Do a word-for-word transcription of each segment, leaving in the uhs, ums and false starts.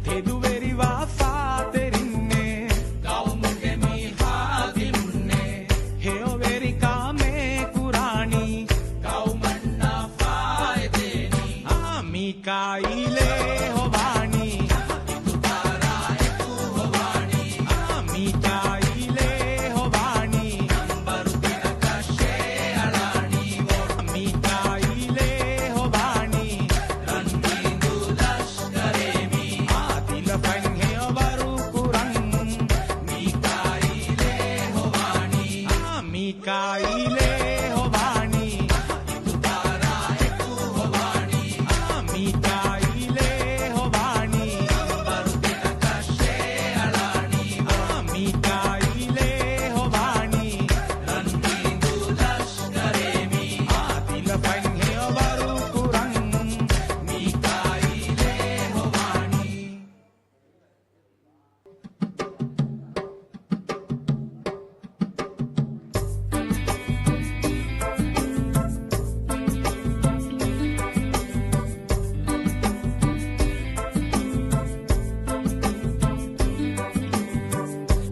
ތެދުވެރިވާ ފާތެރިންނޭ، ގައުމުގެ މި ހާދިމުންނޭ، ހެޔޮވެރިކަމެއް ކުރާނީ، ގައުމަންނަށް ފާއިދައެއް ނެތް. އާ، މީކާއީލޭ ހޮވާނީ، އާ، މީކާއީލޭ ހޮވާނީ، ނަންބަރު ގިނަ ކަށެއް އަޅާނީ، މީކާއީލޭ ހޮވާނީ، ރަންގީނު ލަޝް ކަރޭ މީ އާދިލަށް ފަތްހެޔޮވަރު ކުރަން. މީކާއީލޭ ހޮވާނީ، އާ، މީކާއީލޭ ހޮވާނީ، އާ، މީކާއީލޭ ހޮވާނީ، ނަންބަރު ގިނަ ކަށެއް އަޅާނީ، އާ، މީކާއީލޭ ހޮވާނީ، ރަންގީނު ލަޝް ކަރޭ މީ އާދިލަށް ފަތްހެޔޮވަރު ކުރަން. މީކާއީލޭ ހޮވާނީ.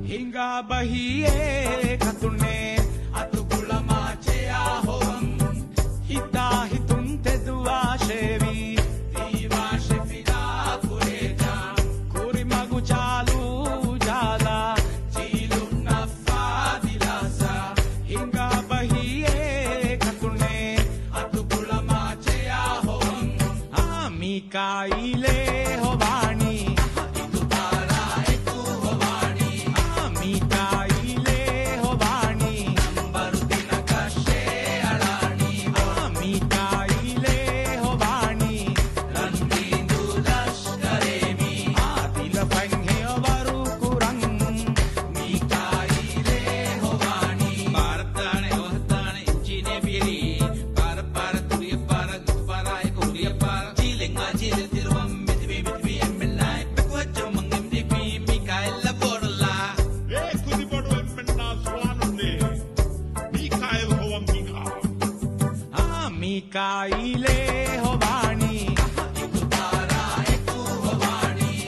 ހިނގާ ބަހީ އެކަތުންނޭ، އަތު ކުޅަ މާޗެއާ ހޮވަން. ހިތާ ހިތުން ތެދުވާށޭވީ، ދީވާށެ ފިލާ ކުރޭޖާ. ކުރިމަގު ޖާލު ޖާލާ، ޖީލުންނަށް ފާދިލާސާ. ހިނގާ ބަހީ އެކަތުންނޭ، އަތު ކުޅަ މާޗެއާ ހޮވަން. އާ، މީކާއީލޭ ހޮވާނީ، އާ، މީކާއީލޭ ހޮވާނީ، ނަންބަރު ގިނަ ކަށެއް އަޅާނީ، އާ، މީކާއީލޭ ހޮވާނީ، ރަންގީނު ލަޝް ކަރޭ މީ އާދިލަށް ފަތްހެޔޮވަރު ކުރަން. މީކާއީލޭ ހޮވާނީ، ބާރަށް ދާނެ އަވަހަށް ދާނެ އިންޖީނެއް ބިރީ، ބާރަށް ބާރަށް ކުރިއަށް ބާރަށް އެކު ބާރަށް އެކު ހުރިއަށް ބާރަށް ޖީލެއް އާ ޖީލެއް ތިރުވަން މިތިބީ މިތިބީ އެންމެންނާ އެއްބަކު ހައްޖަމަން އެމްޑީޕީ މީކާއިލް ވޯޓަށް ލާ. އޭ ކުދިބޮޑު އެންމެންނާ ޒުވާނުންނޭ، މީކާއިލް ހޮވަން ހިނގާ. އާ، މީކާއީލޭ ހޮވާނީ،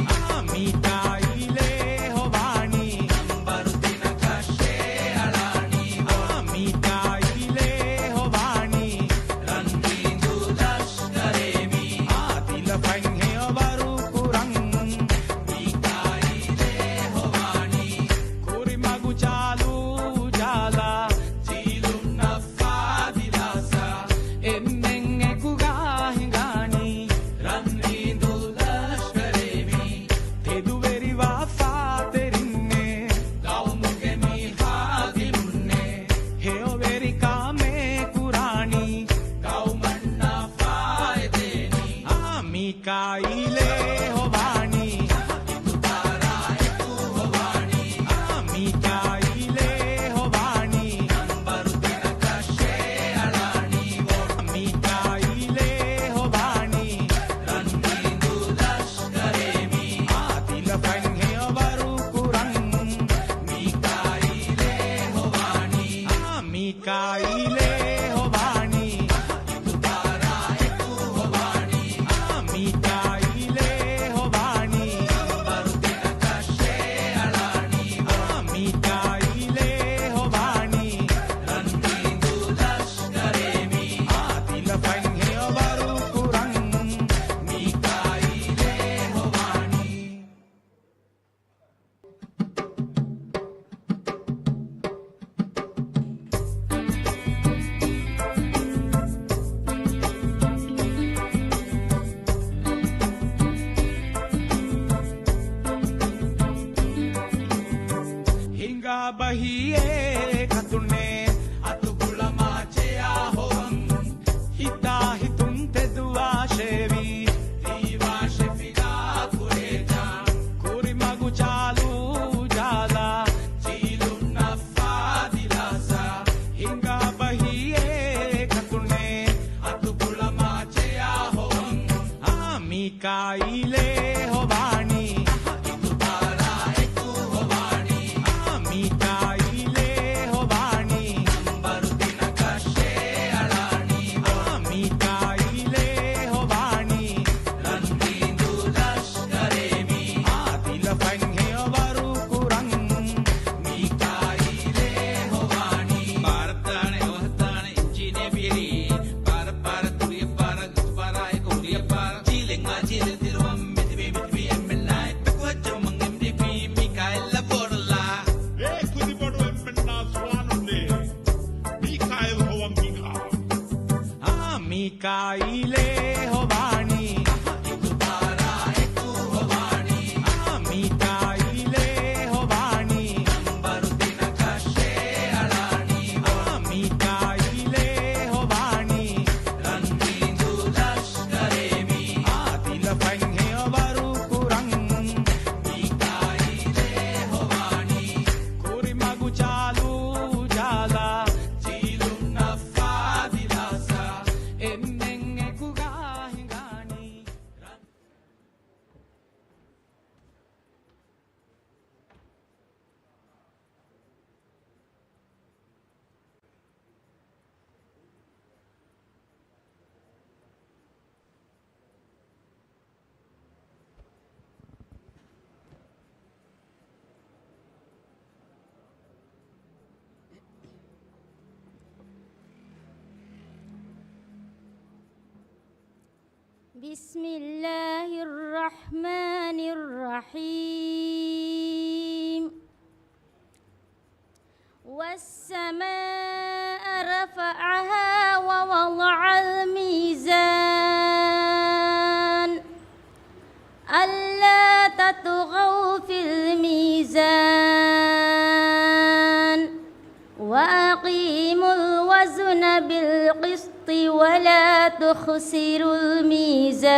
އާ، މީކާއީލޭ ހޮވާނީ، ނަންބަރު ގިނަ ކަށެއް އަޅާނީ، އާ، މީކާއީލޭ ހޮވާނީ، ރަންގީނު ލަޝްކަރޭ މީ އާދިލަށް ފަތްހެޔޮވަރު ކުރަން. މީކާއީލޭ ހޮވާނީ، ކުރިމަގު ޖާލު ޖާލާ، ޖީލުންނަށް ފާދިލާސާ، އެންމެން އެކުގަ ހިނގާނީ، ރަންގީނު ލަޝްކަރޭ މީ ތެދުވެރިވާ ފާތެރިންނޭ، ގައުމުގެ މި ހާދިމުންނޭ، ހެޔޮވެރިކަމެއް ކުރާނީ، ގައުމަންނަށް ފާއިދައެއް ނެތް. އާ، މީކާއީލޭ ހޮވާނީ، އާ، މީކާއީލޭ ހޮވާނީ، ނަންބަރު ގިނަ ކަށެއް އަޅާނީ، ވޯޓް މީކާއީލޭ ހޮވާނީ، ރަންގީނު ލަޝް ކަރޭ މީ އާދިލަށް ފަތްހެޔޮވަރު ކުރަން. މީކާއީލޭ ހޮވާނީ، އާ، މީކާއީލޭ ހޮވާނީ، އާ، މީކާއީލޭ ހޮވާނީ، ނަންބަރު ގިނަ ކަށެއް އަޅާނީ، އާ، މީކާއީލޭ ހޮވާނީ، ރަންގީނު ލަޝް ކަރޭ މީ އާދިލަށް ފަތްހެޔޮވަރު ކުރަން. މީކާއީލޭ ހޮވާނީ. ހިނގާ ބަހީ އެކަތުންނޭ، އަތު ކުޅަ މާޗެއާ ހޮވަން. ހިތާ ހިތުން ތެދުވާށޭވީ، ދީވާށެ ފިލާ ކުރޭޖާ. ކުރިމަގު ޖާލު ޖާލާ، ޖީލުންނަށް ފާދިލާސާ. ހިނގާ ބަހީ އެކަތުންނޭ، އަތު ކުޅަ މާޗެއާ ހޮވަން. އާ، މީކާއީލޭ ހޮވާނީ، އާ، މީކާއީލޭ بسم الله الرحمن الرحيم. والسماء رفعها ووضع الميزان. ألا تطغوا في الميزان. وأقيموا الوزن بالقسط ولا تخسروا الميزان.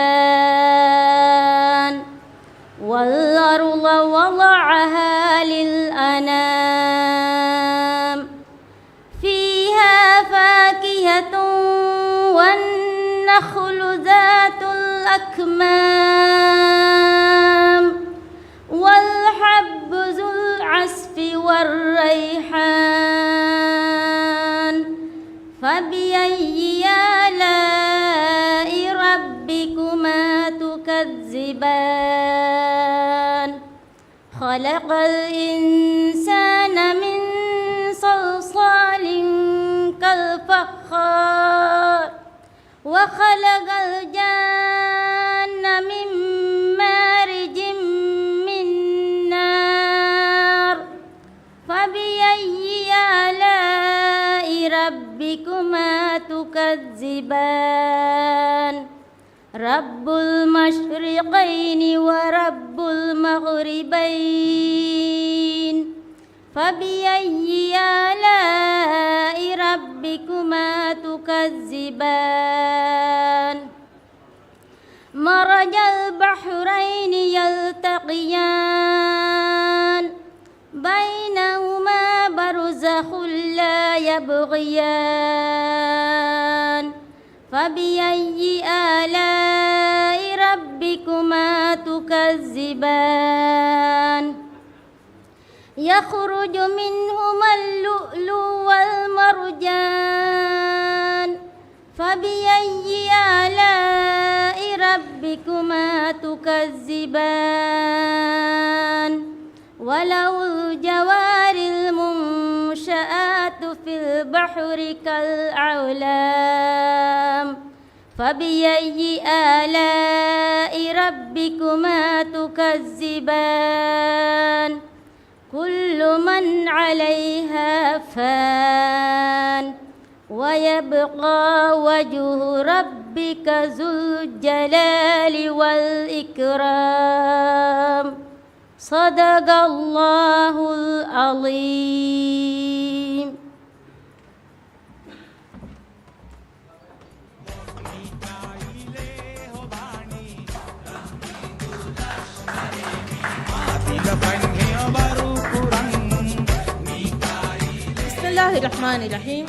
والأرض وضعها للأنام. فيها فاكهة والنخل ذات الأكمام. والحب ذو العصف والريحان. فبأي آلاء ربكما تكذبان. خلق الإنسان من صلصال كالفخار. وخلق الجان من مارج من نار. فبأي آلاء ربكما تكذبان. رب المشرقين ورب المغربين. فبأي آلاء ربكما تكذبان. مرج البحرين يلتقيان. بينهما برزخ لا يبغيان. فبأي آلاء ربكما تكذبان. يخرج منهما اللؤلؤ والمرجان. فبأي آلاء ربكما تكذبان. وله الجوار المنشآت في البحر كالأعلام. فبأي آلاء ربكما تكذبان. كل من عليها فان. ويبقى وجه ربك ذو الجلال والإكرام. صدق الله العظيم. بسم الله الرحمن الرحيم.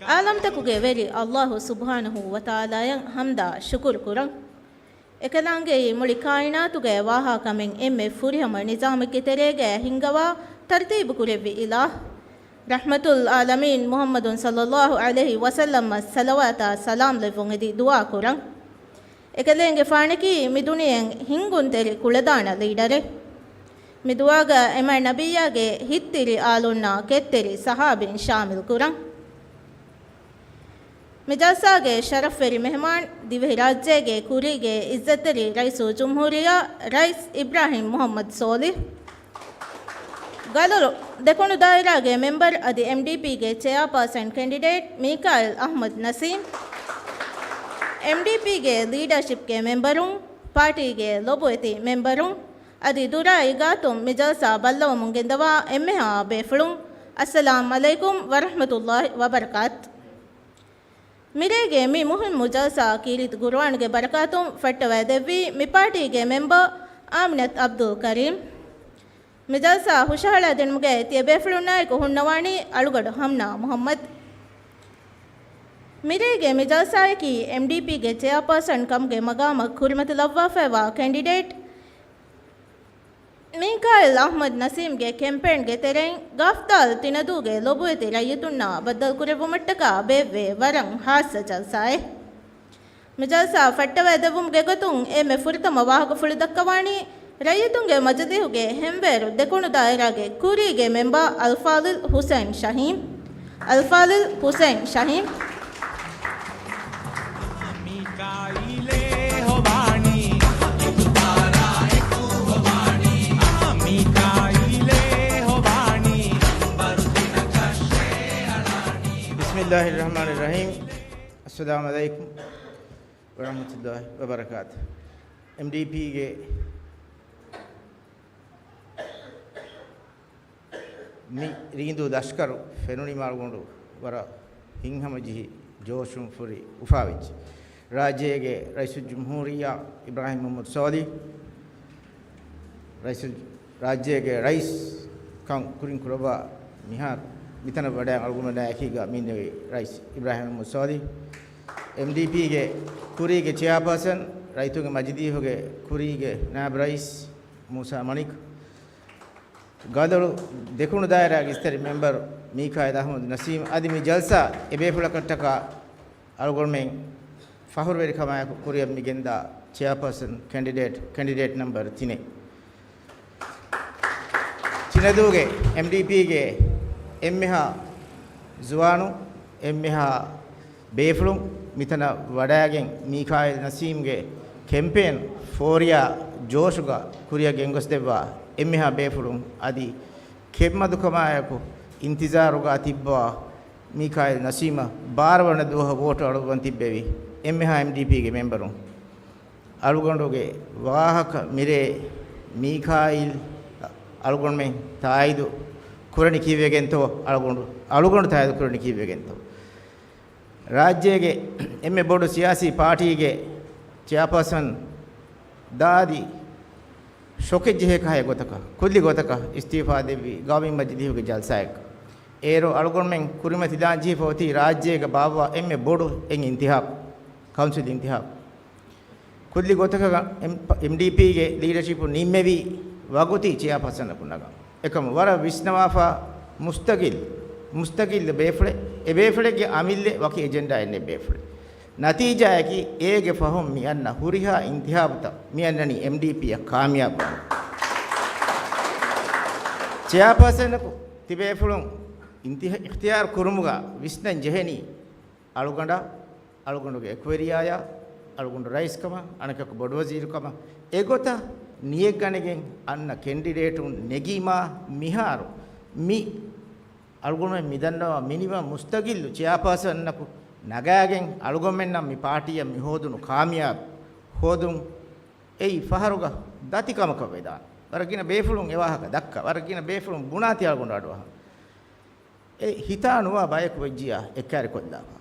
ޢާލަމްތަކުގެ ވެރި ﷲ ސުބްޙާނަހޫ ވަތަޢާލާއަށް ޙަމްދާ ޝުކުރު ކުރަން. އެކަލާނގެއީ މުޅި ކާއިނާތުގެ ވާހާ ކަމެއް އެންމެ ފުރިހަމަ ނިޒާމެއްގެ ތެރޭގައި ހިންގަވާ ތަރުތީބު ކުރެއްވި އިލާހު ރަޙްމަތުލް ޢާލަމީން މުޙައްމަދު ޞައްލައްލާހު ޢަލައިހި ވަސައްލަމަށް ޞަލަވާތާ ސަލާމް ލެއްވުން އެދި ދުޢާ ކުރަން. އެކަލޭނގެފާނަކީ މި ދުނިޔެއިން ހިންގުންތެރި ކުޅަދާނަ ލީޑަރެއް. މި ދުޢާގަ އެމާތް ނަބިއްޔާގެ ހިތްތިރި އާލުންނާ ކެތްތެރި ޞަޙާބީން ޝާމިލް ކުރަން. މި ޖަލްސާގެ ޝަރަފްވެރި މެހެމާން، ދިވެހިރާއްޖޭގެ ކުރީގެ ޢިއްޒަތްތެރި ރައީސުލްޖުމްހޫރިއްޔާ ރައީސް އިބްރާހީމް މުޙައްމަދު ޞޯލިޙް، ގަލޮޅު ދެކުނު ދާއިރާގެ މެމްބަރު އަދި އެމްޑީޕީގެ ޗެއާޕާސަން ކެންޑިޑޭޓް މީކާއިލް އަޙްމަދު ނަސީމް، އެމްޑީޕީގެ ލީޑަރޝިޕްގެ މެމްބަރުން، ޕާޓީގެ ލޮބުވެތި މެމްބަރުން، އަދި ދުރާއި ގާތުން މި ޖަލްސާ ބައްލަވަމުން ގެންދަވާ އެންމެހާ ބޭފުޅުން، އައްސަލާމް ޢަލައިކުމް ވަރަޙްމަތުﷲި ވަބަރަކާތު. މިރޭގެ މި މުހިއްމު ޖަލްސާ ކީރިތި ޤުރުއާންގެ ބަރަކާތުން ފައްޓަވައިދެއްވީ މި ޕާޓީގެ މެމްބަރު އާމިނަތު ޢަބްދުލް ކަރީމް. މި ޖަލްސާ ހުށަހަޅައިދިނުމުގައި ތިޔަބޭފުޅުންނާއެކު ހުންނަވާނީ އަޅުގަޑު ހަމްނާ މުޙައްމަދު. މިރޭގެ މި ޖަލްސާއަކީ އެމްޑީޕީގެ ޗެއާޕާސަން ކަމުގެ މަގާމަށް ކުރިމަތިލައްވާފައިވާ ކެންޑިޑޭޓް މީކާއިލް އަޙްމަދު ނަސީމްގެ ކެމްޕޭންގެ ތެރެއިން ގަފްދާލް ތިނަދޫގެ ލޮބުވެތި ރައްޔިތުންނާ ބައްދަލުކުރެއްވުމަށްޓަކާ ބޭއްވޭ ވަރަށް ހާއްސަ ޖަލްސާއެއް. މި ޖަލްސާ ފައްޓަވައިދެއްވުމުގެ ގޮތުން އެންމެ ފުރަތަމަ ވާހަކަފުޅު ދައްކަވާނީ، ރައްޔިތުންގެ މަޖިލީހުގެ ހެންވޭރު ދެކުނު ދާއިރާގެ ކުރީގެ މެމްބަރު އަލްފާޟިލް ޙުސައިން ޝަހީމް. އަލްފާޟިލް ޙުސައިން ޝަހީމް. މީކާއިލޭ ހޯ بسم الله الرحمن الرحيم. السلام عليكم ورحمة الله وبركاته. އެމްޑީޕީގެ މި ރީނދޫ ލަޝްކަރު ފެނުނީމަ އަޅުގަނޑު ވަރަށް ހިތްހަމަޖެހި ޖޯޝުން ފުރި އުފާވެއްޖެ. ރާއްޖޭގެ ރައީސުލްޖުމްހޫރިއްޔާ އިބްރާހިމް މުޙައްމަދު ސޯލިހު، ރައީސުލް-، ރާއްޖޭގެ ރައީސް ކަން ކުރިން ކުރައްވާ މިހާރު މިތަނަށް ވަޑައި އަޅުގަނޑުމެންނާ އެކީގަ މި އިންނެވި ރައީސް އިބްރާހިމް މުޙައްމަދު ސޯލިހު، އެމްޑީޕީގެ ކުރީގެ ޗެއާޕާސަން، ރައްޔިތުންގެ މަޖިލީހުގެ ކުރީގެ ނާއިބު ރައީސް މޫސާ މަނިކު، ގަދަޅު ދެކުނު ދާއިރާގެ އިސްތަށި މެމްބަރު މީކާއިލް އަޙްމަދު ނަސީމް އަދި މި ޖަލްސާ އެބޭފުޅަކަށްޓަކާ އަޅުގަނޑުމެން ފަޚުރުވެރިކަމާއެކު ކުރިއަށް މިގެންދާ ޗެއާޕާސަން ކެންޑިޑޭޓް، ކެންޑިޑޭޓް ނަމްބަރު ތިނެއް. ތިނަދޫގެ އެމްޑީޕީގެ އެންމެހާ ޒުވާނު، އެންމެހާ ބޭފުޅުން މިތަނަށް ވަޑައިގެން މީކާއިލް ނަސީމްގެ ކެމްޕޭން ފޯރިޔާ ޖޯޝުގަ ކުރިއަށް ގެންގޮސްދެއްވާ އެންމެހާ ބޭފުޅުން އަދި ކެތްމަދުކަމާއެކު އިންތިޒާރުގަ ތިއްބަވާ މީކާއިލް ނަސީމަށް ބާރަ ވަނަ ދުވަހަށް ވޯޓު އަޅުއްވަން ތިއްބެވި އެންމެހާ އެމްޑީޕީގެ މެމްބަރުން. އަޅުގަނޑުގެ ވާހަކަ މިރޭ މީކާއިލް އަޅުގަނޑުމެން ތާއީދު ކުރަނީ ކީއްވެގެންތޯ؟ އަޅުގަނޑު، އަޅުގަނޑު ތާއީދު ކުރަނީ ކީއްވެގެންތޯ؟ ރާއްޖޭގެ އެންމެ ބޮޑު ސިޔާސީ ޕާޓީގެ ޗެއާޕާސަން ދާދި ޝޮކެއް ޖެހޭ ކަހަލަ ގޮތަކަށް، ކުއްލި ގޮތަކަށް އިސްތިއުފާ ދެއްވި ގައުމީ މަޖިލީހުގެ ޖަލްސާއެއްގަ. އޭރު އަޅުގަނޑުމެން ކުރިމަތިލާން ޖެހިފަ އޮތީ ރާއްޖޭގަ ބާއްވާ އެންމެ ބޮޑު އެއް އިންތިހާބު، ކައުންސިލް އިންތިހާބު. ކުއްލި ގޮތަކަށް އެމް-، އެމްޑީޕީގެ ލީޑަޝިޕު ނިންމެވީ ވަގުތީ ޗެއާޕާސަނަކު ނަގަން. އެކަމު ވަރަށް ވިސްނަވާފަ މުސްތަގިލް، މުސްތަގިލް ބޭފުޅެއް، އެ ބޭފުޅެއްގެ އަމިއްލަ ވަކި އެޖެންޑާއެއް ނެތް ބޭފުޅެއް. ނަތީޖާއަކީ އޭގެ ފަހުން މި އަންނަ ހުރިހާ އިންތިހާބުތައް މި އަންނަނީ އެމްޑީޕީއަށް ކާމިޔާބު ވަމުން. ޗެއާޕާސަނަކު ތިބޭފުޅުން އިންތިހާ-، އިޚްތިޔާރު ކުރުމުގަ ވިސްނަން ޖެހެނީ އަޅުގަނޑަށް، އަޅުގަނޑުގެ އެކުވެރިޔާޔާ، އަޅުގަނޑު ރައީސްކަމަށް، އަނެކަކު ބޮޑުވަޒީރުކަމަށް އެގޮތަށް ނިޔަތްގަނެގެން އަންނަ ކެންޑިޑޭޓުން ނެގީމާ މިހާރު މި އަޅުގަނޑުމެން މިދަންނަވާ މިނިވަން މުސްތަގިއްލު ޗެއާޕާސަނަކު ނަގާގެން އަޅުގަނޑުމެންނަށް މި ޕާޓީއަށް މި ހޯދުނު ކާމިޔާބު ހޯދުން އެއީ ފަހަރުގަ ދަތި ކަމަކަށް ވެދާނެ. ވަރަށް ގިނަ ބޭފުޅުން އެ ވާހަކަ ދައްކާ، ވަރަށް ގިނަ ބޭފުޅުން ބުނާތީ އަޅުގަނޑު އަޑުއަހަން. އެ ހިތާ ނުވާ ބަޔަކު ވެއްޖިޔާ އެއްކާރި ކޮށްލާފަ.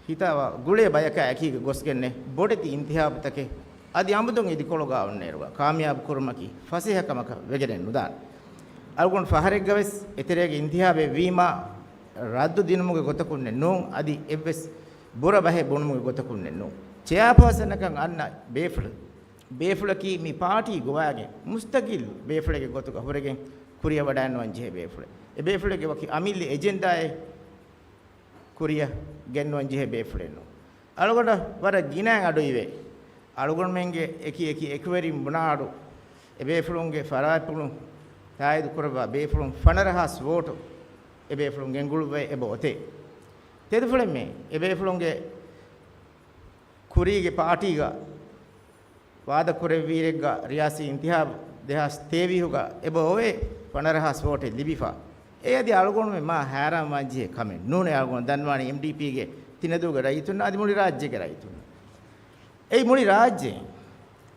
ހިތާވާ ގުޅޭ ބަޔަކާ އެކީގަ ގޮސްގެންނެ ބޮޑެތި އިންތިހާބުތަކެއް އަދި އަމުދުން އިދިކޮޅުގަ އޮންނައިރުގަ ކާމިޔާބު ކުރުމަކީ ފަސޭހަ ކަމަކަށް ވެގެނެއް ނުދާނެ. އަޅުގަނޑު ފަހަރެއްގަވެސް އެތެރޭގެ އިންތިހާބެއް ވީމާ ރައްދު ދިނުމުގެ ގޮތަކުންނެއް ނޫން، އަދި އެއްވެސް ބުރަ ބަހެއް ބުނުމުގެ ގޮތަކުންނެއް ނޫން. ޗެއާޕާސަނަކަށް އަންނަ ބޭފުޅެއް، ބޭފުޅަކީ މި ޕާޓީ ގޮވާގެން މުސްތަގިއްލު ބޭފުޅެއްގެ ގޮތުގަ ހުރެގެން ކުރިއަށް ވަޑައިނުވަން ޖެހޭ ބޭފުޅެއް. އެ ބޭފުޅެއްގެ ވަކި އަމިއްލަ އެޖެންޑާއެއް ކުރިއަށް ގެންނުވަން ޖެހޭ ބޭފުޅެއް ނޫން. އަޅުގަނޑަށް ވަރަށް ގިނައިން އަޑުއިވޭ. އަޅުގަނޑުމެންގެ އެކި އެކި އެކުވެރިން ބުނާ އަޑު، އެ ބޭފުޅުންގެ ފަރާތްޕުޅުން ތާއީދު ކުރައްވާ ބޭފުޅުން ފަނަރަ ހާސް ވޯޓު އެ ބޭފުޅުން ގެންގުޅުއްވައި އެބަ އޮތޭ. ތެދުފުޅެއްމެ އެ ބޭފުޅުންގެ ކުރީގެ ޕާޓީގަ ވާދަ ކުރެއްވިއިރެއްގަ ރިޔާސީ އިންތިހާބު ދެހާސް ތޭވީހުގަ އެބަ އޮވޭ ފަނަރަ ހާސް ވޯޓެއް ލިބިފަ. އެ އަދި އަޅުގަނޑުމެން މާ ހައިރާންވާން ޖެހޭ ކަމެއް ނޫނޭ. އަޅުގަނޑު ދަންނަވާނީ އެމްޑީޕީގެ ތިނަދޫގެ ރައްޔިތުންނަށް އަދި މުޅި ރާއްޖޭގެ ރައްޔިތުންނަށް. އެއީ މުޅި ރާއްޖެ.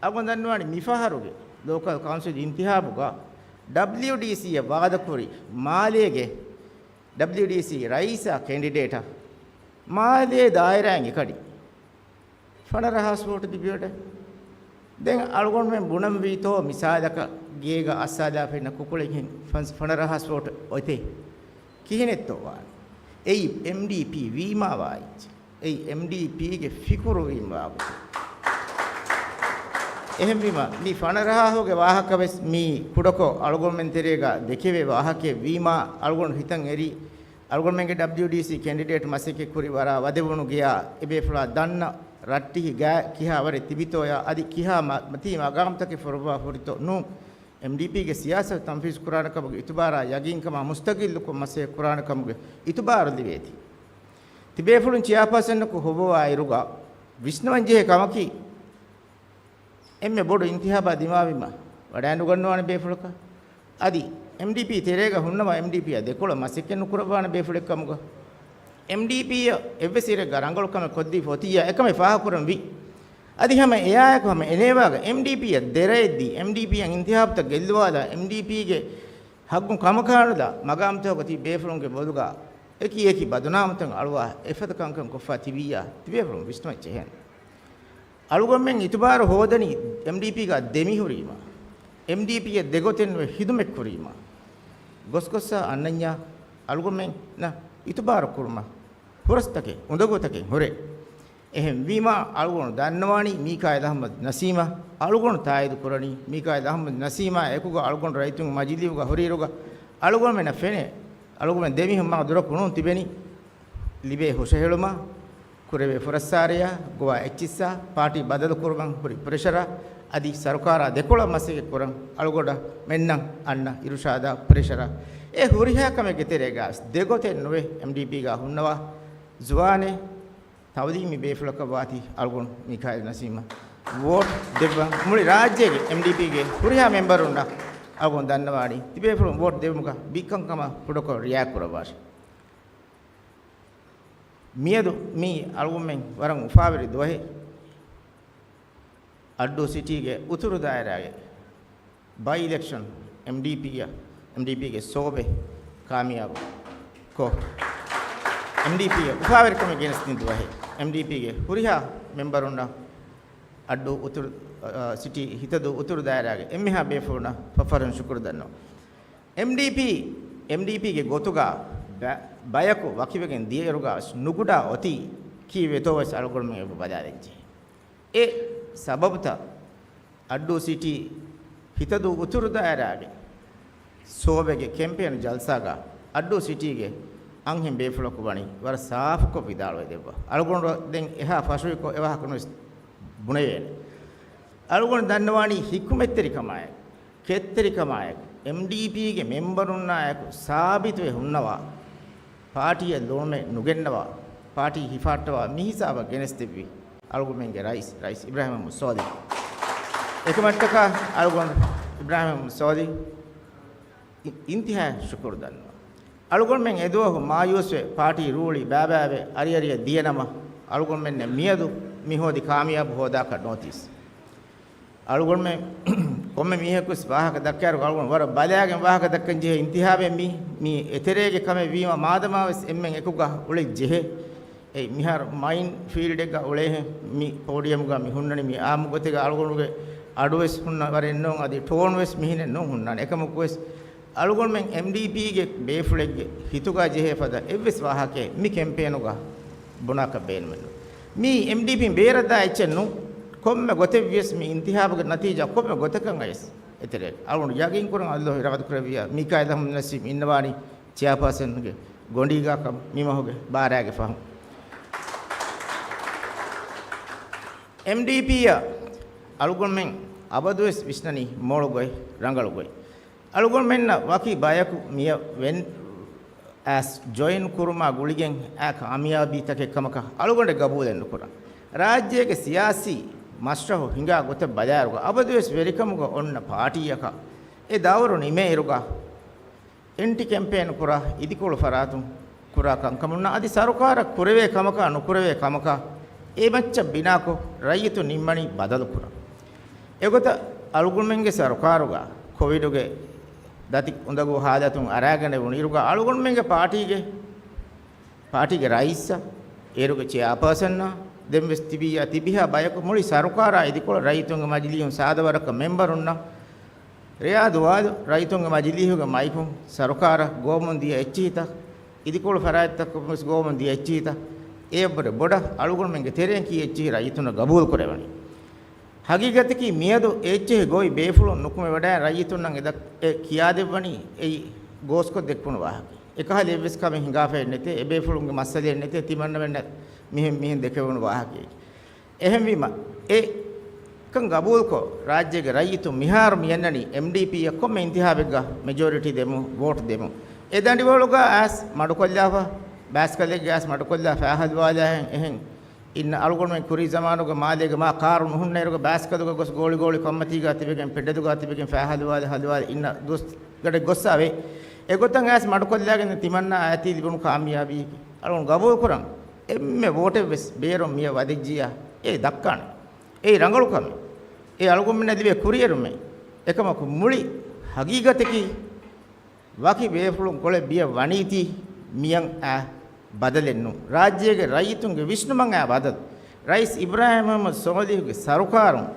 އަޅުގަނޑު ދަންނަވާނީ މިފަހަރުގެ ލޯކަލް ކައުންސިލް އިންތިހާބުގަ ޑަބްލިޔުޑީސީއަށް ވާދަކުރި މާލޭގެ ޑަބްލިޔުޑީސީ ރައީސާ ކެންޑިޑޭޓަށް މާލޭ ދާއިރާއިން އެކަޑި ފަނަރަ ހާސް ވޯޓު ލިބިވަޑައި. ދެން އަޅުގަނޑުމެން ބުނަންވީތޯ މިސާލަކަށް ގޭގަ އައްސާލާފަ އިންނަ ކުކުޅެއްހެން ފަންސް-، ފަނަރަ ހާސް ވޯޓު އޮތޭ. ކިހިނެއްތޯ ވާނެ؟ އެއީ އެމްޑީޕީ ވީމާ ވާ އެއްޗެއް. އެއީ އެމްޑީޕީގެ ފިކުރު ވީމާ ވާ ގޮތެއް. އެހެންވީމަ، މި ފަނަރަ ހާހުގެ ވާހަކަ ވެސް މީ ކުޑަކޮށް އަޅުގަނޑުމެން ތެރޭގަ ދެކެވޭ ވާހަކައެއް ވީމާ، އަޅުގަނޑު ހިތަށް އެރި، އަޅުގަނޑުމެންގެ ޑަބްލިޔުޑީސީ ކެންޑިޑޭޓް މަސައްކަތް ކުރި ވަރަށް ވަދެވުނު ގެޔާ އެބޭފުޅާ ދަންނަ ރައްޓެހި ގާތް ކިހާ ވަރެއް ތިބިތޯޔާ އަދި ކިހާ މަ-، މަތީ މަގާމްތަކެއް ފޮރުއްވާ ހުރިތޯ ނޫން. އެމްޑީޕީގެ ސިޔާސަތު ތަންފީޒު ކުރާނެ ކަމުގެ އިތުބާރާ ޔަގީންކަމާ މުސްތަގިއްލުކޮށް މަސައްކަތް ކުރާނެ ކަމުގެ އިތުބާރު ލިބޭތީ. ތިބޭފުޅުން ޗެއާޕާސަނަކު ހޮވުވާއިރުގަ ވިސްނަވަން ޖެހޭ ކަމަކީ، އެންމެ ބޮޑު އިންތިހާބާ ދިމާވީމަ ވަޑައިނުގަންނަވާނެ ބޭފުޅަކަށް، އަދި އެމްޑީޕީ ތެރޭގަ ހުންނަމަ އެމްޑީޕީއާ ދެކޮޅަށް މަސައްކަތް ނުކުރައްވާނެ ބޭފުޅެއް ކަމުގަ، އެމްޑީޕީއަށް އެއްވެސް އިރެއްގަ ރަނގަޅު ކަމެއް ކޮށްދީފަ އޮތިއްޔާ އެކަމެއް ފާހަގަކުރަން ވީ. އަދި ހަމަ އެއާއެކު ހަމަ އެނޭވާގަ އެމްޑީޕީއަށް ދެރައެއްދީ، އެމްޑީޕީއަށް އިންތިހާބުތައް ގެއްލުވާލާ، އެމްޑީޕީގެ ހައްގުން ކަމަކާނުލާ މަގާމްތަކުގަ ތިބި ބޭފުޅުންގެ ބޮލުގަ އެކި އެކި ބަދުނާމުތައް އަޅުވާ އެފަދަ ކަންކަން ކޮށްފަ ތިބިއްޔާ ތިބޭފުޅުން ވިސްނުމަށް ޖެހޭނެ. އަޅުގަނޑުމެން އިތުބާރު ހޯދަނީ އެމްޑީޕީގަ ދެމިހުރީމަ، އެމްޑީޕީއަށް ދެގޮތެއް ނުވެ ހިދުމަތް ކުރީމަ. ގޮސްގޮސްސާ އަންނަންޏާ އަޅުގަނޑުމެންނަށް އިތުބާރު ކުރުމަށް ފުރަސްތަކެއް އުނދަގޫތަކެއް ހުރޭ. އެހެންވީމާ، އަޅުގަނޑު ދަންނަވާނީ މީކާއިލް އަޙްމަދު ނަސީމަށް އަޅުގަނޑު ތާއީދު ކުރަނީ، މީކާއިލް އަޙްމަދު ނަސީމާ އެކުގަ އަޅުގަނޑު ރައްޔިތުންގެ މަޖިލީހުގަ ހުރިއިރުގަ އަޅުގަނޑުމެންނަށް ފެނޭ، އަޅުގަނޑުމެން ދެމީހުން މާ ދުރަކު ނޫން ތިބެނީ. ލިބޭ ހުށަހެޅުމާ، ކުރެވޭ ފުރައްސާރަޔާ، ގޮވާ އެއްޗިއްސާ، ޕާޓީ ބަދަލު ކުރުމަށް ހުރި ޕްރެޝަރާ، އަދި ސަރުކާރާ ދެކޮޅަށް މަސައްކަތް ކުރަން އަޅުގަނޑަށް މެންނަން އަންނަ އިރުޝާދާ ޕްރެޝަރާ، އެ ހުރިހާ ކަމެއްގެ ތެރޭގަ ދެގޮތެއް ނުވެ އެމްޑީޕީގަ ހުންނަވާ ޒުވާނެއް، ތައުލީމީ ބޭފުޅަކަށް ވާތީ އަޅުގަނޑު މީކާއިލް ނަސީމަށް ވޯޓް ދެއްވަން. މުޅި ރާއްޖޭގެ އެމްޑީޕީގެ ހުރިހާ މެމްބަރުންނަށް އަޅުގަނޑު ދަންނަވާނީ، ތިބޭފުޅުން ވޯޓް ދެއްވުމުގަ ބިއްކަންކަމަށް ކުޑަކޮށް ރިއާ ކުރައްވާށި. މިއަދު މީ އަޅުގަނޑުމެން ވަރަށް އުފާވެރި ދުވަހެއް. އައްޑޫ ސިޓީގެ އުތުރު ދާއިރާގެ ބައި އިލެކްޝަން އެމްޑީޕީއަށް، އެމްޑީޕީގެ ސޯބެ ކާމިޔާބު ކޮށް، އެމްޑީޕީއަށް އުފާވެރިކަމެއް ގެނެސްދިން ދުވަހެއް. އެމްޑީޕީގެ ހުރިހާ މެމްބަރުންނަށް އައްޑޫ އުތުރު، އަ، ސިޓީ ހިތަދޫ އުތުރު ދާއިރާގެ އެންމެހާ ބޭފުޅުންނަށް ފަޚަރުން ޝުކުރު ދަންނަވަން. އެމްޑީޕީ، އެމްޑީޕީގެ ގޮތުގަ ބަ-، ބަޔަކު ވަކިވެގެން ދިޔައިރުގަ ނުގުޑާ އޮތީ ކީއްވެތޯ ވެސް އަޅުގަނޑުމެން އެބަ ބަލާލަންޖެހޭ. އެ ސަބަބުތައް އައްޑޫ ސިޓީ ހިތަދޫ އުތުރު ދާއިރާގެ ސޯބެގެ ކެމްޕޭން ޖަލްސާގަ އައްޑޫ ސިޓީގެ އަންހެން ބޭފުޅަކު ވަނީ ވަރަށް ސާފުކޮށް ވިދާޅުވެ ދެއްވާ. އަޅުގަނޑު ދެން އެހާ ފަށުވިކޮށް އެވާހަކަ ނުވެސް ބުނެވޭނެ. އަޅުގަނޑު ދަންނަވާނީ ހިކުމަތްތެރިކަމާއެކު، ކެތްތެރިކަމާއެކު، އެމްޑީޕީގެ މެމްބަރުންނާއެކު ސާބިތުވެ ހުންނަވާ، ޕާޓީއަށް ލޮނުމެއް ނުގެންނަވާ، ޕާޓީ ހިފާއްޓަވާ މި ހިސާބަށް ގެނެސްދެއްވީ އަޅުގަނޑުމެންގެ ރައީސް، ރައީސް އިބްރާހިމް މުހައްމަދު ސޯލިހު. އެކަމަށްޓަކާ އަޅުގަނޑު އިބްރާހިމް މުހައްމަދު ސޯލިހު އި-، އިންތިހާ ޝުކުރު ދަންނަވަން. އަޅުގަނޑުމެން އެދުވަހު މާޔޫސްވެ ޕާޓީ ރޫޅި ބާބާވެ އަރިއަރިއަށް ދިޔަނަމަ، އަޅުގަނޑުމެންނަށް މިއަދު މި ހޯދި ކާމިޔާބު ހޯދާކަށް ނޯޓީސް. އަޅުގަނޑުމެން ކޮންމެ މީހަކުވެސް ވާހަކަ ދައްކާއިރު އަޅުގަނޑު ވަރަށް ބަލާގެން ވާހަކަ ދައްކަން ޖެހޭ އިންތިހާބެއް މީ، މީ އެތެރޭގެ ކަމެއް ވީމަ މާދަމާވެސް އެންމެން އެކުގަ އުޅެން ޖެހޭ. އެ މިހާރު މައިން ފީލްޑެއްގަ އުޅޭހެން މި ޕޯޑިއަމްގަ މި ހުންނަނީ މި އާއްމު ގޮތެއްގަ އަޅުގަނޑުގެ އަޑުވެސް ހުންނަ ވަރެއް ނޫން، އަދި ޓޯންވެސް މިހިނެއް ނޫން ހުންނާނެ. އެކަމަކުވެސް އަޅުގަނޑުމެން އެމްޑީޕީގެ ބޭފުޅެއްގެ ހިތުގަ ޖެހޭ ފަދަ އެއްވެސް ވާހަކައެއް މި ކެމްޕޭނުގަ ބުނާކަށް ބޭނުމެއްނު. މީ އެމްޑީޕީން ބޭރަށްދާ އެއްޗެއް ނޫން. ކޮންމެ ގޮތެއްވިޔަސް މި އިންތިހާބުގެ ނަތީޖާ ކޮންމެ ގޮތަކަށް އައިސް އެތެރޭ. އަޅުގަނޑު ޔަގީން ކުރަން އައްލޯހު އިރާދަކުރެއްވިޔާ މީކާއިލް އަޙްމަދު ނަސީމް އިންނަވާނީ ޗެއާޕާސަންގެ ގޮނޑީގާކަން މި މަހުގެ ބާރައިގެ ފަހުން. އެމްޑީޕީއަށް އަޅުގަނޑުމެން އަބަދުވެސް ވިސްނަނީ މޮޅު ގޮތް، ރަނގަޅު ގޮތް. އަޅުގަނޑުމެންނަށް ވަކި ބަޔަކު މިއަށް ވެން އައިސް ޖޮއިން ކުރުމާ ގުޅިގެން އައި ކާމިޔާބީތަކެއް ކަމަކަށް އަޅުގަނޑެއް ގަބޫލެއް ނުކުރަން. ރާއްޖޭގެ ސިޔާސީ މަސްރަހު ހިނގާ ގޮތަށް ބަލާއިރުގަ އަބަދުވެސް ވެރިކަމުގަ އޮންނަ ޕާޓީއަކަށް އެ ދައުރު ނިމޭއިރުގަ އެންޓި ކެމްޕޭން ކުރާ އިދިކޮޅު ފަރާތުން ކުރާ ކަންކަމުންނާ އަދި ސަރުކާރަށް ކުރެވޭ ކަމަކާ ނުކުރެވޭ ކަމަކާ އެ މައްޗަށް ބިނާކޮށް ރައްޔިތުން ނިންމަނީ ބަދަލުކުރަން. އެގޮތަށް އަޅުގަނޑުމެންގެ ސަރުކާރުގަ ކޮވިޑުގެ ދަތި އުނދަގޫ ހާލަތުން އަރާގަނެވުނު އިރުގަ އަޅުގަނޑުމެންގެ ޕާޓީގެ، ޕާޓީގެ ރައީސަށް، އޭރުގެ ޗެއާޕާސަންއަށް، ދެންވެސް ތިބިއްޔާ ތިބިހާ ބަޔަކު މުޅި ސަރުކާރާ އިދިކޮޅަށް ރައްޔިތުންގެ މަޖިލީހުން ސާދަ ވަރަކަށް މެމްބަރުންނަށް، ރެޔާ ދުވާލު ރައްޔިތުންގެ މަޖިލީހުގެ މައިކުން ސަރުކާރަށް ގޮވަމުން ދިޔަ އެއްޗިހިތައް، އިދިކޮޅު ފަރާތްތަކަށް ވެސް ގޮވަމުން ދިޔަ އެއްޗިހިތައް، އެއަށްވުރެ ބޮޑަށް އަޅުގަނޑުމެންގެ ތެރެއިން ކީ އެއްޗިހި ރައްޔިތުންނަށް ގަބޫލު ކުރެވެނީ. ހަގީގަތަކީ މިއަދު އެ އެއްޗިހި ގޮވި ބޭފުޅުން ނުކުމެވަޑައި ރައްޔިތުންނަށް އެ ދަ-، އެ ކިޔާދެއްވަނީ އެއީ ގޯސްކޮށް ދެއްކުނު ވާހަކަ. އެކަހަލަ އެއްވެސް ކަމެއް ހިނގާފައެއް ނެތޭ، އެ ބޭފުޅުންގެ މައްސަލައެއް ނެތޭ، ތިމަންނަމެންނަށް މިހެން، މިހެން ދެކެވުނު ވާހަކައެއް. އެހެންވީމަ، އެ ކަން ގަބޫލުކޮށް، ރާއްޖޭގެ ރައްޔިތުން މިހާރު މި އަންނަނީ އެމްޑީޕީއަށް ކޮންމެ އިންތިހާބެއްގަ މެޖޯރިޓީ ދެމުން، ވޯޓް ދެމުން. އެ ދަނޑިވަޅުގަ އައިސް މަޑުކޮށްލާފަ، ބާސްކަލެއްގަ އައިސް މަޑުކޮށްލާ ފައިހަލުވާލާހެން އެހެން އިންނަ އަޅުގަނޑުމެން ކުރީ ޒަމާނުގަ މާލޭގަ މާ ކާރު ނުހުންނައިރުގަ ބާސްކަލުގަ ގޮސް ގޯޅި ގޯޅި ކޮންމަތީގަ ތިބެގެން ޕެޑަލުގަ ތިބެގެން ފައިހަލުވާލި ހަލުވާލި އިންނަ ދުވަސް ގަޑެއް ގޮއްސާވޭ. އެގޮތަށް އައިސް މަޑުކޮށްލާގެން ތިމަންނާ އައިތީ ލިބުނު ކާމިޔާބީ. އަޅުގަނޑު ގަބޫލުކުރަން އެންމެ ވޯޓެއްވެސް ބޭރުން މިއަށް ވަދެއްޖިއްޔާ، އެ ދައްކާނެ. އެއީ ރަނގަޅު ކަމެއް. އެ އަޅުގަނޑުމެންނަށް ލިބޭ ކުރިއެރުމެއް. އެކަމަކު މުޅި ހަގީގަތަކީ ވަކި ބޭފުޅުން ކޮޅެއް ބިޔަ ވަނީތީ މިއަށް އާ ބަދަލެއް ނޫން. ރާއްޖޭގެ ރައްޔިތުންގެ ވިސްނުމަށް އާ ބަދަލު. ރައީސް އިބްރާހިމް މުހައްމަދު ސޯލިހުގެ ސަރުކާރުން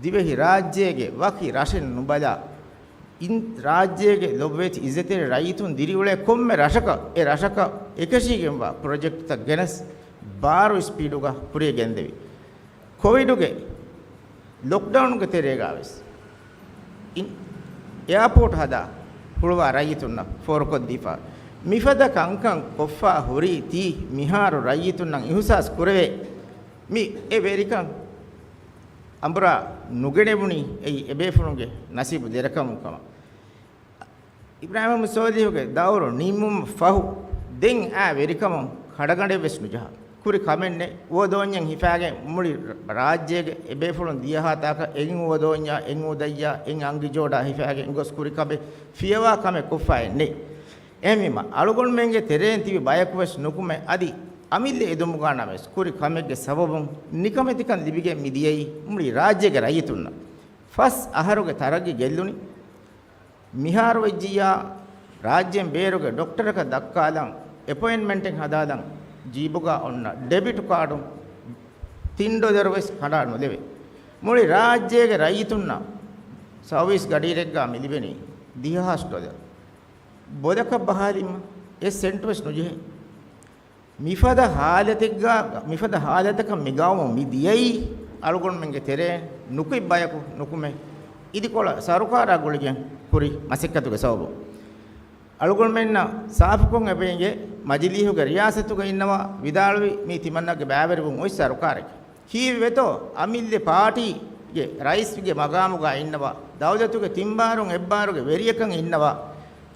ދިވެހި ރާއްޖޭގެ ވަކި ރަށެއް ނުބަލާ، އިން ރާއްޖޭގެ ލޮބުވެތި އިއްޒަތްތެރި ރައްޔިތުން ދިރިއުޅޭ ކޮންމެ ރަށަކަށް އެ ރަށަކަށް އެކަށީގެންވާ ޕްރޮޖެކްޓްތައް ގެނެސް ބާރު ސްޕީޑުގަ ކުރިޔަށް ގެންދެވި. ކޮވިޑުގެ ލޮކްޑައުންގެ ތެރޭގަވެސް އިން އެއާޕޯޓް ހަދާ ހުޅުވާ ރައްޔިތުންނަށް ފޯރުކޮށްދީފަ، މިފަދަ ކަންކަން ކޮށްފަ ހުރީތީ މިހާރު ރައްޔިތުންނަށް އިހުސާސް ކުރެވޭ. މި އެ ވެރިކަން އަނބުރާ ނުގެނެވުނީ އެއީ އެބޭފުޅުންގެ ނަސީބު ދެރަކަމުން ކަމަށް. އިބްރާހިމް ސޯލިހުގެ ދައުރު ނިންމުމަށް ފަހު، ދެން އާ ވެރިކަމުން ކަޑަގަނޑެއް ވެސް ނުޖަހާ. ކުރި ކަމެއް ނެތް. އުވަ ދޯންޏެއް ހިފާގެން މުޅި ރާއްޖޭގެ އެބޭފުޅުން ދިޔަހާ ތާކަށް އެއް އުވަ ދޯންޏާ، އެއް އުދައްޔާ، އެއް އަނގިޖޯޑާ ހިފާގެން ގޮސް ކުރި ކަމެއް ފިޔަވާ ކަމެއް ކޮށްފައެއް ނެތް. އެހެންވީމަ، އަޅުގަނޑުމެންގެ ތެރޭން ތިބި ބަޔަކު ވެސް ނުކުމެ، އަދި އަމިއްލަ އެދުމުގަ ނަމަވެސް ކުރި ކަމެއްގެ ސަބަބުން ނިކަމެތިކަން ލިބިގެން މި ދިޔައީ މުޅި ރާއްޖޭގެ ރައްޔިތުންނަށް. ފަސް އަހަރުގެ ތަރައްގީ ގެއްލުނީ. މިހާރު ވެއްޖިއްޔާ، ރާއްޖޭން ބޭރުގެ ޑޮކްޓަރަކަށް ދައްކާލަން، އެޕޮއިންޓްމަންޓެއް ހަދާލަން، ޖީބުގަ އޮންނަ ޑެބިޓް ކާޑުން ތިން ޑޮލަރު ވެސް ކަނޑާ ނުލެވޭ. މުޅި ރާއްޖޭގެ ރައްޔިތުންނަށް ސަރވިސް ގަޑިއިރެއްގަ މި ލިބެނީ ދިހަ ހާސް ޑޮލަރު. ބޮލަކަށް ބަހާލީމަ އެއް ސެންޓް ވެސް ނުޖެހޭ. މިފަދަ ހާލަތެއްގަ، މިފަދަ ހާލަތަކަށް މި ގައުމު މި ދިޔައީ އަޅުގަނޑުމެންގެ ތެރޭ ނުކުތް ބަޔަކު ނުކުމެ، އިދިކޮޅަށް ސަރުކާރާ ގުޅިގެން ކުރި މަސައްކަތުގެ ސަބަބުން. އަޅުގަނޑުމެންނަށް ސާފުކޮށް އެބައިނގޭ މަޖިލީހުގެ ރިޔާސަތުގަ އިންނަވާ ވިދާޅުވި މީ ތިމަންނަގެ ބައިވެރިވުން އޮތް ސަރުކާރެކޭ. ކީއްވެތޯ އަމިއްލަ ޕާޓީގެ ރައީސްގެ މަގާމުގަ އިންނަވާ، ދައުލަތުގެ ތިންބާރުން އެއްބާރުގެ ވެރިޔަކަށް އިންނަވާ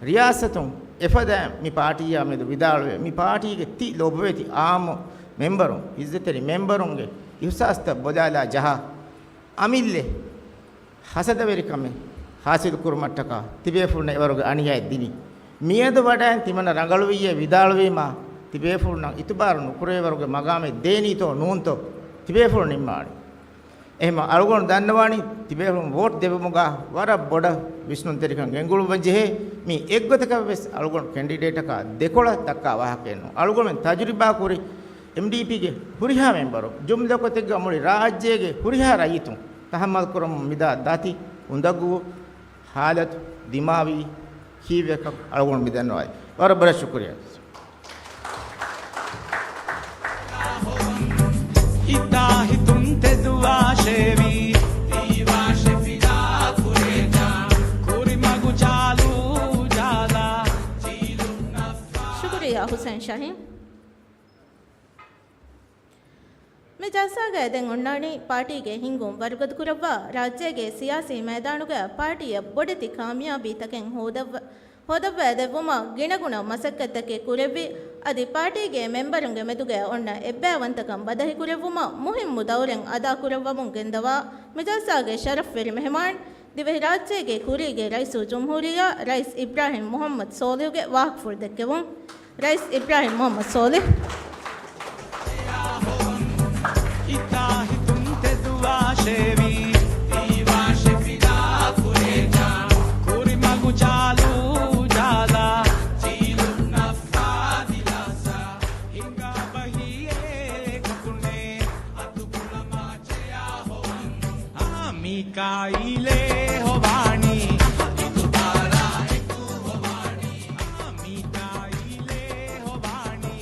ރިޔާސަތުން އެފަދައިން މި ޕާޓީއާ މެދު ވިދާޅުވެ، މި ޕާޓީގެ ތި ލޮބުވެތި އާއްމު މެމްބަރުން، އިއްޒަތްތެރި މެމްބަރުންގެ އިހުސާސްތައް ބޮލާލާ ޖަހާ، އަމިއްލަ ހަސަދަވެރިކަމެއް ހާސިލުކުރުމަށްޓަކާ ތިބޭފުޅުންނަށް އެވަރުގެ އަނިޔާއެއް ދިނީ. މިއަދު ވަޑައިން ތިމަންނަ ރަނގަޅުވިއްޔޭ ވިދާޅުވީމާ، ތިބޭފުޅުންނަށް އިތުބާރު ނުކުރޭވަރުގެ މަގާމެއް ދޭނީތޯ ނޫންތޯ ތިބޭފުޅުން ނިންމާނީ. އެހެންމަ އަޅުގަނޑު ދަންނަވާނީ ތިބޭފުޅުން ވޯޓް ދެއްވުމުގަ ވަރަށް ބޮޑަށް ވިސްނުންތެރިކަން ގެންގުޅުއްވަން ޖެހޭ. މީ އެއްގޮތަކަށް ވެސް އަޅުގަނޑު ކެންޑިޑޭޓަކާ ދެކޮޅަށް ދައްކާ ވާހަކައެއް ނޫން. އަޅުގަނޑުމެން ތަޖުރިބާ ކުރި އެމްޑީޕީގެ ހުރިހާ މެމްބަރު، ޖުމްލަކޮށް ތިއްގަ މުޅި ރާއްޖޭގެ ހުރިހާ ރައްޔިތުން ތަހައްމަލް ކުރަމުން މިދާ ދަތި، އުނދަގޫ، ހާލަތު، ދިމާވީ ކީއްވެކަން އަޅުގަނޑު މިދަންނަވާލީ. ވަރަށް ބޮޑަށް ޝުކުރިޔާ. ހިތާ ހިތުން ތެދުވާށޭވީ، ދީވާށެ ފިލާ ކުރޭ ޖާ، ކުރިމަގު ޖާލޫ ޖާލާ، ޖީލުން ނައްފާ. ޝުކުރިއްޔާ ހުސެން ޝަހީމް. މި ޖަލްސާގައި ދެން އޮންނާނީ ޕާޓީގެ ހިންގުން ވަރުގަދަކުރައްވާ، ރާއްޖޭގެ ސިޔާސީ މައިދާނުގަ ޕާޓީއަށް ބޮޑެތި ކާމިޔާބީތަކެއް ހޯދައްވަ-، ހޯދައްވައިދެއްވުމަށް ގިނަގުނަ މަސައްކަތްތަކެއް ކުރެއްވި، އަދި ޕާޓީގެ މެމްބަރުންގެ މެދުގައި އޮންނަ އެއްބައިވަންތަކަން ބަދަހިކުރެއްވުމަށް މުހިއްމު ދައުރެއް އަދާކުރައްވަމުން ގެންދަވާ މި ޖަލްސާގެ ޝަރަފްވެރި މެހެމާން، ދިވެހިރާއްޖޭގެ ކުރީގެ ރައީސުލްޖުމްހޫރިއްޔާ ރައީސް އިބްރާހިމް މުހައްމަދު ސޯލިހުގެ ވާހަކަފުޅު ދެއްކެވުން. ރައީސް އިބްރާހިމް މުހައްމަދު ސޯލިހު. ހިތާ ހިތުން ތެދުވާށޭވީ، ދީވާށެ ފިލާ ކުރޭ ޖާ، ކުރިމަގު ޖާލޫ ޖާލާ، ޖީލުން ނައްފާ ދިލާސާ، ހިނގާ ބަހީ އޭގަ ކުނޭ، އަތު ކުޅަމާ މިކާއީލޭ ހޮވާނީ، މިކާއީލޭ ހޮވާނީ،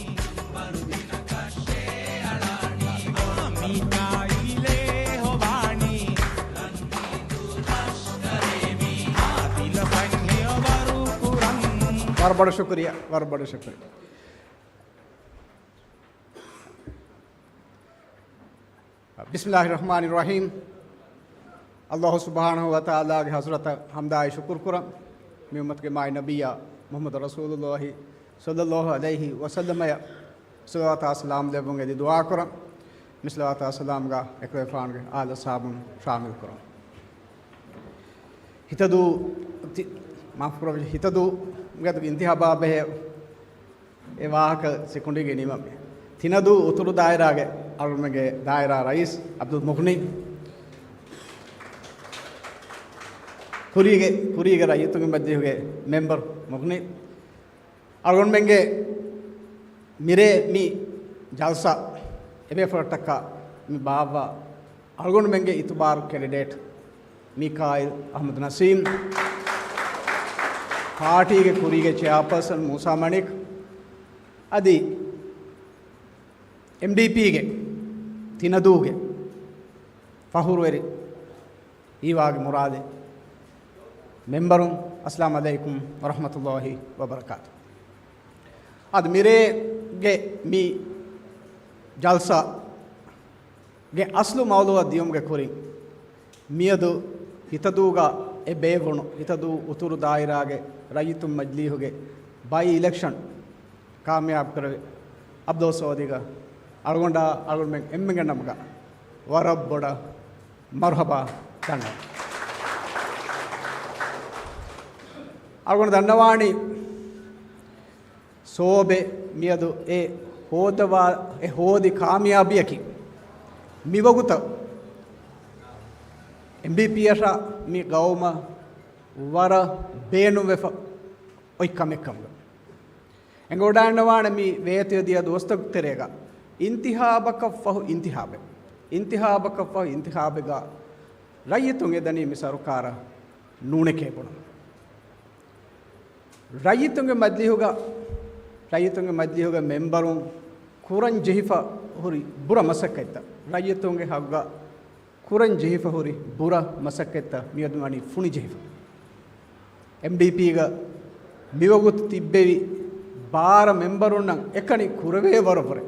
މިކާއީލޭ ހޮވާނީ، ދިލަފަތް ހެޔޮވަރު ކުރަން. ވަރަށް ބޮޑަށް ޝުކުރިއްޔާ، ވަރަށް ބޮޑަށް ޝުކުރިއްޔާ. ބިސްމިއްލާހި ރަޙްމާނި ރަޙީމް. ﷲ ސުބްޙާނަހޫ ވަތަޢާލާގެ ޙަޟްރަތަށް ޙަމްދާއި ޝުކުރު ކުރަން. މި އުއްމަތުގެ މާތް ނަބިއްޔާ މުޙައްމަދު ރަސޫލުﷲ ޞައްލައްލާހު ޢަލައިހި ވަސައްލަމަޔަށް ޞަލަވާތާ ސަލާމް ލެއްވުން އެދި ދުޢާ ކުރަން. މި ޞަލަވާތާ ސަލާމްގަ އެކުލެވިފާނުގެ އާލު އަޞްޙާބުން ޝާމިލް ކުރަން. ހިތަދޫ، ތި-، މާފުކުރައްވަ، ހިތަދޫ މިއަދުގެ އިންތިޚާބާ ބެހޭ އެ ވާހަކަ ސިކުނޑީގެ ނިމަމޭ. ތިނަދޫ އުތުރު ދާއިރާގެ އަޅުގަނޑުމެންގެ ދާއިރާ ރައީސް އަބްދުލް މުޣްނީ، ކުރީގެ، ކުރީގެ ރައްޔިތުންގެ މަޖިލީހުގެ މެމްބަރު މުޣްނީ، އަޅުގަނޑުމެންގެ މިރޭ މި ޖަލްސާ އެބޭފުޅަށްޓަކާ މި ބާއްވާ އަޅުގަނޑުމެންގެ އިތުބާރު ކެނޑިޑޭޓް މީކާއިލް އަޙްމަދު ނަސީމް، ޕާޓީގެ ކުރީގެ ޗެއާޕާސަން މޫސާ މަނިކް، އަދި އެމްޑީޕީގެ ތިނަދޫގެ ފަޚުރުވެރި ހީވާގި މުރާލި މެމްބަރުން، އައްސަލާމު ޢަލައިކުމް ވަރަޙްމަތުﷲި ވަބަރަކާތު. އަދި މިރޭގެ މި ޖަލްސާ ގެ އަސްލު މައުޟޫޢަށް ދިޔުމުގެ ކުރިން، މިއަދު ހިތަދޫގަ އެ ބޭއްވުނު ހިތަދޫ އުތުރު ދާއިރާގެ ރައްޔިތުން މަޖިލީހުގެ ބައި އިލެކްޝަން ކާމިޔާބު ކުރެވި އަބްދުﷲ ސޯދީގަ އަޅުގަނޑާ އަޅުގަނޑުމެން އެންމެންގެ ނަމުގަ ވަރަށް ބޮޑަށް މަރުޙަބާ ދަންނަވަން. އަޅުގަނޑު ދަންނަވާނީ ސޯބެ މިއަދު އެ ހޯދަވާ، އެ ހޯދި ކާމިޔާބީއަކީ މިވަގުތަށް އެމްޑީޕީއަށާ މި ގައުމަށް ވަރަށް ބޭނުންވެފަ އޮތް ކަމެއް ކަމުގަ. އެނގިވަޑައިގަންނަވާނެ މި ވޭތުވެދިޔަ ދުވަސްތަކުގެ ތެރޭގަ އިންތިޚާބަކަށްފަހު އިންތިޚާބެއް، އިންތިޚާބަކަށްފަހު އިންތިޚާބެއްގަ ރައްޔިތުން އެދަނީ މި ސަރުކާރަށް ނޫނެކޭ ބުނަން. ރައްޔިތުންގެ މަޖިލީހުގަ، ރައްޔިތުންގެ މަޖިލީހުގެ މެމްބަރުން ކުރަން ޖެހިފަ ހުރި ބުރަ މަސައްކަތްތައް، ރައްޔިތުންގެ ހައްގަށް ކުރަން ޖެހިފަ ހުރި ބުރަ މަސައްކަތްތައް މިއަދު ވަނީ ފުނި ޖެހިފަ. އެމްޑީޕީގަ މިވަގުތު ތިއްބެވި ބާރަ މެމްބަރުންނަށް އެކަނި ކުރެވޭ ވަރަށްވުރެ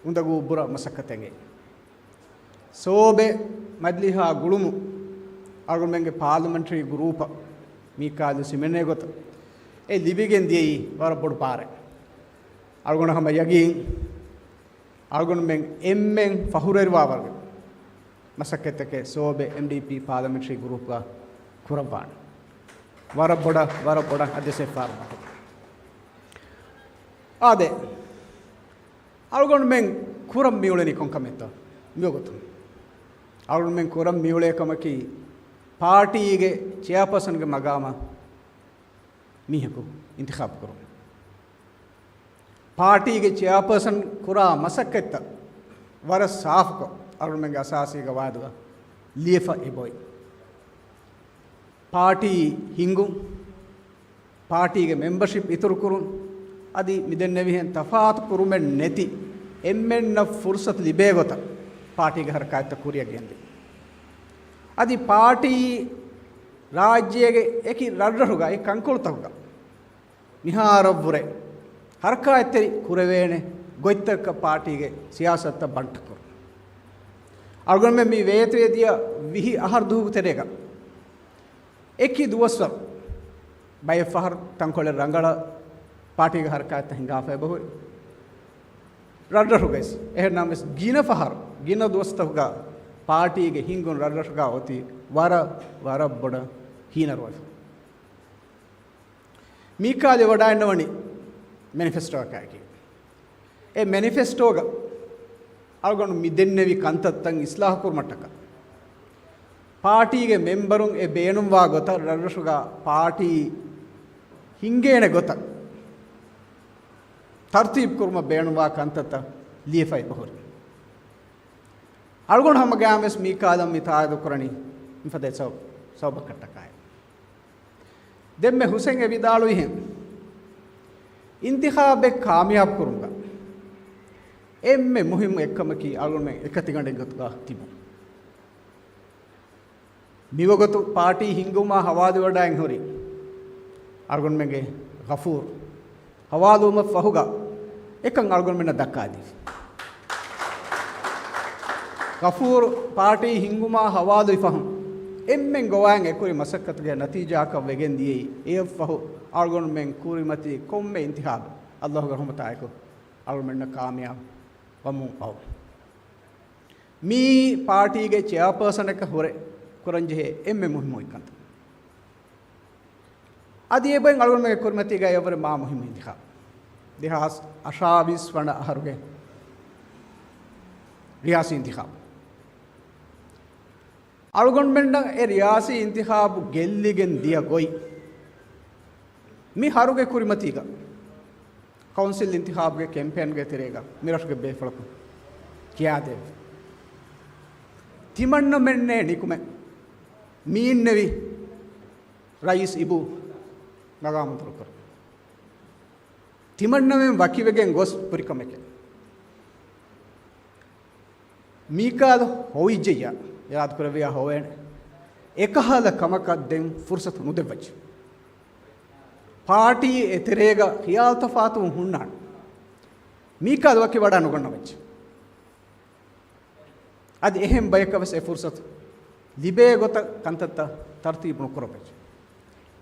އުނދަގޫ ބުރަ މަސައްކަތެއް އެނގޭ. ސޯބެ މަޖިލީހާ ގުޅުމު އަޅުގަނޑުމެންގެ ޕާލަމެންޓްރީ ގްރޫޕަށް މީކާލު ސިމެނޭ ގޮތަށް އެ ލިބިގެން ދިޔައީ ވަރަށް ބޮޑު ބާރެއް. އަޅުގަނޑަށް ހަމަ ޔަގީން އަޅުގަނޑުމެން އެންމެން ފަޚުރުވެރިވާވަރުގެ މަސައްކަތްތަކެއް ސޯބެ އެމްޑީޕީ ޕާލަމެންޓްރީ ގްރޫޕްގަ ކުރައްވާނެ. ވަރަށް ބޮޑަށް، ވަރަށް ބޮޑަށް އަދިވެސް އެއްފަހަރު މަހު. އާދެ، އަޅުގަނޑުމެން ކުރަން މިއުޅެނީ ކޮން ކަމެއްތޯ؟ މިވަގުތު އަޅުގަނޑުމެން ކުރަން މިއުޅޭ ކަމަކީ، ޕާޓީގެ ޗެއާޕާސަންގެ މަގާމަށް މީހަކު އިންތިޚާބު ކުރުން. ޕާޓީގެ ޗެއާޕާސަން ކުރާ މަސައްކަތްތައް ވަރަށް ސާފުކޮށް، އަޅުގަނޑުމެންގެ އަސާސީ ގަވާއިދުގަ ލިޔެފަ އެބައޮތް. ޕާޓީ ހިންގުން، ޕާޓީގެ މެމްބަޝިޕް އިތުރުކުރުން، އަދި މިދެންނެވިހެން ތަފާތު ކުރުމެއް ނެތި އެންމެންނަށް ފުރުސަތު ލިބޭ ގޮތަށް ޕާޓީގެ ހަރަކާތްތައް ކުރިއަށް ގެންދި. އަދި ޕާޓީ ރާއްޖޭގެ އެކި ރަށްރަށުގައި ކަންކޮޅުތަކުގަ މިހާރަށްވުރެ ހަރަކާތްތެރި ކުރެވޭނެ ގޮތްތަކަށް ޕާޓީގެ ސިޔާސަތުތައް ބަންޓުކުރުން. އަޅުގަނޑުމެން މި ވޭތުވެދިޔަ ވިހި އަހަރު ދުވަހުގެ ތެރޭގަ އެކި ދުވަސްވަރު ބައެއް ފަހަރު ތަންކޮޅެއް ރަނގަޅަށް ޕާޓީގެ ހަރަކާތްތައް ހިނގާފަ އެބަހުރި. ރަށްރަށުގައި އެހެންނަމަވެސް ގިނަ ފަހަރު، ގިނަ ދުވަސްތަކުގަ ޕާޓީގެ ހިންގުން ރަށްރަށުގަ އޮތީ ވަރަށް، ވަރަށް ބޮޑަށް ހީނަރުވެފަ. މީކާލެ ވަޑައިންނަވަނީ މެނިފެސްޓޯއަކާއެކީ. އެ މެނިފެސްޓޯގަ އަޅުގަނޑު މި ދެންނެވި ކަންތައްތައް އިސްލާހު ކުރުމަށްޓަކާ، ޕާޓީގެ މެމްބަރުން އެ ބޭނުންވާ ގޮތަށް ރަށްރަށުގަ ޕާޓީ ހިންގޭނެ ގޮތަށް ތަރުތީބު ކުރުމަށް ބޭނުންވާ ކަންތައްތައް ލިޔެފަ އެބަހުރި. އަޅުގަނޑު ހަމަގައިމުވެސް މީކާލަށް މި ތާއީދު ކުރަނީ މިފަދަ ސަބަ-، ސަބަބަކަށްޓަކާއި. ދެންމެ ހުސެން އެ ވިދާޅުވިހެން، އިންތިޚާބެއް ކާމިޔާބު ކުރުމުގަ އެންމެ މުހިއްމު އެއްކަމަކީ އަޅުގަނޑުމެން އެކަތިގަނޑެއްގަތުގަ ތިބުން. މިވަގުތު ޕާޓީ ހިންގުމާ ހަވާލުވެވަޑައިން ހުރި އަޅުގަނޑުމެންގެ ޣަފޫރު ހަވާލުވުމަށް ފަހުގަ އެކަން އަޅުގަނޑުމެންނަށް ދައްކާދީފި. ޣަފޫރު ޕާޓީ ހިންގުމާ ހަވާލުވި ފަހުން އެންމެން ގޮވާއިން އެކުރި މަސައްކަތުގެ ނަތީޖާއަކަށް ވެގެން ދިޔައީ، އެއަށްފަހު އަޅުގަނޑުމެން ކުރިމަތި ކޮންމެ އިންތިޚާބެއް ﷲގެ ރަޙުމަތާއެކު އަޅުގަނޑުމެންނަށް ކާމިޔާބު ވަމުން އައު. މީ ޕާޓީގެ ޗެއާޕާސަނަކަށް ހުރެ ކުރަންޖެހޭ އެންމެ މުހިއްމު އެއްކަންތައް. އަދި އެބައިން އަޅުގަނޑުމެންގެ ކުރިމަތީގައި އެއަށްވުރެ މާ މުހިއްމު އިންތިޚާބު. ދެހާސް އަށާވީސް ވަނަ އަހަރުގެ ރިޔާސީ އިންތިޚާބު. އަޅުގަނޑުމެންނަށް އެ ރިޔާސީ އިންތިޚާބު ގެއްލިގެން ދިޔަ ގޮތް މި އަހަރުގެ ކުރިމަތީގަ ކައުންސިލް އިންތިޚާބުގެ ކެމްޕޭންގެ ތެރޭގަ މިރަށުގެ ބޭފުޅަކު ކިޔާދެއެވެ. ތިމަންނަމެންނޭ ނިކުމެ މީންނެވި ރައީސް އިބޫ މަގާމު ދުރުކުރު. ތިމަންނަމެން ވަކިވެގެން ގޮސް ހުރި ކަމެކެވެ. މީކާލް ހޮވިއްޖެއްޔާ އިރާދަކުރެއްވިޔާ ހޮވޭނެ. އެކަހަލަ ކަމަކަށް ދެން ފުރުސަތު ނުދެއްވައްޗެ. ޕާޓީ އެތެރޭގަ ޚިޔާލު ތަފާތުވުން ހުންނާނެ. މީކާލް ވަކި ވަޑާ ނުގަންނަވައްޗެ. އަދި އެހެން ބަޔަކަށް ވެސް އެ ފުރުސަތު ލިބޭ ގޮތަށް ކަންތައްތައް ތަރުތީބު ނުކުރައްވައްޗެ.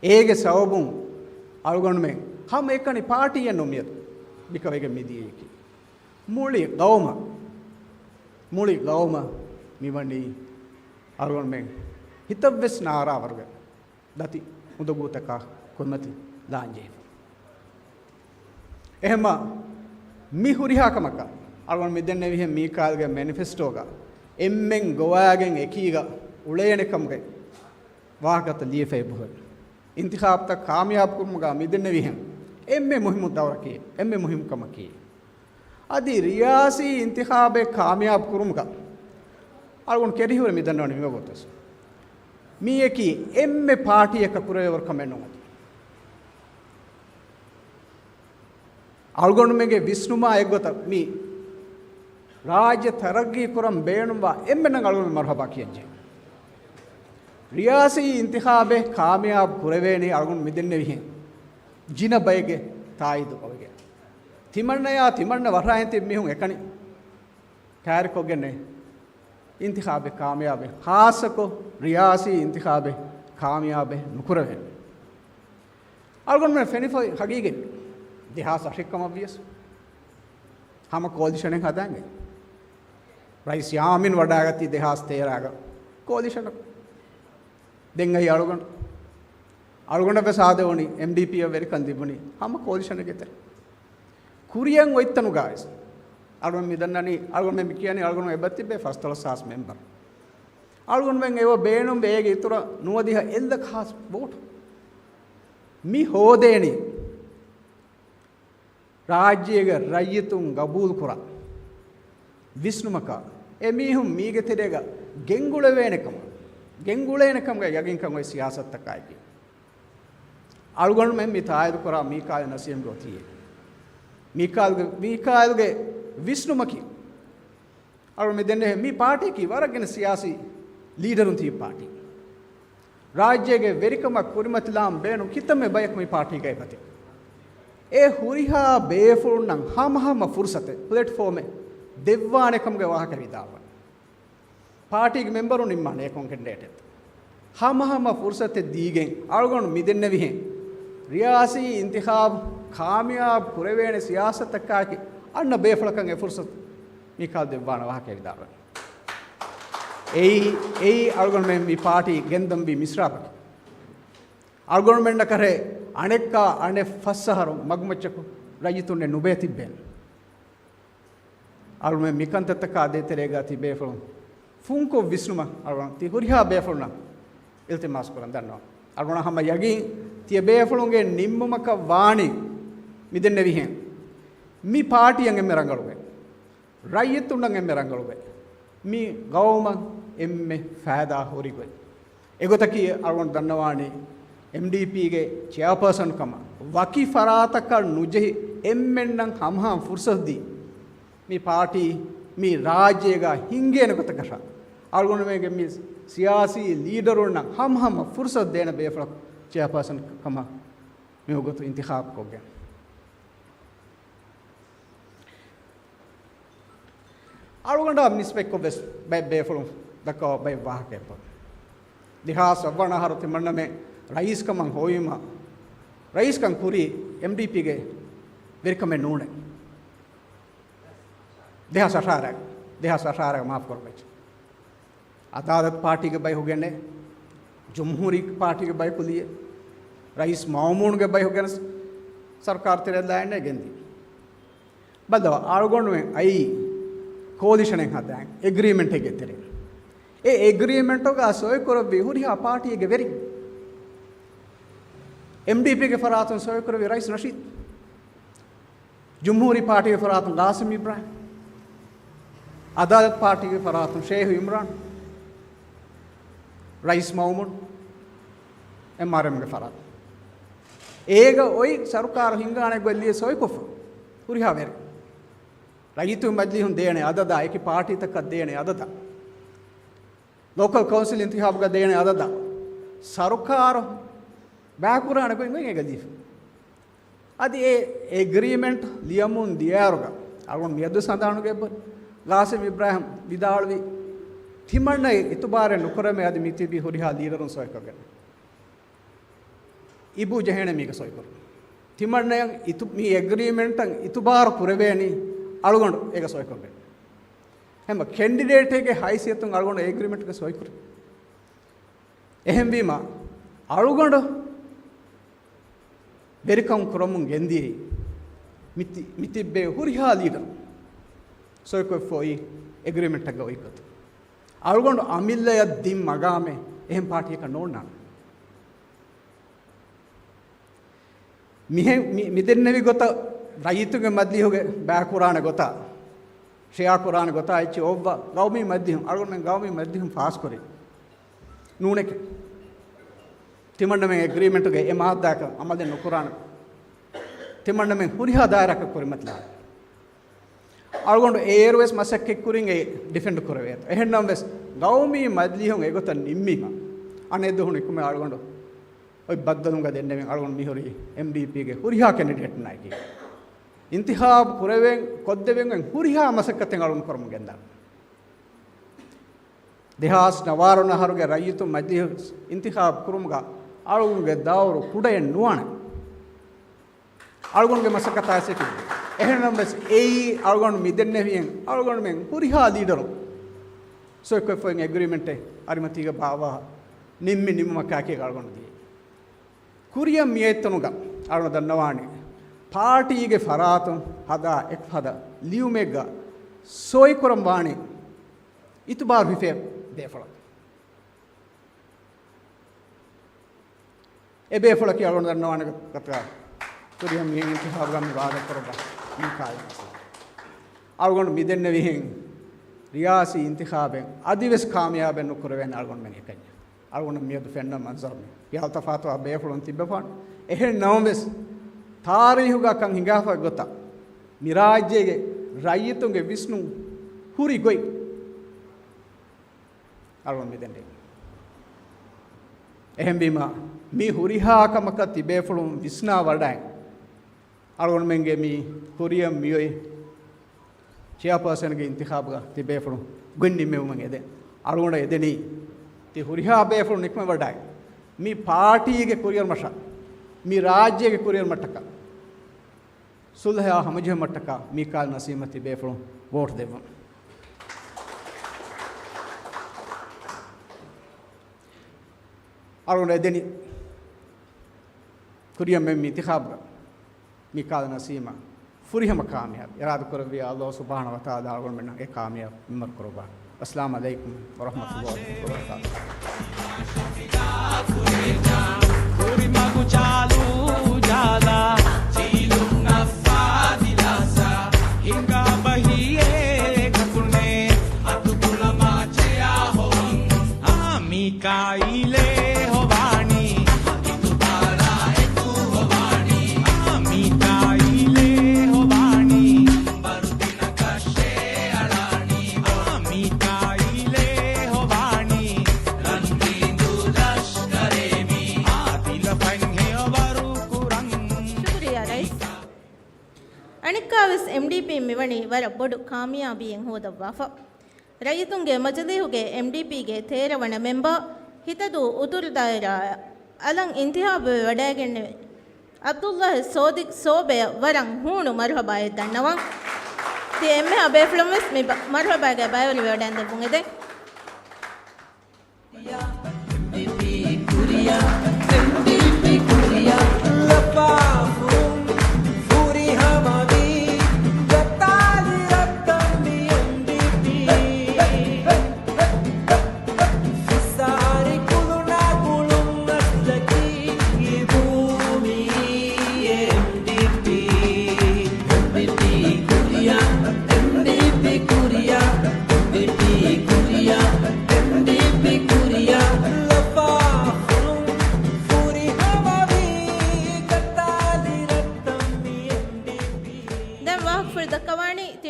އޭގެ ސަބަބުން އަޅުގަނޑުމެން ހަމައެކަނި ޕާޓީއެއް ނޫން މިއަދު ބިކަވައިގެން މިދިޔައީކީ. މުޅި ގައުމަށް، މުޅި ގައުމަށް މިވަނީ އަޅުގަނޑުމެން ހިތަށްވެސް ނާރާވަރުގެ ދަތި އުނދަގޫތަކާ ކުރިމަތި ލާންޖެހިފަ. އެހެންމަ މި ހުރިހާ ކަމަކަށް އަޅުގަނޑު މިދެންނެވިހެން މީކާލްގެ މެނިފެސްޓޯގަ އެންމެން ގޮވާގެން އެކީގަ އުޅޭނެ ކަމުގެ ވާހަކަތައް ލިޔެފައި އެބަހުރި. އިންތިޚާބުތައް ކާމިޔާބު ކުރުމުގަ މިދެންނެވިހެން އެންމެ މުހިއްމު ދައުރަކީ، އެންމެ މުހިއްމު ކަމަކީ، އަދި ރިޔާސީ އިންތިޚާބެއް ކާމިޔާބު ކުރުމުގަ އަޅުގަނޑު ކެރިހުރެ މިދަންނަވަނީ މިވަގުތުވެސް. މީއަކީ އެންމެ ޕާޓީއަކަށް ކުރެވޭވަރު ކަމެއް ނޫން އަދި. އަޅުގަނޑުމެންގެ ވިސްނުމާ އެއްގޮތަށް މި ރާއްޖެ ތަރައްގީ ކުރަން ބޭނުންވާ އެންމެންނަށް އަޅުގަނޑު މަރުޙަބާ ކިޔަންޖެހޭ. ރިޔާސީ އިންތިޚާބެއް ކާމިޔާބު ކުރެވޭނީ އަޅުގަނޑު މިދެންނެވިހެން ޖިނަ ބައެއްގެ ތާއީދު އޮވެގެން. ތިމަންނަޔާ ތިމަންނަ ވަށާއިން ތިބި މީހުން އެކަނި ކައިރިކޮށްގެންނޭ އިންތިޚާބެއް ކާމިޔާބެއް، ޚާއްޞަކޮށް ރިޔާސީ އިންތިޚާބެއް ކާމިޔާބެއް ނުކުރެވޭނެ. އަޅުގަނޑުމެން ފެނިފައި ހަގީގަތް ދެހާސް އަށެއް ކަމަށް ވިޔަސް ހަމަ ކޯލިޝަނެއް ހަދާނގެ. ރައީސް ޔާމީން ވަޑާގަތީ ދެހާސް ތޭރަގަ ކޯލިޝަނަކު. ދެން އައި އަޅުގަނޑު، އަޅުގަނޑަށް ވެސް އާދެވުނީ އެމްޑީޕީއަށް ވެރިކަން ލިބުނީ ހަމަ ކޯލިޝަނެއްގެ ތެރޭ. ކުރިއަށް އޮތްތަނުގައި ވެސް އަޅުގަނޑު މިދަންނަނީ، އަޅުގަނޑުމެން މި ކިޔަނީ އަޅުގަނޑު އެބަތިބޭ ފަސްދޮޅަސް ހާސް މެމްބަރު. އަޅުގަނޑުމެން އެބަ ބޭނުންވޭ އޭގެ އިތުރަށް ނުވަދިހަ އެއްލަކަ ހާސް ވޯޓު. މި ހޯދޭނީ ރާއްޖޭގެ ރައްޔިތުން ގަބޫލުކުރާ ވިސްނުމަކާ، އެމީހުން މީގެ ތެރޭގަ ގެންގުޅެވޭނެ ކަމަށް، ގެންގުޅޭނެ ކަމުގެ ޔަގީންކަން އޮތް ސިޔާސަތަކާއެކީ. އަޅުގަނޑުމެން މި ތާއީދުކުރާ މީކާލް ނަސީމްގެ އޮތީ އެ. މީކާލްގެ، މީކާލްގެ ވިސްނުމަކީ އަޅު މި ދެންނެވި މި ޕާޓީއަކީ ވަރަށް ގިނަ ސިޔާސީ ލީޑަރުން ތިބި ޕާޓީ. ރާއްޖޭގެ ވެރިކަމަށް ކުރިމަތިލާން ބޭނުން ކިތަންމެ ބަޔަކު މި ޕާޓީގައި އެބަތި. އެ ހުރިހާ ބޭފުޅުންނަށް ހަމަހަމަ ފުރުސަތެއް، ޕްލެޓްފޯމެއް ދެއްވާނެ ކަމުގެ ވާހަކަ ވިދާޅުވަން. ޕާޓީގެ މެމްބަރުން ނިންމާނެ އެކަން ކެންޑިޑޭޓެއް. ހަމަހަމަ ފުރުސަތެއް ދީގެން އަޅުގަނޑު މިދެންނެވިހެން ރިޔާސީ އިންތިޚާބު ކާމިޔާބު ކުރެވޭނެ ސިޔާސަތަކާއެކީ އަންނަ ބޭފުޅަކަށް އެ ފުރުސަތު މިކާލް ދެއްވާނެ ވާހަކަ ވިދާޅުވަން. އެއީ، އެއީ އަޅުގަނޑުމެން މި ޕާޓީ ގެންދަންވީ މިސްރާބަކީ. އަޅުގަނޑުމެންނަކަށެއް އަނެއްކާ އަނެއް ފަސް އަހަރު މަގުމައްޗަކު ރައްޔިތުންނެއް ނުބޭ ތިއްބެން. އަޅުމެން މިކަންތައްތަކާ ދޭތެރޭގަ ތި ބޭފުޅުން ފުންކޮށް ވިސްނުމަށް އަޅުގަނޑު ތި ހުރިހާ ބޭފުޅުންނަށް އިލްތިމާސް ކުރަން ދަންނަވަން. އަޅުގަނޑަށް ހަމަ ޔަގީން ތިޔަ ބޭފުޅުންގެ ނިންމުމަކަށް ވާނީ މިދެންނެވިހެން މި ޕާޓީއަށް އެންމެ ރަނގަޅުގޮތް، ރައްޔިތުންނަށް އެންމެ ރަނގަޅުގޮތް، މި ގައުމަށް އެންމެ ފައިދާ ހުރި ގޮތް. އެގޮތަކީ އަޅުގަނޑު ދަންނަވާނީ އެމްޑީޕީގެ ޗެއާޕާސަން ކަމަށް ވަކި ފަރާތަކަށް ނުޖެހި އެންމެންނަށް ހަމަހަމަ ފުރުސަތު ދީ މި ޕާޓީ މި ރާއްޖޭގަ ހިންގޭނެ ގޮތަކަށާ އަޅުގަނޑުމެންގެ މި ސިޔާސީ ލީޑަރުންނަށް ހަމަހަމަ ފުރުސަތު ދޭނެ ބޭފުޅަކު ޗެއާޕާސަން ކަމަށް މިވަގުތު އިންތިޚާބު ކޮށްގެން. އަޅުގަނޑާ ނިސްބަތްކޮށް ވެސް ބައެއް ބޭފުޅުން ދައްކަވާ ބައެއް ވާހަކައެއް ދެހާސް އަށް ވަނަ އަހަރު ތިމަންނަމެން ރައީސްކަމަށް ހޮވީމަ، ރައީސްކަން ކުރީ އެމްޑީޕީގެ ވެރިކަމެއް ނޫނޭ. ދެހާސް އަށާރަ، ދެހާސް އަށާރަ މާފު ކުރައްވައްޗޭ. އަދާލަތު ޕާޓީގެ ބަޔަކު ގެންނޭ، ޖުމްހޫރީ ޕާޓީގެ ބަޔަކު ލިޔެ، ރައީސް މައުމޫންގެ ބަޔަކު ގެނެސް ސަރުކާރު ތެރެއަށް ލާންނޭ ގެންދިޔަ. ބައްލަވާ، އަޅުގަނޑުމެން އައީ ކޯލިޝަނެއް ހަދާން، އެގްރީމެންޓެއްގެ ތެރެއިން. އެ އެގްރީމެންޓުގަ ސޮއިކުރެއްވި ހުރިހާ ޕާޓީއެއްގެ ވެރިން. އެމްޑީޕީގެ ފަރާތުން ސޮއިކުރެއްވި ރައީސް ނަޝީދު. ޖުމްހޫރީ ޕާޓީގެ ފަރާތުން ގާސިމް އިބްރާހިމް. އަދާލަތު ޕާޓީގެ ފަރާތުން ޝޭހު އިމްރާން. ރައީސް މައުމޫން. އެމްއާރްއެމްގެ ފަރާތުން. އޭގަ އޮތް ސަރުކާރު ހިންގާނެ ގޮތް ލިޔެ ސޮއިކޮށްފަ ހުރިހާ ވެރިން. ރައްޔިތުން މަޖިލީހުން ދޭނެ އަދަދާ، އެކި ޕާޓީތަކަށް ދޭނެ އަދަދާ، ލޯކަލް ކައުންސިލް އިންތިޚާބުގަ ދޭނެ އަދަދާ، ސަރުކާރު ބައިކުރާނެ ގޮތް އޭގަ ލިޔެފަ. އަދި އެ އެގްރީމެންޓް ލިޔަމުން ދިޔައިރުގަ، އަޅުގަނޑު މިއަދު ސަނދާނުގެ ގާސިމް އިބްރާހިމް ވިދާޅުވި، ތިމަންނައެއް އިތުބާރެއް ނުކުރަމޭ، އަދި މިތިބީ ހުރިހާ ލީޑަރުން ސޮއިކޮށްގެން. އިބޫ ޖެހޭނެ މީގަ ސޮއިކުރުން. ތިމަންނަޔަށް އިތު-، މި އެގްރީމެންޓަށް އިތުބާރު ކުރެވޭނީ އަޅުގަނޑު އޭގަ ސޮއިކޮށްގެން. ހަމަ ކެންޑިޑޭޓެއްގެ ހައިސިއްޔަތުން އަޅުގަނޑު އެގްރީމެންޓްގަ ސޮއިކުރި. އެހެންވީމަ، އަޅުގަނޑު ވެރިކަން ކުރަމުން ގެންދިޔައީ މިތި-، މިތިއްބޭ ހުރިހާ ލީޑަރު ސޮއިކޮށްފަ އޮތް އެގްރީމެންޓަށް އޮތް ގޮތަށް. އަޅުގަނޑު އަމިއްލަޔަށް ދިން މަގާމެއް އެހެން ޕާޓީއަކަށް ނޯންނާނެ. މިހެން މި-، މިދެންނެވި ގޮތަށް ރައްޔިތުންގެ މަޖިލީހުގެ ބައިކުރާނެ ގޮތާ، ޝެއާ ކުރާނެ ގޮތާ އެއްޗެއް އޮއްވާ ގައުމީ މަޖިލީހުން، އަޅުގަނޑުމެން ގައުމީ މަޖިލީހުން ފާސްކުރީ ނޫނެކެ. ތިމަންނަމެން އެގްރީމެންޓުގެ އެ މާއްދާއަކަށް އަމަލެއް ނުކުރާނެ. ތިމަންނަމެން ހުރިހާ ދާއިރާއަކަށް ކުރިމަތިލާނެ. އަޅުގަނޑު އޭރުވެސް މަސައްކަތްކުރިން އެ ޑިފެންޑް ކުރެވޭތޯ. އެހެންނަމަވެސް، ގައުމީ މަޖިލީހުން އެގޮތަށް ނިންމީމަ، އަނެއް ދުވަހު ނިކުމެ އަޅުގަނޑު އޮތް ބައްދަލުމުގަ ދެންނެވިން އަޅުގަނޑު މިހުރީ އެމްޑީޕީގެ ހުރިހާ ކެންޑިޑޭޓްނާއެކީ. އިންތިޚާބު ކުރެވެން، ކޮށްދެވެން ހުރިހާ މަސައްކަތެއް އަޅުގަނޑު ކުރަމުން ގެންދާނެ. ދެހާސް ނަވާރަ ވަނަ އަހަރުގެ ރައްޔިތުން މަޖިލީހު އިންތިޚާބު ކުރުމުގަ އަޅުގަނޑުގެ ދައުރު ކުޑައެއް ނުވާނެ. އަޅުގަނޑުގެ މަސައްކަތާ ސިޓި. އެހެންނަމަވެސް އެއީ އަޅުގަނޑު މިދެންނެވިއެއް އަޅުގަނޑުމެން ހުރިހާ ލީޑަރު ސޮއިކޮށްފައި އެގްރީމެންޓެއް އަރިމަތީގަ ބާވާ ނިންމި ނިންމުމަކާއެކީ އަޅުގަނޑު ދިޔަ. ކުރިއަށް މިއޮތްތަނުގަ އަޅުގަނޑު ދަންނަވާނީ ޕާޓީގެ ފަރާތުން ހަދާ އެއްފަދަ ލިޔުމެއްގަ ސޮއިކުރަން ވާނީ އިތުބާރު ހިފޭ ބޭފުޅަކު. އެ ބޭފުޅަކީ އަޅުގަނޑު ދަންނަވާނެ ގޮތަކަށް ކުރިއަށް މިހެން އިންތިޚާބުގަ މި ވާދަ ކުރައްވާ މީކާއިލް. އަޅުގަނޑު މިދެންނެވިހެން ރިޔާސީ އިންތިޚާބެއް އަދިވެސް ކާމިޔާބެއް ނުކުރެވޭނެ އަޅުގަނޑުމެން އެކަންޏެއް. އަޅުގަނޑު މިއަދު ފެންނަ މަންޒަރު މި. ހިޔާލު ތަފާތުވާ ބޭފުޅުން ތިއްބެފާނެ. އެހެން ނަމަވެސް، ތާރީހުގަ ކަން ހިނގާފަ ގޮތަށް މި ރާއްޖޭގެ ރައްޔިތުންގެ ވިސްނުން ހުރި ގޮތް އަޅުގަނޑު މިދެންނެވި. އެހެންވީމަ، މި ހުރިހާ ކަމަކަށް ތިބޭފުޅުން ވިސްނާ ވަޑައި، އަޅުގަނޑުމެންގެ މި ކުރިއަށް މިއޮތް ޗެއާޕާސަންގެ އިންތިޚާބުގަ ތިބޭފުޅުން ގޮތް ނިންމެވުމަށް އެދެން. އަޅުގަނޑަށް އެދެނީ، ތި ހުރިހާ ބޭފުޅުން ނިކުމެވަޑައި، މި ޕާޓީގެ ކުރިއަރުމަށަށް، މި ރާއްޖޭގެ ކުރިއަރުމަށްޓަކާ، ސުލްހަޔާ ހަމަޖެހުމަށްޓަކާ މީކާލް ނަސީމަށް ތިބޭފުޅުން ވޯޓް ދެއްވުން. އަޅުގަނޑަށް އެދެނީ ކުރިއަށް މި އިންތިޚާބުގަ މީކާލް ނަސީމަށް ފުރިހަމަ ކާމިޔާބެއް އިރާދަ ކުރެއްވިޔާ، ﷲ ސުބްޙާނަހޫ ވަތަޢާލާ އަޅުގަނޑުމެންނަށް އެ ކާމިޔާބު މިންވަރު ކުރައްވާ. އައްސަލާމު ޢަލައިކުމް ވަރަޙްމަތުﷲ ވަބަރަކާތުހު. ކުރިމަގު ޖާލު ޖާލާ، ޖީލުން ނައްފާ ދިލާސާ، ހިނގާ ބަހީ އޭގަކުނޭ، އަތުކުޅަ މާޗެއާ ހޮވަން. އާ މީކާއީލޭ ހޮވާނީ، އިތުބާރާ އެކު ހޮވާނީ. އާ މީކާއީލޭ ހޮވާނީ، ބަރު ދިނަކަށޭ އަޅާނީ. އާ މީކާއީލޭ ހޮވާނީ، ރަންގީނު ލަޝްކަރޭ މީ. އާ ދިލަފަން ހެޔޮވަރު ކުރަން. ޝުކުރިއްޔާ ރައީސް. އަނެއްކާވެސް އެމްޑީޕީން މިވަނީ ވަރަށް ބޮޑު ކާމިޔާބީއެއް ހޯދައްވާފަ. ރައްޔިތުންގެ މަޖިލީހުގެ އެމްޑީޕީގެ ތޭރަ ވަނަ މެމްބަރ، ހިތަދޫ އުތުރު ދާއިރާއަށް އަލަށް އިންތިޚާބުވެ ވަޑައިގެންނެވި ޢަބްދުﷲ ޞާދިޤް ސޯބެއަށް ވަރަށް ހޫނު މަރުޙަބާއެއް ދަންނަވަން. ތިޔަ އެންމެހާ ބޭފުޅުން ވެސް މި ބަ-، މަރުޙަބާގައި ބައިވެރިވެވަޑައިގެންދެއްވުން އެދެން. ކުރިއަށް، އެމްޑީޕީ ކުރިއަށް، އެމްޑީޕީ ކުރިއަށް، ލަފާފުން ފުރިހަމަވީ، ގަތް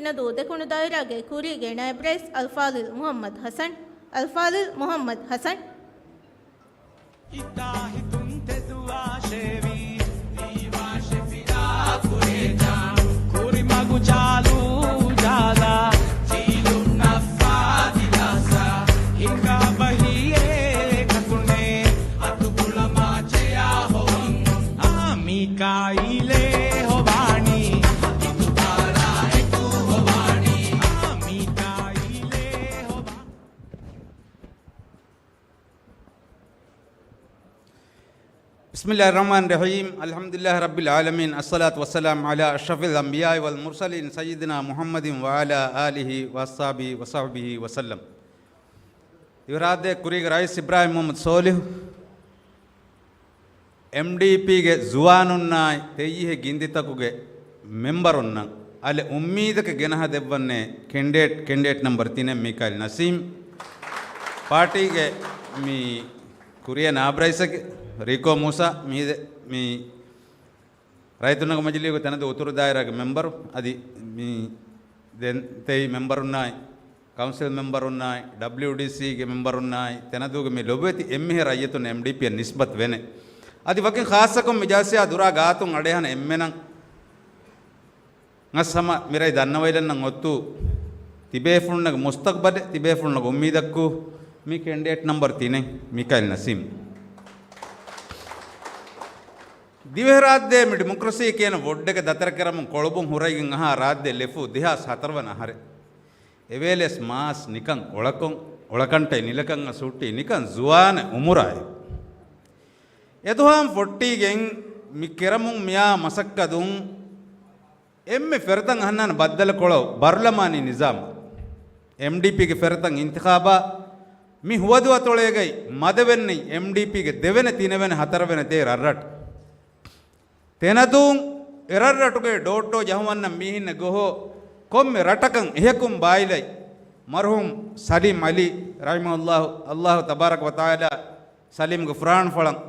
ތެނަދޫ ދެކުނު ދާއިރާގެ ކުރީގެ ނައިބް ރައީސް އަލްފާޟިލް މުޙައްމަދު ޙަސަން، އަލްފާޟިލް މުޙައްމަދު ޙަސަން. ހިތާ ހިތުން ތެދުވާށޭ ވީ، ދީވާށޭ ފިރާ ކުރޭ ޖާ، ކުރިމަގު ޖާލު ޖާލާ، ޖީލުން ނައްފާ ދިލާސާ، ހިނގާ ބަހިޔޭ ކަކުނޭ، އަތު ކުޅަމާ ޖެޔާ ހޮވަން، އާ މީކާއީލޭ ހޮވާނީ، އިތުބާރާ އެކު ހޮވާނީ، އާ މީކާއީލޭ ހޮވާ. بسم الله الرحمن الرحيم. الحمد لله رب العالمين. الصلاة والسلام على أشرف الأنبياء والمرسلين سيدنا محمد وعلى آله وأصحابه وصحبه وسلم. ދިވެހިރާއްޖެ ކުރީގެ ރައީސް އިބްރާހިމް މުޙައްމަދު ޞޯލިޙު، އެމްޑީޕީގެ ޒުވާނުންނާއި ތެއްޔިހެއް ގިންދިތަކުގެ މެމްބަރުންނަށް އަލެއް އުއްމީދަކަށް ގެނަހަ ދެއްވަންނޭ ކެންޑިޑޭޓް، ކެންޑިޑޭޓް ނަމްބަރު ތިނެއް މީކާއިލް ނަސީމް. ޕާޓީގެ މި ކުރިއަށް ނާއިބް ރައީސަކީ ރީކޯ މޫސާ މީ، މި ރައްޔިތުންނަކަށް މަޖިލީހުގެ ތެނަދޫ އުތުރު ދާއިރާގެ މެމްބަރު، އަދި މި ދެން ތެތް މެމްބަރުންނާއި، ކައުންސިލް މެމްބަރުންނާއި، ޑަބްލިޔުޑީސީގެ މެމްބަރުންނާއި، ތެނަދޫގެ މި ލޮބުވެތި އެންމެހާ ރައްޔިތުން އެމްޑީޕީއަށް ނިސްބަތް ވޭނެ. އަދި ވަކިން ޚާއްޞަކޮށް މި ޖަލްސާއާ ދުރާ ގާތުން އަޑުއެހުނު އެންމެނަށް ހަމަ މިރޭ ދަންނަވައިލަން އޮތު ތިބޭފުޅުންނަގެ މުސްތަޤްބަލެއް، ތިބޭފުޅުންނަގެ އުއްމީދަކު މި ކެންޑިޑޭޓް ނަމްބަރު ތިނެއް މީކާއިލް ނަސީމް. ދިވެހިރާއްޖެ މި ޑިމޮކްރަސީ ކިޔަން ވޮޑްޑެއްގެ ދަތަރަ ކެރަމުން ކޮޅުބުން ހުރައިގެން އަހާ ރާއްޖެ ލެފު ދެހާސް ހަތަރު ވަނަ އަހަރެއް. އެވޭލެސް މާސް ނިކަން އޮޅަކޮން، އޮޅަކަންޓައި ނިލަކަން އަސޫޓީ ނިކަން ޒުވާނެއް އުމުރާއެވެ. އެދުހާން ފޮއްޓީގެން މި ކެރަމުން މިއާ މަސައްކަތުން އެންމެ ފެރަތަން އަހަންނާން ބައްދަލުކޮޅަށް ބަރުލަމާނީ ނިޒާމަށް. އެމްޑީޕީގެ ފެރަތަން އިންތިޚާބާ މި ހުވަދުއަތޮޅޭގައި މަދެވެންނެއް އެމްޑީޕީގެ ދެވެނެ ތިނެވެނެ ހަތަރުވެނެ ތޭ ރަށްރަށް. ތެނަދޫން އެރަށްރަށުގެ ޑޯޓޯ ޖަހުމަންނަ މީހިންނެ ގޮހޯ ކޮންމެ ރަޓަކަށް އެހެކުން ބާއިލައި، މަރުހޫމް ސަލީމް އަލީ ރަޙިމަހުﷲ، ﷲ ތަބާރަކަ ވަތަޢާލާ ސަލީމްގެ ފުރާނަފަޅަށް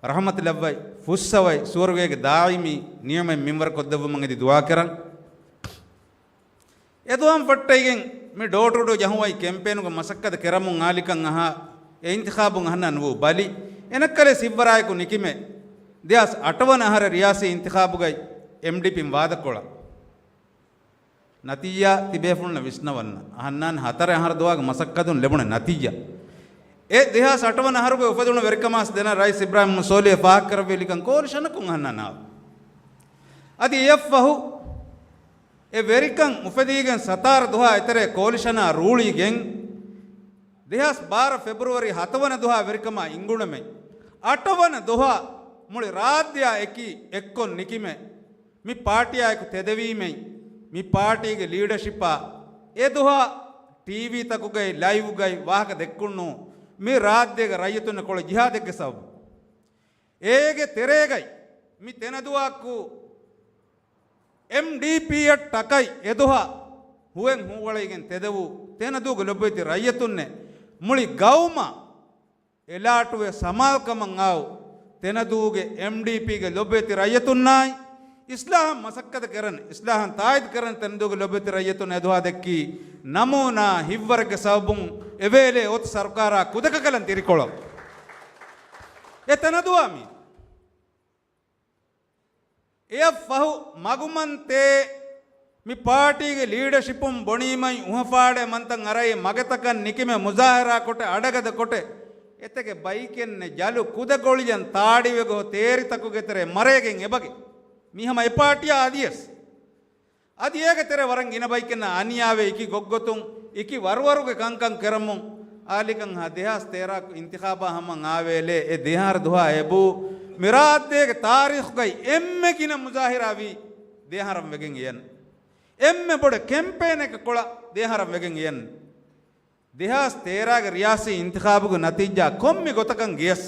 ރަޙުމަތު ލައްވައި، ފުއްސަވައި، ސުވަރުގޭގެ ދާއިމީ ނިޢުމަތް މިންވަރު ކޮށްދެއްވުމަށް އެދި ދުޢާ ކެރަން. އެދުވަހުން ފޮއްޓައިގެން މި ޑޯ ޓު ޑޯ ޖަހުމައި ކެމްޕޭނުގެ މަސައްކަތު ކެރަމުން އާލިކަން އަހާ، އެ އިންތިޚާބުން އަހަންނަށް ނުވޫ ބަލި، އެނައްކަލޭ ސިއްވަރާއެކު ނިކިމޭ، ދެހާސް އަޓުވަނަ އަހަރެއް ރިޔާސީ އިންތިޚާބުގައި އެމްޑީޕީން ވާދަކޮޅަށް. ނަތީޖާ ތިބޭފުޅުންނަށް ވިސްނަވަންނަ. އަހަންނާން ހަތަރެއް އަހަރު ދުވާގެ މަސައްކަތުން ލެބުނެ ނަތީޖާ. އެ ދެހާސް އަޓުވަނަ އަހަރުގެ އުފެދުނު ވެރިކަމާސް ދެނަ ރައީސް އިބްރާހިމް ސޯލިހު ފާހަގަކަރައްވި ލިކަން ކޯލިޝަނަކުން އަހަންނާން އާ. އަދި އެއަށްފަހު އެ ވެރިކަން އުފެދީގެން ސަތާރަ ދުހާ އެތެރޭ ކޯލިޝަނާ ރޫޅީގެން، ދެހާސް ބާރަ ފެބްރުވަރީ ހަތަވަނަ ދުހާ ވެރިކަމާ އިނގުނަމެ، އަޓަވަނަ ދުހާ މުޅި ރާއްޖެއާ އެކީ އެއްކޮށް ނިކިމެ، މި ޕާޓީއާއެކު ތެދެވީމެއް، މި ޕާޓީގެ ލީޑަޝިޕާ އެ ދުހާ ޓީވީތަކުގައި ލައިވުގައި ވާހަކަ ދެއްކުންނޫ، މި ރާއްޖޭގެ ރައްޔިތުންނަށް ކޮޅު ޖިހާދެއްގެ ސަބަބު. އޭގެ ތެރޭގައި މި ތެނަދުވާއަކު އެމްޑީޕީއަށް ޓަކައި އެދުހާ ހުވެން ހޫވަޅައިގެން ތެދެވޫ ތެނަދޫގެ ލޮބުވެތި ރައްޔިތުންނެއް މުޅި ގައުމަށް އެލާޓުވެ ސަމާލުކަމަށް އާއު، ތެނަދޫގެ އެމްޑީޕީގެ ލޮބުވެތި ރައްޔިތުންނާއި، އިސްލާހަށް މަސައްކަތު ކެރަން، އިސްލާހަށް ތާއީދު ކެރަން ތެނަދޫގެ ލޮބުވެތި ރައްޔިތުން އެދުހާ ދެއްކީ ނަމޫނާ ހިތްވަރެއްގެ ސަބަބުން އެވޭލޭ އޮތް ސަރުކާރާ ކުދަކަކަލަން ތިރިކޮޅަށް. އެ ތެނަދުވާ މީ. އެއަށްފަހު މަގުމަންތޭ މި ޕާޓީގެ ލީޑަޝިޕުން ބޮނީމައި އުހަފާޑެ މަންތަން އަރައި މަގެތަކަށް ނިކިމެ މުޒާހަރާ ކޮޓެ އަޑަގަދަ ކޮޓެ އެތަކެއް ބައިކެއްނެ ޖަލު ކުދަ ގޮޅިޔަން ތާޑިވެގޮ ތޭރިތަކުގެ ތެރެ މަރޭގެން އެބަގެ. މީ ހަމަ އެ ޕާޓީއާ އަދިޔަސް. އަދި އޭގެ ތެރެ ވަރަށް ގިނަ ބައިކެއްނަށް އަނިޔާވެ އިކި ގޮށްގޮތުން އިކި ވަރުވަރުގެ ކަންކަން ކެރަމުން އާލިކަން ހާ ދެހާސް ތޭރަ އިންތިޚާބާ ހަމަ އާވޭލޭ އެ ދެހާރަ ދުހާ އެބޫ މި ރާއްޖޭގެ ތާރީޚުގައި އެންމެ ގިނަ މުޒާހިރާ ވީ ދެހާރަ ވެގެން އިޔަން. އެންމެ ބޮޑެ ކެމްޕޭނެއްގެ ކޮޅަށް ދެހާރަ ވެގެން އިޔަން. ދެހާސް ތޭރަގެ ރިޔާސީ އިންތިޚާބުގެ ނަތީޖާ ކޮންމެ ގޮތަކަށް ގެޔަސް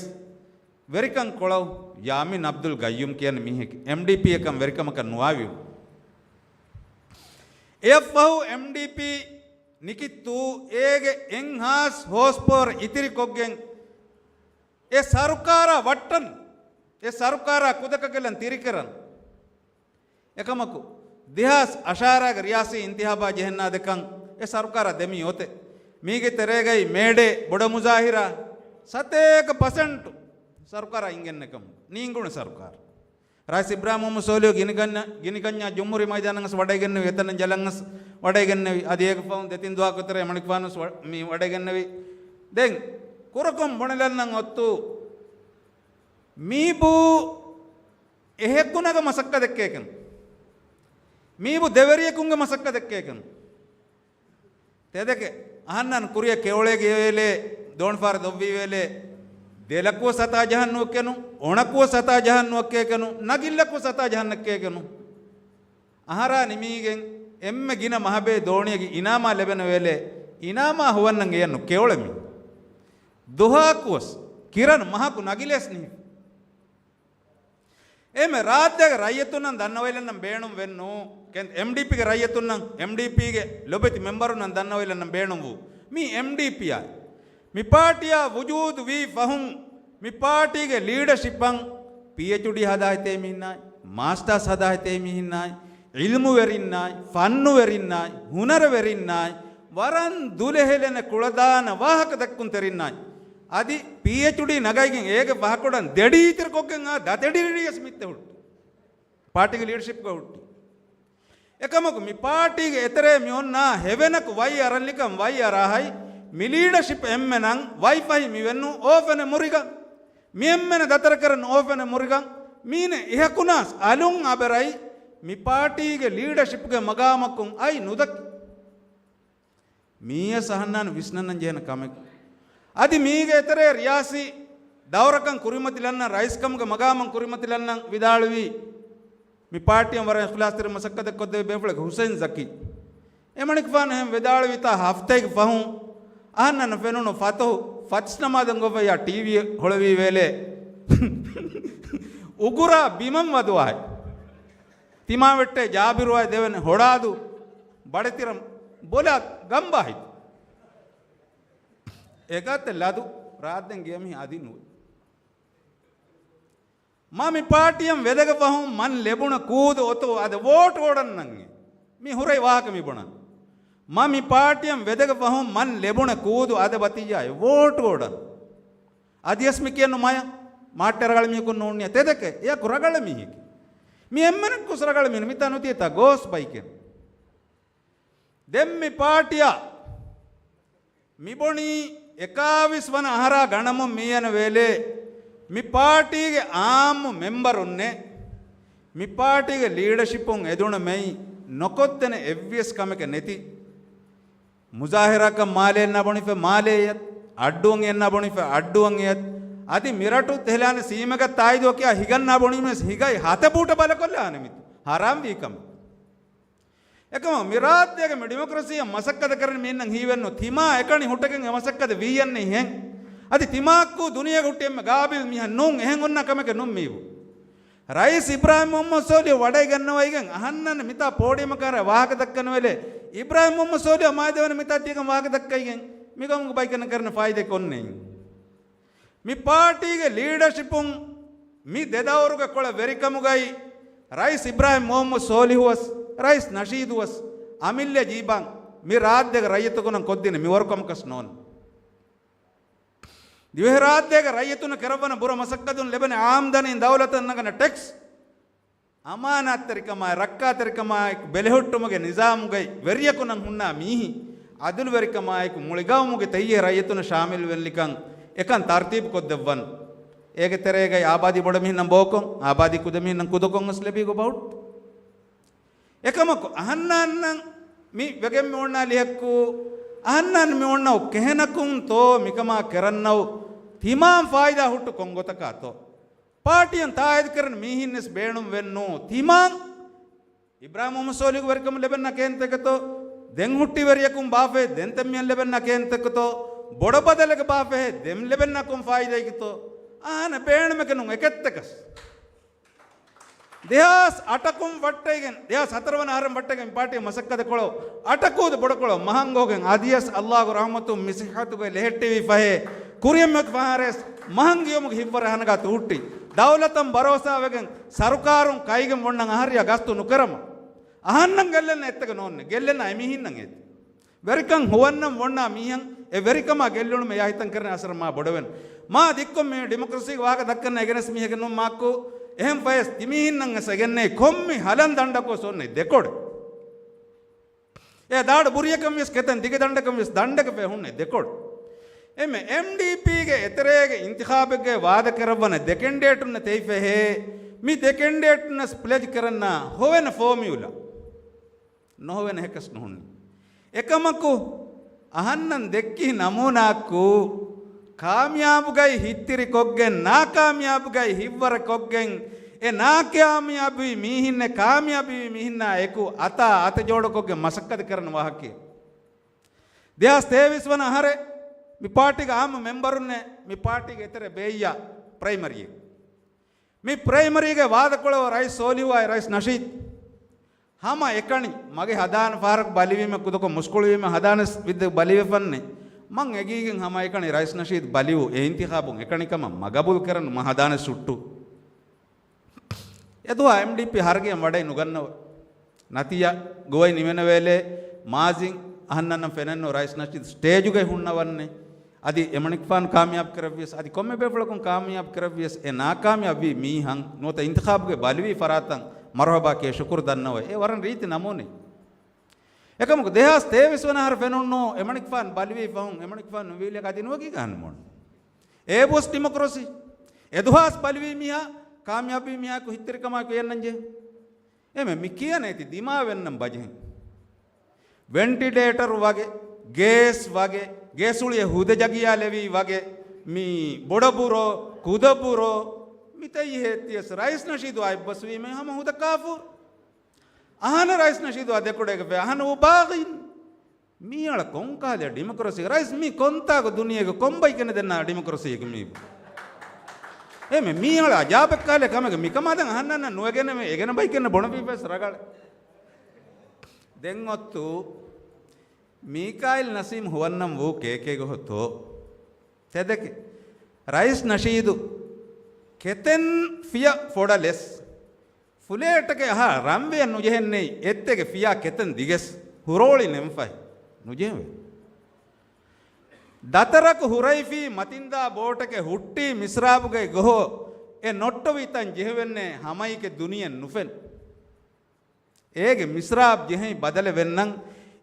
ވެރިކަން ކޮޅަށް ޔާމީން އަބްދުލް ގައްޔޫމް ކިޔަން މީހެކެ އެމްޑީޕީއަކަށް ވެރިކަމަކަށް ނުވާވި. އެއަށްފަހު އެމްޑީޕީ ނިކިތޫ އޭގެ އެއްހާސް ހޯސް ޕަވަރ އިތިރިކޮށްގެން އެ ސަރުކާރާ ވައްޓަން، އެ ސަރުކާރާ ކުދަކަކަލަން ތިރިކެރަން. އެކަމަކު، ދެހާސް އަށާރަގެ ރިޔާސީ އިންތިހާބާ ޖެހެންނާ ދެކަން އެ ސަރުކާރަށް ދެމީ އޮތެއް. މީގެ ތެރޭގައި މޭޑޭ ބޮޑަ މުޒާހިރާ ސަތޭކަ ޕަސެންޓު ސަރުކާރާ އިނގެންނެކަމު ނީނގުނު ސަރުކާރު. ރައީސް އިބްރާހިމް މުހައްމަދު ސޯލިހު ގިނިގަންޏާ، ގިނިގަންޏާ ޖުމްހޫރީ މައިދާނަށް ވަޑައިގެންނެވި، އެތަނަށް ޖަލަށް ވަޑައިގެންނެވި. އަދި އޭގެ ފަހުން ދެތިން ދުވަހަކު ތެރޭ އެމަނިކުފާނު ވަ-، މި ވަޑައިގެންނެވި. ދެން ކުރަކޮން ބުނެލަންނަން އޮއްތު މީބޫ އެހެއްކުނަގަ މަސައްކަތެއްކޭކެން. މީބު ދެވެރިޔަކުންގެ މަސައްކަތެއްކޭކެން. ތެދެކެ އަހަންނަން ކުރިޔަށް ކެޔޮޅޭގެ ވޭލޭ، ދޯންފާރަ ދޮށްވީ ވޭލޭ، ދެލަކުވަސް އަތާ ޖަހަން ނުވެއްކެނު، އޮނަކުވަސް އަތާ ޖަހަން ނުވެއްކޭކެނު، ނަގިއްލަކުވަސް އަތާ ޖަހަން ނެއްކޭކެނު. އަހަރާ ނިމީގެން އެންމެ ގިނަ މަހަބޭ ދޯނިއެއްގެ އިނާމާ ލެބެނެ ވޭލޭ، އިނާމާ ހުވަންނަން އެޔަންނު ކެޔޮޅެމީ. ދުހާކުވަސް ކިރަން މަހަކު ނަގިލޭސް ނިހި. އެމެ ރާއްޖޭގެ ރައްޔިތުންނަށް ދަންނަވައިލަންނަން ބޭނުން ވެންނޫ. ކެން އެމްޑީޕީގެ ރައްޔިތުންނަށް، އެމްޑީޕީގެ ލޮބެތި މެމްބަރުންނަށް ދަންނަވައިލަންނަން ބޭނުން ވޫ. މީ އެމްޑީޕީއާ. މި ޕާޓީއާ ވުޖޫދު ވީ ފަހުން، މި ޕާޓީގެ ލީޑަޝިޕަށް ޕީއެޗްޑީ ހަދާ ހިތޭ މީހިންނާއި، މާސްޓާސް ހަދާ ހިތޭ މީހިންނާއި، އިލްމުވެރިންނާއި، ފަންނުވެރިންނާއި، ހުނަރުވެރިންނާއި، ވަރަށް ދުލެހެލެނެ ކުޅަދާނަ ވާހަކަ ދައްކުންތެރިންނާއި، އަދި ޕީއެޗްޑީ ނަގައިގެން އޭގެ ފަހަކޮޅަށް ދެޑީ އިތުރުކޮށްގެން އާ ދަތެޑިރިޔަސް މިއްތެ ހުއްޓި. ޕާޓީގެ ލީޑަޝިޕްގަ ހުއްޓި. އެކަމަކު މި ޕާޓީގެ އެތެރޭ މި އޮންނާ ހެވެނަކު ވައި އަރަން ނިކަން ވައި އަރާހައި، މި ލީޑަޝިޕް އެންމެނަށް ވައިފަހި މި ވެންނު އޯފެނެ މުރިގަން. މި އެންމެނަށް ދަތަރަ ކަރަން އޯފެނެ މުރިގަން. މީނެ އެހަކުނާސް އަލުން އަބެރައި މި ޕާޓީގެ ލީޑަޝިޕްގެ މަގާމަކުން އައި ނުދަކި. މީޔަސް އަހަންނާން ވިސްނަން ޖެހޭނެ ކަމެއް. އަދި މީގެ އެތެރޭ ރިޔާސީ ދައުރަކަށް ކުރިމަތިލަންނަ ރައީސްކަމުގެ މަގާމަށް ކުރިމަތިލަންނަ ވިދާޅުވީ، މި ޕާޓީއަށް ވަރަށް އިޚްލާޞްތެރި މަސައްކަތެއް ކޮށްދެވި ބޭފުޅެއް ހުސެން ޒަކީ. އެމަނިކުފާނު އެހެން ވިދާޅުވިތާ ހަފްތައެއްގެ ފަހުން އަހަންނަން ފެނުނު ފަތުހު ފަތިސް ނަމާދަށް ގޮވައްޔާ ޓީވީ ހޮޅުވީ ވޭލޭ. އުގުރާ ބިމަން ވަދުވާއި. ތިމާވެއްޓޭ ޖާބިރުއާއި ދެވެން ހޮޅާދު ބަޑެތިރަން ބޮލާ ގަނބާހިތު. އެގާތެ ލަދު ރާއްދެން ގިޔަމި އަދި ނުވެ. މަ މި ޕާޓީއަށް ވެދެގެ ފަހުން މަން ލެބުނަ ކޫދު އޮތޯ އަދެ ވޯޓް އޮޑަންނަން. މި ހުރައި ވާހަކަ މި ބުނަން. މަ މި ޕާޓީއަށް ވެދެގެ ފަހުން މަން ލެބުނަ ކޫދު އަދެ ބަތިއްޔާ ވޯޓް އޮޑަން. އަދިޔަސް މި ކިޔަން ނު މަޔަ މާއްޓެ ރަގަޅަ މީހަކު ނޫންނިޔަ ތެދެކެ އެޔަކު ރަގަޅަ މީހެކެ. މި އެންމެނަކުސް ރަގަޅަ މީނު މިތާ ނުތިޔަތާ ގޯސް ބައިކެން. ދެން މި ޕާޓީއާ މިބޮނީ އެކާވީސް ވަނަ އަހަރާ ގަނަމުން މީއަނަ ވޭލޭ މި ޕާޓީގެ އާއްމު މެމްބަރުންނެއް މި ޕާޓީގެ ލީޑަޝިޕުން އެދުނަ މެއި ނޮކޮށްދެނެ އެއްވިޔަސް ކަމެކެ ނެތި. މުޒާހިރާކަށް މާލެ އެންނާ ބޮނިފަ މާލެ އެޔަތް، އައްޑުވަން އެންނާ ބޮނިފަ އައްޑުވަން އެޔަތް. އަދި މިރަޓު ތެހެލާނެ ސީމަގަ ތާއިދު ކިޔާ ހިގަންނާ ބޮނީމެސް ހިގައި ހަތަ ބޫޓަ ބަލަކޮށްލާނެ މިތު. ހަރާން ވީ ކަމެއް. އެކަމަކު މި ރާއްޖޭގެ މި ޑިމޮކްރަސީއަށް މަސައްކަތަކަށް މީންނަން ހީވެންނު ތިމާ އެކަނި ހުއްޓެގެން އެ މަސައްކަތަށް ވީއެއްނެތް ހެން. އަދި ތިމާއަކު ދުނިޔޭގަ ހުއްޓި އެންމެ ގާބިލް މީހެއް ނޫން އެހެން އޮންނަ ކަމެކެއް ނޫން މީބު. ރައީސް އިބްރާހިމް މުހައްމަދު ސޯލިހު ވަޑައިގަންނަވައިގެން އަހަންނަން މިތާ ޕޯޑިއަމަކާރަ ވާހަކަ ދައްކަން ވެލެ އިބްރާހިމް މުހައްމަދު ސޯލިހު މާދެވަނަ މިތާ ތިޔަކަން ވާހަކަ ދައްކައިގެން މިގަމުގެ ބައިކަން ކަރަން ފާއިދަ ކޮންނެއް. މި ޕާޓީގެ ލީޑަޝިޕުން މި ދެދައުރުގެ ކޮޅަށް ވެރިކަމުގައި ރައީސް އިބްރާހިމް މުހައްމަދު ސޯލިހުވަސް، ރައީސް ނަޝީދުވަސް، އަމިއްލަ ޖީބާން މި ރާއްޖޭގެ ރައްޔިތުންނަށް ކޮށްދިން މި ވަރުކަމަކަސް ނޯން. ދިވެހިރާއްޖޭގެ ރައްޔިތުންނަށް ކެރައްވަނަ ބުރަ މަސައްކަތުން ލެބެނެ އާމްދަނީން ދައުލަތަށް ނަގަނެ ޓެކްސް، އަމާނާތްތެރިކަމާއި، ރައްކާތެރިކަމާއެކު ބެލެހުއްޓުމުގެ ނިޒާމުގައި ވެރިޔަކު ނަން ހުންނާ މީހި، އަދުލުވެރިކަމާއެކު މުޅިގައުމުގެ ތެއްޔެ ރައްޔިތުންނަށް ޝާމިލްވެން ނިކަން އެކަން ތަރްތީބު ކޮށްދެއްވަން. އޭގެ ތެރޭގައި އާބާދީ ބޮޑެމީހުންނަށް ބޯކޮށް، އާބާދީ ކުދަމީހުންނަށް ކުދަކޮށް ވެސް ލެބީ ގޮބަހުއްޓު. އެކަމަކު އަހަންނާންނަށް މި ވެގެން މި އޮންނާ ލިޔެއްކު، އަހަންނާން މި އޮންނައު ކެހެނަކުންތޯ މިކަމާ ކެރަންނައު ތިމާން ފާއިދާ ހުއްޓު ކޮންގޮތަކާތޯ؟ ޕާޓީއަށް ތާއީދު ކެރެން މީހިންނެސް ބޭނުން ވެންނޫ ތިމާން. އިބްރާހިމް މުހައްމަދު ސޯލިހު ވެރިކަމުން ލެބެންނަ ކޭންތެކެތޯ؟ ދެން ހުއްޓި ވެރިޔަކުން ބާފަހެ ދެންތަ މިއަށް ލެބެންނަ ކޭންތެކެތޯ؟ ބޮޑަ ބަދަލެއްގެ ބާފަހެ ދެން ލެބެންނަކުން ފާއިދައެކެތޯ؟ އާނ ބޭނުމެކެ ނޫން އެކެއްތަކަސް. ދެހާސް އަޓަކުން ވައްޓައިގެން، ދެހާސް ހަތަރު ވަނަ އަހަރެން ވައްޓައިގެން މި ޕާޓީ މަސައްކަތެއް ކޮޅަށް އަޓަކޫދު ބޮޑަކޮޅަށް މަހަންގޯގެން އަދިޔަސް އައްލާހުގެ ރަޙްމަތުން މި ސިއްހަތުގައި ލެހެއްޓެވި ފަހެ، ކުރިއަށް މިއޮތް ފަހަރެސް މަހަން ގިޔުމުގެ ހިތްވަރު ހަނަގާތު ހުއްޓި. ދައުލަތަށް ބަރޯސާވެގެން ސަރުކާރުން ކައިގެން އޮންނަ އަހަރިއަށް ގަސްތު ނުކެރަމަ. އަހަންނަށް ގެއްލެން އެއްތަކެއް ނޯންނެ. ގެއްލެން އެމީހިންނަށް އެދި. ވެރިކަން ހުވަންނަން ވޮންނާ މީހަށް އެ ވެރިކަމާ ގެއްލުނުމެއް ޔާހިތަން ކެރެން އަސަރ މާ ބޮޑަވެން. މާ ދިއްކޮށް މި ޑިމޮކްރަސީގެ ވާހަކަ ދައްކަން އެގެނެސް މީހެކެއް ނޫން މާއްކޫ. އެހެން ފަޔެސް ތިމީހިންނަށް އެސް އެގެންނޭ ކޮންމި ހަލަން ދަނޑަކޯ ސޯންނެ ދެކޮޅެ. އެ ދާޑު ބުރިޔަކަން ވިޔަސް ކެތަން ދިގެ ދަނޑަކަން ވިޔަސް ދަނޑަކަފެ ހުންނެ ދެކޮޅު. އެމެ އެމްޑީޕީގެ އެތެރޭގެ އިންތިޚާބެއްގައި ވާދަ ކެރައްވަނެ ދެ ކެންޑިޑޭޓުންނަށް ތެއިފެހޭ. މި ދެ ކެންޑިޑޭޓުންނަސް ޕްލެޖް ކެރަންނާ ހޮވެން ފޯމިއުލާ. ނޮހޮވެން ހެކަސް ނުހުންނި. އެކަމަކު، އަހަންނަން ދެއްކި ނަމޫނާއަކު، ކާމިޔާބުގައި ހިތްތިރިކޮށްގެން، ނާކާމިޔާބުގައި ހިތްވަރަކޮށްގެން، އެ ނާކާމިޔާބުވި މީހިންނެއް ކާމިޔާބުވި މީހިންނާ އެކު އަތާ އަތަ ޖޯޑުކޮށްގެން މަސައްކަތް ކަރަން ވާހަކައެއް. ދެހާސް ތޭވީސް ވަނަ އަހަރެ މި ޕާޓީގެ އާއްމު މެމްބަރުންނެ މި ޕާޓީގެ އެތެރެ ބޭއްޔާ ޕްރައިމަރީއެއް. މި ޕްރައިމަރީގެ ވާދަކޮޅަށް ރައީސް ސޯލިހުއާއި ރައީސް ނަޝީދު ހަމަ އެކަނި މަގެ ހަދާނެ ފަހަރަކު ބަލިވީމަ ކުދަކޮށް މުސްކުޅިވީމަ ހަދާނެ ވިއްދެ ބަލިވެފަންނެ. މަން އެގީގެން ހަމަ އެކަނި ރައީސް ނަޝީދު ބަލިވު އެ އިންތިޚާބުން އެކަނިކަމަށް މަގަބޫލު ކެރަން މަ ހަދާނެ ސުއްޓު. އެދުވާ އެމްޑީޕީ ހަރަގެއަށް ވަޑައި ނުގަންނަވަ. ނަތީޖާ ގޮވައި ނިމެނެވޭލޭ. މާޒިން އަހަންނަންނަށް ފެނެއްނު ރައީސް ނަޝީދު ސްޓޭޖުގައި ހުންނަވަންނެ. އަދި އެމަނިކުފާނު ކާމިޔާބު ކެރެއްވިޔަސް، އަދި ކޮންމެ ބޭފުޅަކުން ކާމިޔާބު ކެރެއްވިޔަސް، އެ ނާކާމިޔާބުވި މީހަން ނުވަތަ އިންތިޚާބުގައި ބަލިވި ފަރާތަށް މަރުހަބާ ކިޔަ ޝުކުރު ދަންނަވަ. އެ ވަރަށް ރީތި ނަމޫނެއް. އެކަމަކު، ދެހާސް ތޭވީސް ވަނަ އަހަރު ފެނުނު އެމަނިކުފާނު ބަލިވީ ފަހުން، އެމަނިކުފާނު ނުވީލެއް އަދި ނުވަކި ގަހަން މޮން. އޭ ބުސް ޑިމޮކްރަސީ. އެދުހާސް ބަލިވީ މީހާ، ކާމިޔާބުވީ މީހާއަކު ހިތްތިރިކަމާއެކު އެއްނަންޖެހޭ. އެމެ މި ކިޔަނޭތި ދިމާވެންނަން ބަޖެހެން. ވެންޓިލޭޓަރު ވަގެ، ގޭސް ވަގެ، ގޭސް އުޅިއެ ހުދަ ޖަގިޔާލެވީ ވަގެ، މި ބޮޑަބުރޯ، ކުދަބުރޯ، މިތައްޔެ ހޭއްތިޔަސް ރައީސް ނަޝީދު އާއި ބަސްވީމެ ހަމަ ހުދަ ކާފޫރު. އަހަނަ ރައީސް ނަޝީދު އާ ދެކޮޅޭގެ ފެ އަހަނަ އުބާގިން. މީއަޅަ ކޮންކާލެ ޑިމޮކްރަސީ؟ ރައީސް މީ ކޮންތާކު ދުނިޔޭގެ ކޮންބައި ކެނެ ދެންނާ ޑިމޮކްރަސީއެކު މީ؟ އެ މެ މީއަޅަ އަޖާބެއްކާލެ ކަމެއް މިކަމާ ދެން އަހަންނަން ނުވެގެނެ މެ އެގެނެ ބައި ކެންނަ ބޮނަ ބީފެސް ރަގަޅެ. ދެން އޮއްތު މީކާއިލް ނަސީމް ހުވަންނަން ވޫ ކޭކޭގެ ހޮތޯ. ތެދެކެ. ރައީސް ނަޝީދު ކެތެން ފިޔަ ފޮޑަލެސް. ފުލޭޓަކެ އަހާ ރަންވެއަށް ނުޖެހެންނެއް އެއްތެގެ ފިޔާ ކެތަން ދިގެސް ހުރޯޅި ނެންފައި ނުޖެހެވެ. ދަތަރަކު ހުރައިފީ މަތިންދާ ބޯޓެކެ ހުއްޓީ މިސްރާބުގައި ގޮހޯ އެ ނޮއްޓޮވި ތަން ޖެހެވެންނޭ ހަމައިކެ ދުނިޔެން ނުފެން. އޭގެ މިސްރާބް ޖެހެން ބަދަލެއް ވެންނަން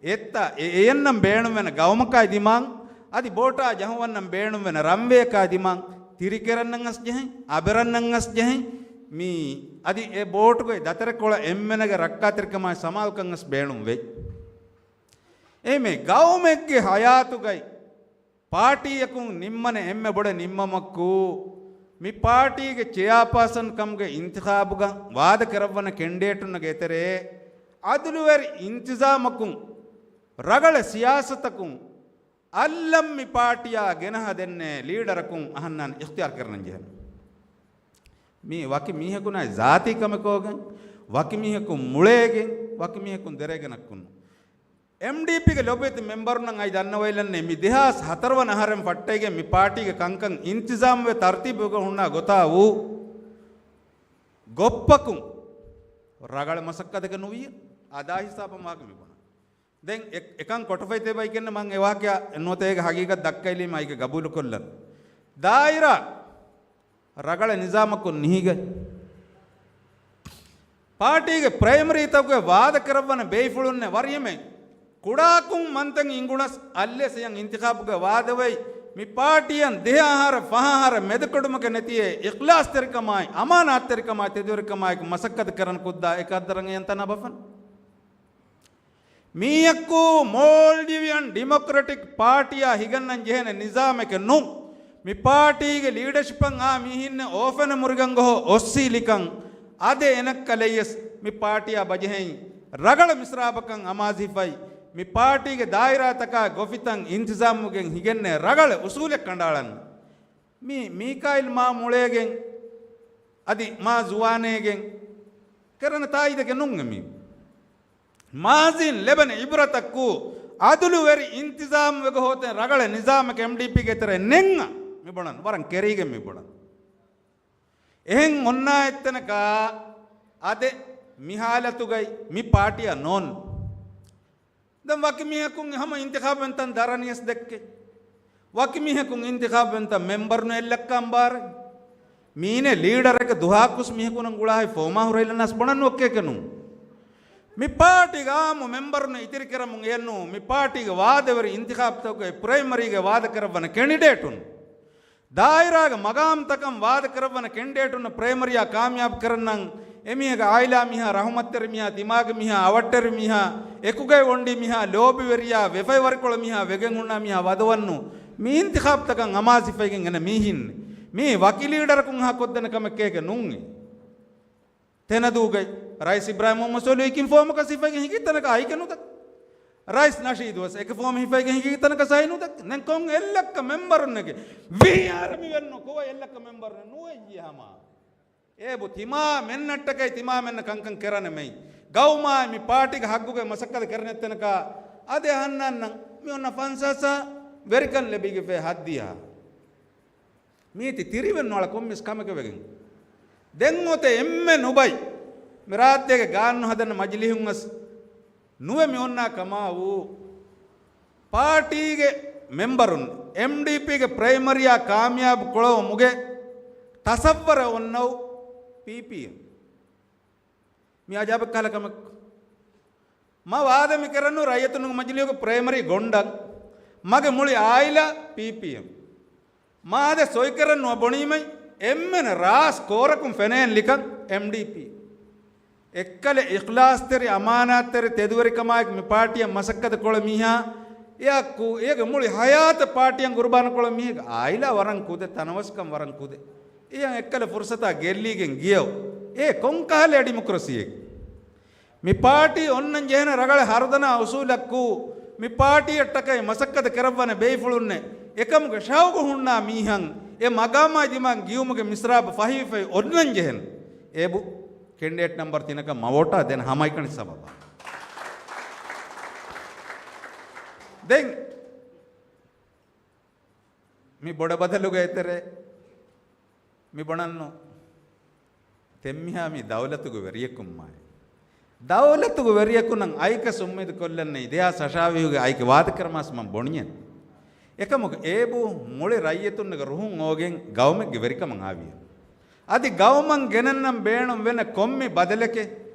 އެއްތަ އެ އެޔަންނަން ބޭނުންވެން ގައުމަކާއި ދިމާން، އަދި ބޯޓާ ޖަހުވަންނަން ބޭނުންވެން ރަންވޭކާ ދިމާން، ތިރިކެރަންނަން އަސް ޖެހެން، އަބެރަންނަން އަސް ޖެހެން، މީ އަދި އެ ބޯޓުގައި ދަތަރެކޮޅަށް އެންމެނަގެ ރައްކާތެރިކަމާއި ސަމާލުކަން އަސް ބޭނުން ވެއް. އެހެމެ ގައުމެއްގެ ހަޔާތުގައި ޕާޓީއަކުން ނިންމަނެ އެންމެ ބޮޑެ ނިންމަމަކު، މި ޕާޓީގެ ޗެއާޕާސަން ކަމުގެ އިންތިޚާބުގަ ވާދަ ކެރައްވަނަ ކެންޑިޑޭޓުންނަގެ އެތެރޭ، އަދުލުވެރި އިންތިޒާމަކުން، ރަގަޅެ ސިޔާސަތަކުން، އައްލަން މި ޕާޓީއާ ގެނަހަ ދެންނެ ލީޑަރަކުން އަހަންނާން އިޚްތިޔާރު ކެރަން ޖެހެން. މީ ވަކި މީހަކުނާއި ޒާތީ ކަމެކޯގެން، ވަކި މީހަކުން މުޅޭގެން، ވަކި މީހަކުން ދެރޭގެނަކުން. އެމްޑީޕީގެ ލޮބީތި މެމްބަރުންނަށް އައި ދަންނަވައިލަންނެ މި ދެހާސް ހަތަރު ވަނަ އަހަރެން ފައްޓައިގެން މި ޕާޓީގެ ކަންކަން އިންތިޒާމްވެ ތަރުތީބުވެގެން ހުންނާ ގޮތާ ވޫ ގޮއްޕަކުން ރަގަޅަށް މަސައްކަތަކަށް ނުވިއްޔަ އަދާ ހިސާބަށް ވާކަށް މި ބުނާ. ދެން އެ-، އެކަން ކޮޓަފައިތޭ ބައިކެންނަ މަން އެ ވާހަކަޔާ ނުވަތަ އޭގެ ހަގީގަތް ދައްކައިލީމަ އޭގެ ގަބޫލުކޮށްލަން. ދާއިރާ ރަގަޅަށް ނިޒާމަކުން ނިހިގަތް. ޕާޓީގެ ޕްރައިމަރީތަކުގެ ވާދަ ކެރައްވަނަ ބޭފުޅުންނެ ވަރިހެމެ ކުޑާކުން މަންތަން އިނގުނަސް އައްލެ ސެޔަން އިންތިޚާބުގެ ވާދަވައި މި ޕާޓީއަށް ދެހަ އަހަރަ ފަހަ އަހަރަ މެދުކޮޑުމަކަށް ނެތިއޭ އިޚްލާސްތެރިކަމާއި އަމާނާތްތެރިކަމާއި ތެދުވެރިކަމާއެކު މަސައްކަތު ކެރަން ކުއްދާ އެކަށް ދަރަނގަޔަން ތަނާ ބަފަން. މީހަކު މޯލްޑިވިއަން ޑިމޮކްރެޓިކް ޕާޓީއާ ހިގަންނަން ޖެހޭނެ ނިޒާމެކެއް ނޫން. މި ޕާޓީގެ ލީޑަޝިޕަށް އާ މީހިންނެއް އޯފެނެ މުރިގަން ގޮހޮ އޮއްސީލިކަން އަދެ އެނައްކަލެއްޔަސް މި ޕާޓީއާ ބަޖެހެއިން ރަގަޅަށް މިސްރާބަކަށް އަމާޒިފައި މި ޕާޓީގެ ދާއިރާތަކާ ގޮފިތައް އިންތިޒާމުގެން ހިގެންނެ ރަގަޅަށް އުސޫލެއް ކަނޑާޅަން. މީ މީކާއިލް މާ މުޅޭގެން އަދި މާ ޒުވާނޭގެން ކެރަނަ ތާއީދެކެ ނުން އެމީ. މާޒީން ލެބެން އިބްރަތަކު އަދުލުވެރި އިންތިޒާމް ވެގަހޯތެން ރަގަޅެ ނިޒާމެކެ އެމްޑީޕީގެ ތެރެ ނެންގ މި ބޮނަން ވަރަން ކެރީގެ މި ބޮނަން. އެހެން އޮންނާ އެއްތަނަކާ އަދެ މި ހާލަތުގައި މި ޕާޓީއަށް ނޯން. ދެން ވަކި މީހަކުން ހަމަ އިންތިޚާބުވެންތަން ދަރަނިޔަސް ދެއްކޭ. ވަކި މީހަކުން އިންތިޚާބުވެންތަން މެމްބަރުން އެއްލައްކަ އަނބާރެއް. މީނެ ލީޑަރެއްގެ ދުހާކުސް މީހަކުންނަށް ގުޅާހި ފޯމާ ހުރެއްލަން އަސް ބޮނަން ނުއޮއްކޭކެ ނޫން. މި ޕާޓީގެ އާއްމު މެމްބަރުން އިތިރިކެރަމުން އެއެއްނޫ. މި ޕާޓީގެ ވާދަވެރި އިންތިޚާބުތަކުގެ ޕްރައިމަރީގެ ވާދަކުރައްވަން ކެނޑިޑޭޓުން. ދާއިރާގެ މަގާމްތަކަށް ވާދަކުރައްވަން ކެނޑިޑޭޓުންނަށް ޕްރައިމަރީއާ ކާމިޔާބު ކަރަންނަން އެމީހެއްގެ އާއިލާ މީހާ، ރަހުމަތްތެރި މީހާ، ތިމާގެ މީހާ، އަވަށްޓެރި މީހާ، އެކުގައި އޮންޑި މީހާ، ލޯބިވެރިޔާ، ވެފައިވަރިކޮޅު މީހާ، ވެގެން ހުންނަ މީހާ ވަދެވަންނު. މި އިންތިޚާބުތަކަށް ހަމާސްވެފައިގެން އެންނަ މީހިން. މީ ވަކި ލީޑަރަކުން ހާ ކޮށްދޭނެ ކަމެއް ކޭކެ ނޫން. ތެނަދޫގައި ރައީސް އިބްރާހިމް މުހައްމަދު ސޯލިހު އެކި ފޯމަކަށް ހިފައިގެން ހިނގި ތަނަކަށް އައިކެއް ނުދައްކާ. ރައީސް ނަޝީދު ވެސް އެކި ފޯމަށް ހިފައިގެން ހިނގި ތަނަކަށް ސައިން ނުދައްކާ. ދެން ކޮން އެއްލައްކަ މެމްބަރުންނެކޭ؟ ވީއާރ މި ވެންނު ކޮބާ އެއްލައްކަ މެމްބަރުން ނުވެއްޔޭ ހަމަ. އޭބު ތިމާ މެންނަށްޓަކައި ތިމާ މެންނަ ކަންކަން ކެރަނެ މެއި. ގައުމާއި މި ޕާޓީގެ ހައްގުގެ މަސައްކަތް ކެރަނެ އެތަނަކާ އަދި އަހަންނަންނަށް މި އޮންނަ ފަންސާސް ވެރިކަން ލެބިގެފޭ ހައްދިޔާ. މީތި ތިރިވެން ނޮޅަ ކޮންމެސް ކަމެކެވެގެން. ދެން އޮތެ އެންމެ ނުބައި މި ރާއްޖޭގެ ގާނޫނު ހަދަން މަޖިލީހުން އަސް ނުވެ މި އޮންނާ ކަމާ ވޫ. ޕާޓީގެ މެމްބަރުން އެމްޑީޕީގެ ޕްރައިމަރީއާ ކާމިޔާބު ކުޅަވުމުގެ ތަސައްވަރަށް އޮންނައު ޕީޕީއެމް. މި އަޖާބެއް ކަހަލަ ކަމެއް. މަ ވާދަ މި ކެރަންނު ރައްޔިތުންގެ މަޖިލީހުގެ ޕްރައިމަރީ ގޮނޑަށް މަގެ މުޅި އާއިލާ ޕީޕީއެމް. މާ އަދެ ސޮއި ކެރަން ނުވަ ބޮނީމައި އެންމެނަށް ރާސް ކޯރަކުން ފެނޭން ލިކަން އެމްޑީޕީ. އެއްކަލަ އިޚްލާސްތެރި އަމާނާތްތެރި ތެދުވެރިކަމާއެކު މި ޕާޓީއަށް މަސައްކަތު ކޮޅެ މީހާ އެއަށް ކު-، އޭގެ މުޅި ހަޔާތަށް ޕާޓީއަށް ގުރުބާނު ކޮޅެ މީހެއްގެ އާއިލާ ވަރަށް ކުދޭ، ތަނަވަސްކަން ވަރަށް ކުދޭ. އެޔަށް އެއްކަލަ ފުރުސަތާ ގެއްލީގެން ގިޔައު. އޭ ކޮންކަހަލަ ޑިމޮކްރަސީއެއް. މި ޕާޓީ އޮންނަން ޖެހޭނެ ރަގަޅެއް ހަރުދަނާ އުސޫލަކު، މި ޕާޓީއަށްޓަކައި މަސައްކަތު ކެރައްވަނެ ބޭފުޅުންނެއް އެކަމުގެ ޝައުގު ހުންނާ މީހަން އެ މަގާމާ ދިމާ ގިޔުމުގެ މިސްރާބު ފަހިވެފައި އޮންނަން ޖެހެން. އޭބު ކެންޑިޑޭޓް ނަމްބަރު ތިނަކަށް މަ ވޯޓާ ދޭން ހަމައެކަނި ސަބަބާ. ދެން މި ބޮޑަށް ބަދަލުގަ އެތެރޭ މި ބޮނަންނު ތެންމިހާ މި ދައުލަތުގެ ވެރިޔަކުންމާއި. ދައުލަތުގެ ވެރިޔަކުންނަށް އައިކަސް އުއްމީދު ކޮށްލަންނެއް ދެހާސް އަށާވީހުގެ އައިކެ ވާދަކަރަމާސް މަން ބޮނިޔަން. އެކަމަކު އޭބު މުޅި ރައްޔިތުންނެގެ ރުހުން އޯގެން ގައުމެއްގެ ވެރިކަމަށް އާވިޔަ. އަދި ގައުމަށް ގެނެންނަން ބޭނުން ވެނެ ކޮންމެ ބަދަލެކެ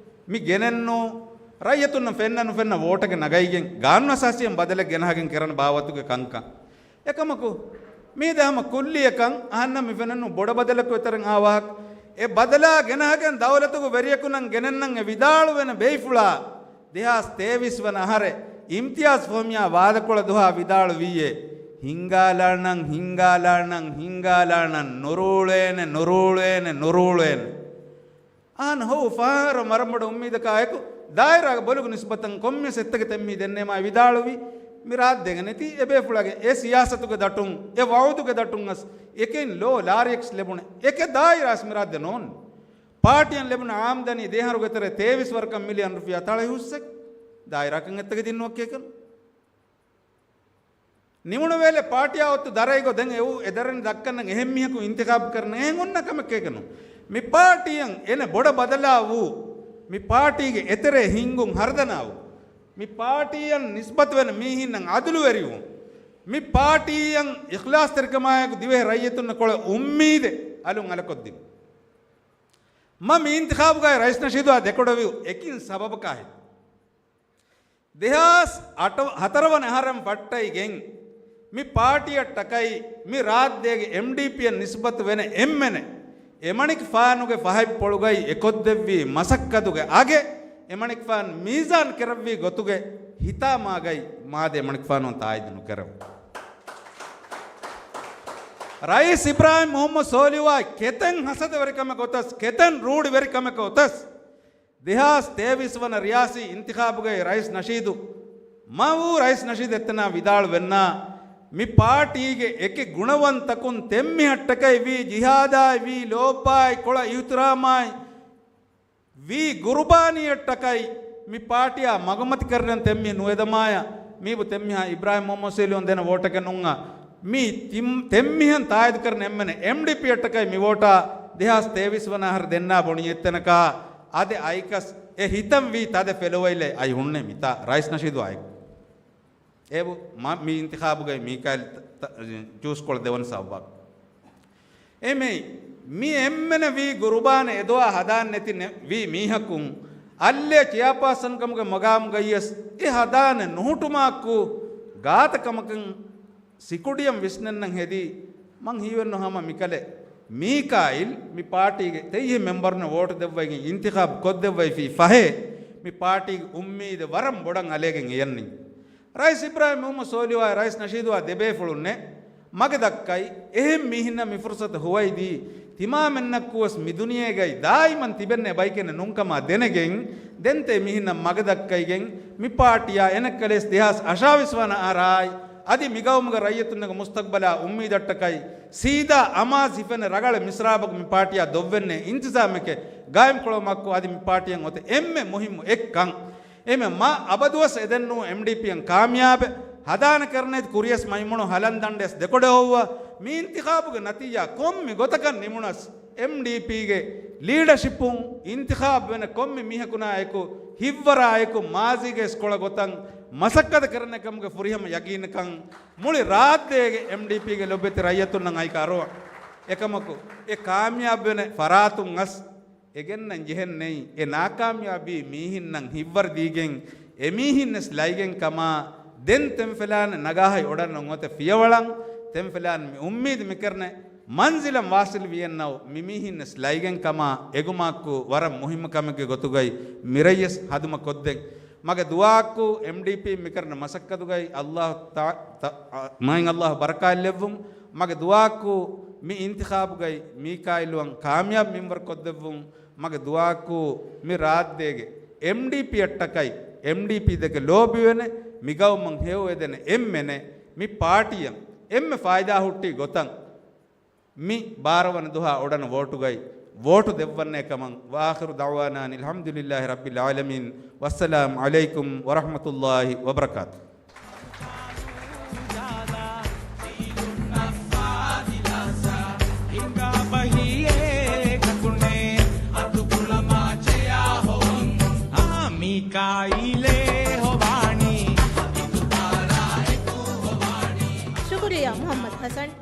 މި ގެނެންނޫ ރައްޔިތުންނަށް ފެންނަ ނުފެންނަ ވޯޓެކެ ނަގައިގެން ގާނޫނު އަސާސީއެން ބަދަލެއް ގެނަހަގެން ކެރަން ބާވަތުގެ ކަންކަން. އެކަމަކު، މީދެ ހަމަ ކުއްލިއަކަށް އަހަންނަށް މި ފެނުނު ބޮޑަ ބަދަލަކު އެތަރެން އާ ވާހަކަ. އެ ބަދަލާ ގެނަހަގެން ދައުލަތުގެ ވެރިޔަކުންނަށް ގެނެންނަން އެ ވިދާޅުވެނެ ބޭފުޅާ ދެހާސް ތޭވީސް ވަނަ އަހަރެ އިމްތިޔާޒް ފޮހެމިޔާ ވާދަކޮޅަށް ދުހާ ވިދާޅުވީއޭ، ހިންގާލާނަން، ހިންގާލާނަން، ހިންގާލާނަން، ނުރޫޅޭނެ، ނުރޫޅޭނެ، ނުރޫޅޭނެ. އަހަން ހޮވު ފަހަރަށް މަރަމްބޮޑު އުއްމީދަކާއެކު، ދާއިރާގެ ބޮލުގެ ނިސްބަތަށް ކޮންމެސް އެއްތަކެއް ތެންމީ ދެންނޭމާ ވިދާޅުވި، މި ރާއްދޭގެ ނެތި އެބޭފުޅާގެ އެ ސިޔާސަތުގެ ދަޓުން، އެ ވައުދުގެ ދަޓުން އަސް އެކެއް ލޯ ލާރިޔަކަސް ލެބުނެ އެކެއް ދާއިރާސް މި ރާއްދެ ނޯން. ޕާޓީއަށް ލެބުނު އާމްދަނީ ދެހަރުގެ ތެރޭ ތޭވީސް ވަރަކަށް މިލިއަން ރުފިޔާ ތަޅަ ހުސްއެއް ދާއިރާކަން އެއްތަކެއް ދިންނުވަކޭކަން. ނިމުނު ވޭލެ ޕާޓީއާ އޮތު ދަރައިގޮ ދެން އެއު އެދަރަނި ދައްކަންނަން އެހެން މީހަކު އިންތިޚާބު ކަރަން އެހެން އޮންނަ ކަމެއް ކޭކަނު. މި ޕާޓީއަށް އެނެ ބޮޑަ ބަދަލާ ވޫ، މި ޕާޓީގެ އެތެރޭ ހިންގުން ހަރުދަނާ ވޫ، މި ޕާޓީއަށް ނިސްބަތުވެން މީހިންނަށް އަދުލުވެރިވުން، މި ޕާޓީއަށް އިޚްލާސްތެރިކަމާއެކު ދިވެހި ރައްޔިތުންނަށް ކޮޅެ އުއްމީދެއް އަލުން އަލަކޮށްދިނުން. މަ މި އިންތިޚާބުގައި ރައީސް ނަޝީދުއާ ދެކޮޑަވިއު އެކިން ސަބަބަކާހެދި. ދެހާސް ހަތަރު ވަނަ އަހަރަށް ފައްޓައިގެން މި ޕާޓީއަށްޓަކައި މި ރާއްދޭގެ އެމްޑީޕީއަށް ނިސްބަތު ވެނެ އެންމެނެ އެމަނިކުފާނުގެ ފަހަތްޕުޅުގައި އެކޮށްދެއްވި މަސައްކަތުގެ އަގެއް އެމަނިކުފާނު މީޒާން ކެރައްވި ގޮތުގެ ހިތާމާގައި މާދެ އެމަނިކުފާނު ތާއީދު ނުކެރެވުން. ރައީސް އިބްރާހިމް މުހައްމަދު ސޯލިހުއާ ކެތެން ހަސަދަވެރިކަމެއް އޮތަސް، ކެތެން ރޫޅިވެރިކަމެއް އޮތަސް، ދެހާސް ތޭވީސް ވަނަ ރިޔާސީ އިންތިޚާބުގައި ރައީސް ނަޝީދު، މަ ވޫ ރައީސް ނަޝީދު އެތަނާ ވިދާޅު ވެންނާ، މި ޕާޓީގެ އެކި ގުނަވަންތަކުން ތެންމިހަށްޓަކައި ވީ ޖިހާދާއި ވީ ލޯބިއާއި ކޮޅަށް އިހުތިރާމާއި ވީ ގުރުބާނީއަށްޓަކައި މި ޕާޓީއާ މަގުމަތި ކަރަން ތެންމި ނުވެދަމާޔަ، މީބު ތެންމިހާ އިބްރާހިމް މުހައްމަދު ސޯލިހު ދޭނެ ވޯޓެކެއް ނޫން. މި ތިން-، ތެންމިހަން ތާއީދު ކަރަން އެންމެނެ އެމްޑީޕީއަށްޓަކައި މި ވޯޓާ ދެހާސް ތޭވީސް ވަނަ އަހަރު ދެންނާ ބޮނި އެއްތަނަކާ އަދެ އައިކަސް އެ ހިތަން ވީ ތަދެއް ފެލުވައިލެއް އައި ހުންނެ މިތާ ރައީސް ނަޝީދު އާއެކު. އޭބު މަ-، މި އިންތިޚާބުގައި މީކާއިލް ތަ-، ތަ-، ޗޫސްކޮޅު ދެވަން ސަބަބަކު. އެމެ މި އެންމެނަށް ވީ ގުރުބާނެ އެދުވާ ހަދާން ނެތި ނެ-، ވީ މީހަކުން އައްލޭ ޗެއާޕާސަންކަމުގެ މަގާމުގައިޔަސް އެ ހަދާނެ ނުހުއްޓުމާއެކު ގާތަކަމަކަށް ސިކުޑިޔަން ވިސްނެންނަން ހެދީ، މަން ހީވެއްނު ހަމަ މިކަލޭ މީކާއިލް މި ޕާޓީގެ ތެއްހެން މެމްބަރުންނަށް ވޯޓު ދެއްވައިގެން އިންތިޚާބު ކޮށްދެއްވައިފި ފަހޭ، މި ޕާޓީގެ އުއްމީދެއް ވަރަށް ބޮޑަށް އަލޭގެން އިޔަންނިން. ރައީސް އިބްރާހިމް މުހައްމަދު ސޯލިހުއާއި ރައީސް ނަޝީދުއާ ދެބޭފުޅުންނެއް މަގެ ދައްކައި، އެހެން މީހުންނަށް މި ފުރުސަތު ހުވައިދީ، ތިމާމެންނަކުވެސް މި ދުނިޔޭގައި ދާއިމަން ތިބެންނެ ބައިކެއް ނޫންކަމާ ދެނެގެން، ދެންތޭ މީހުންނަށް މަގެ ދައްކައިގެން، މި ޕާޓީއާ އެނައްކަލޭސް ދެހާސް އަށާވީސް ވަނަ އަހަރާއި، އަދި މިގައުމުގެ ރައްޔިތުންނެގެ މުސްތަގްބަލާ އުއްމީދަށްޓަކައި، ސީދާ އަމާޒް ހިފެނެ ރަގަޅެއް މިސްރާބަކު މި ޕާޓީއާ ދޮށްވެންނެ އިންތިޒާމެކޭ ގާއިމްކުޅަވުމަކު އަދި މި ޕާޓީއަށް އޮތެ އެންމެ މުހިއްމު އެއްކަން. އެމެ މާ އަބަދުވެސް އެދެންނޫ އެމްޑީޕީއަށް ކާމިޔާބެ، ހަދާނެ ކަރަނޭތި ކުރިޔަސް މައިމުނު ހަލަން ދަނޑެސް ދެކޮޑެއޮއްވަ، މި އިންތިޚާބުގެ ނަތީޖާ ކޮންމެ ގޮތަކަށް ނިމުނަސް، އެމްޑީޕީގެ ލީޑަޝިޕުން އިންތިޚާބު ވެނެ ކޮންމެ މީހަކުނާއެކު ހިއްވަރާއެކު މާޒީގެ އިސްކޮޅަށް ގޮތަށް މަސައްކަތަށް ކަރަނެ ކަމުގެ ފުރިހަމަ ޔަގީނަކަށް މުޅި ރާއްޖޭގެ އެމްޑީޕީގެ ލޮބެތި ރައްޔިތުންނަށް އައިކަށް އަރުވަން. އެކަމަކު، އެ ކާމިޔާބުވެނެ ފަރާތުން އަސް އެގެންނަން ޖެހެން ނެތް. އެ ނާކާމިޔާބީ މީހިންނަށް ހިއްވަރު ދީގެން، އެ މީހިންނެސް ލައިގެން ކަމާ، ދެން ތެންފެލާނެ ނަގާހައި އޮޑަންނަ އޮތެ ފިޔަވަޅަށް، ތެންފެލާނެ މި އުއްމީދު މިކެރެނެ މަންޒިލަށް ވާސިލް ވިޔެއްނައު، މި މީހިންނެސް ލައިގެން ކަމާ، އެގުމާއެކު ވަރަށް މުހިއްމު ކަމެއްގެ ގޮތުގައި މިރައްޔަސް ހަދުމަ ކޮށްދެން. މަގެ ދުޢާއަކު އެމްޑީޕީ މިކަރަން މަސައްކަތުގައި އައްލާހު ތަ-، ތަ-، މާތް އައްލާހު ބަރަކާތްލެއްވުން. މަގެ ދުޢާއަކު މި އިންތިޚާބުގައި މީކާއިލުއަށް ކާމިޔާބު މިންވަރު ކޮށްދެއްވުން. މަގެ ދުޢާއަކު މި ރާއްޖޭގެ އެމްޑީޕީއަށްޓަކައި، އެމްޑީޕީ ދެކެ ލޯބިވެނެ، މިގައުމަށް ހެޔޮ އެދެނެ އެންމެނެ، މި ޕާޓީއަށް އެންމެ ފާއިދާ ހުއްޓި ގޮތަށް މި ބާރަ ވަނަ ދުހާ އޮޑަން ވޯޓުގައި ވޯޓު ދެއްވަންނޭ ކަމަށް. ވައާޚިރު ދަޢުވާނާ އަނިލް ޙަމްދުލިއްލާހި ރައްބިލް ޢާލަމީން. ވައްސަލާމް ޢަލައިކުމް ވަރަޙްމަތުﷲ ވަބަރަކާތު. ޝުކުރިއްޔާ މުޙައްމަދު ޙަސަން.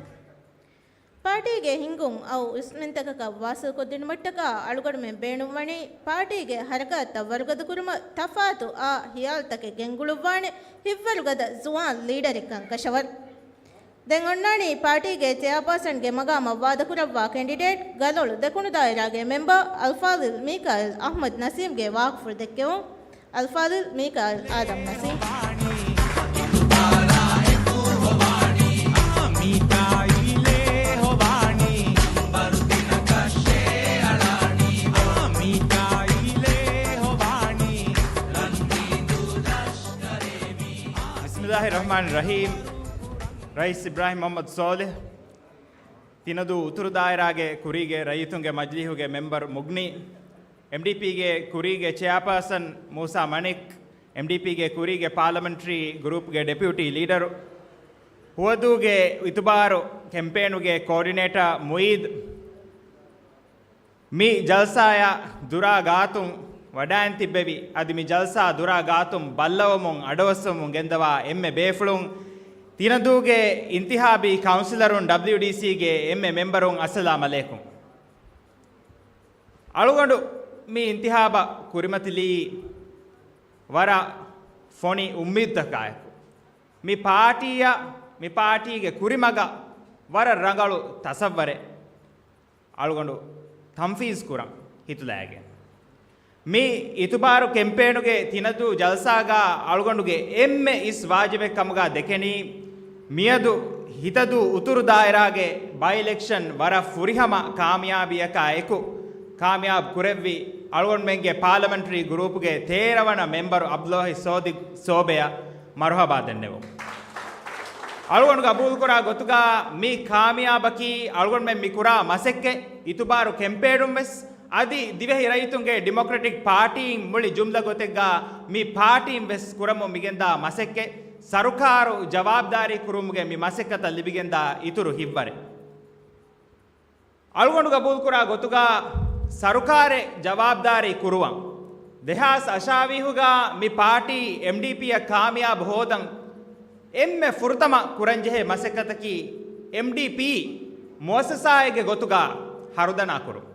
ޕާޓީގެ ހިންގުން އައު އިސްމެންތަކަކަށް ވާސިލްކޮށްދިނުމަށްޓަކާ އަޅުގަނޑުމެން ބޭނުންވަނީ ޕާޓީގެ ޙަރަކާތްތައް ވަރުގަދަކުރުމަށް ތަފާތު އާ ހިޔާލުތަކެއް ގެންގުޅުއްވާނެ ހިތްވަރުގަދަ ޒުވާން ލީޑަރެއްކަން ކަށަވަރު. ދެން އޮންނާނީ ޕާޓީގެ ޗެއާޕާސަންގެ މަގާމަށް ވާދަކުރައްވާ ކެންޑިޑޭޓް ގަލޮޅު ދެކުނު ދާއިރާގެ މެމްބަރ އަލްފާޟިލް މީކާއިލް އަޙްމަދު ނަސީމްގެ ވާހަކަފުޅު ދެއްކެވުން. އަލްފާޟިލް މީކާއިލް އާދަމް ނަސީމް. ބިސްމިﷲި ރަޙްމާނި ރަޙީމް. ރައީސް އިބްރާހިމް މުޙައްމަދު ޞާލިޙް، ތިނަދޫ އުތުރު ދާއިރާގެ ކުރީގެ ރައްޔިތުންގެ މަޖިލީހުގެ މެމްބަރު މުޣްނީ، އެމްޑީޕީގެ ކުރީގެ ޗެއާޕާސަން މޫސާ މަނިކް، އެމްޑީޕީގެ ކުރީގެ ޕާލަމެންޓްރީ ގްރޫޕްގެ ޑެޕިއުޓީ ލީޑަރު، ހުވަދޫގެ އިތުބާރު ކެމްޕޭނުގެ ކޯޑިނޭޓާ މުއީދު، މި ޖަލްސާއަށް ދުރާ ގާތުން ވަޑައިން ތިއްބެވި، އަދި މި ޖަލްސާ ދުރާ ގާތުން ބައްލަވަމުން އަޑުއައްސަވަމުން ގެންދަވާ އެންމެ ބޭފުޅުން، ތިނަދޫގެ އިންތިހާބީ ކައުންސިލަރުން، ޑަބްލިޔުޑީސީގެ އެންމެ މެމްބަރުން، އައްސަލާމް ޢަލައިކުމް. އަޅުގަނޑު މި އިންތިހާބަށް ކުރިމަތިލީ ވަރަށް ފޮނި އުއްމީދުތަކާއެކު. މި ޕާޓީއަށް، މި ޕާޓީގެ ކުރިމަގަށް ވަރަށް ރަނގަޅު ތަސައްވަރެއް އަޅުގަނޑު ތަންފީޒް ކުރަން ހިތުލައިގެން. މި އިތުބާރު ކެމްޕޭނުގެ ތިނަދޫ ޖަލްސާގަ އަޅުގަނޑުގެ އެންމެ އިސް ވާޖިބެއް ކަމުގަ ދެކެނީ، މިއަދު ހިތަދޫ އުތުރު ދާއިރާގެ ބައި އިލެކްޝަން ވަރަށް ފުރިހަމަ ކާމިޔާބީއަކާ އެކު ކާމިޔާބު ކުރެއްވި އަޅުގަނޑުމެންގެ ޕާލަމެންޓްރީ ގްރޫޕްގެ ތޭރަ ވަނަ މެމްބަރު ޢަބްދުﷲ ޞާދިޤް ސޯބެއަށް މަރުޙަބާ ދެންނެވުން. އަޅުގަނޑު ގަބޫލުކުރާ ގޮތުގަ މި ކާމިޔާބަކީ އަޅުގަނޑުމެން މި ކުރާ މަސައްކަތް، އިތުބާރު ކެމްޕޭނުން ވެސް، އަދި ދިވެހި ރައްޔިތުންގެ ޑިމޮކްރެޓިކް ޕާޓީން މުޅި ޖުމްލަ ގޮތެއްގަ މި ޕާޓީން ވެސް ކުރަމުން މިގެންދާ މަސައްކަތް، ސަރުކާރު ޖަވާބުދާރީ ކުރުމުގެ މި މަސައްކަތަށް ލިބިގެންދާ އިތުރު ހިތްވަރެއް. އަޅުގަނޑު ގަބޫލުކުރާ ގޮތުގަ ސަރުކާރެއް ޖަވާބުދާރީ ކުރުވަން. ދެހާސް އަށާވީހުގަ މި ޕާޓީ އެމްޑީޕީއަށް ކާމިޔާބު ހޯދަން އެންމެ ފުރަތަމަ ކުރަންޖެހޭ މަސައްކަތަކީ އެމްޑީޕީ މުއައްސަސާއެއްގެ ގޮތުގަ ހަރުދަނާކުރުން.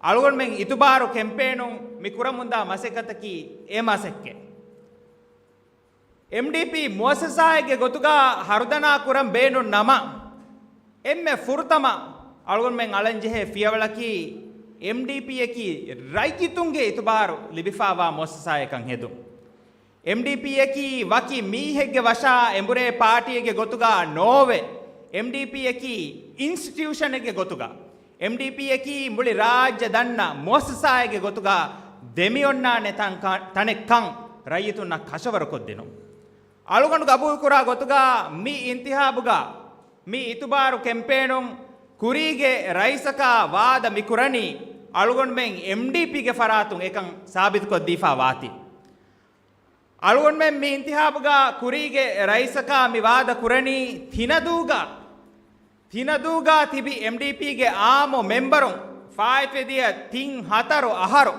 އަޅުގަނޑުމެން އިތުބާރު ކެމްޕޭނުން މި ކުރަމުންދާ މަސައްކަތަކީ އެ މަސައްކަތް. އެމްޑީޕީ މުއައްސަސާއެއްގެ ގޮތުގަ ހަރުދަނާ ކުރަން ބޭނުން ނަމަ، އެންމެ ފުރަތަމަ އަޅުގަނޑުމެން އަޅަންޖެހޭ ފިޔަވަޅަކީ އެމްޑީޕީއަކީ ރައްޔިތުންގެ އިތުބާރު ލިބިފާވާ މުއައްސަސާއެއްކަން ހެދުން. އެމްޑީޕީއަކީ ވަކި މީހެއްގެ ވަށާ އެނބުރޭ ޕާޓީއެއްގެ ގޮތުގަ ނޯވެ، އެމްޑީޕީއަކީ އިންސްޓިޓިއުޝަނެއްގެ ގޮތުގަ، އެމްޑީޕީއަކީ މުޅި ރާއްޖެ ދަންނަ މުއައްސަސާއެއްގެ ގޮތުގަ ދެމިއޮންނާނެ ތަން-، ތަނެއްކަން ރައްޔިތުންނަށް ކަށަވަރުކޮށްދިނުން. އަޅުގަނޑު ގަބޫލުކުރާ ގޮތުގަ މި އިންތިހާބުގަ މި އިތުބާރު ކެމްޕޭނުން ކުރީގެ ރައީސަކާ ވާދަ މިކުރަނީ އަޅުގަނޑުމެން އެމްޑީޕީގެ ފަރާތުން އެކަން ސާބިތުކޮށްދީފާ ވާތީ. އަޅުގަނޑުމެން މި އިންތިހާބުގަ ކުރީގެ ރައީސަކާ މި ވާދަ ކުރަނީ ތިނަދޫގަ، ތިނަދޫގަ ތިބި އެމްޑީޕީގެ އާއްމު މެމްބަރުން ފާއިތުވެދިޔަ ތިން ހަތަރު އަހަރު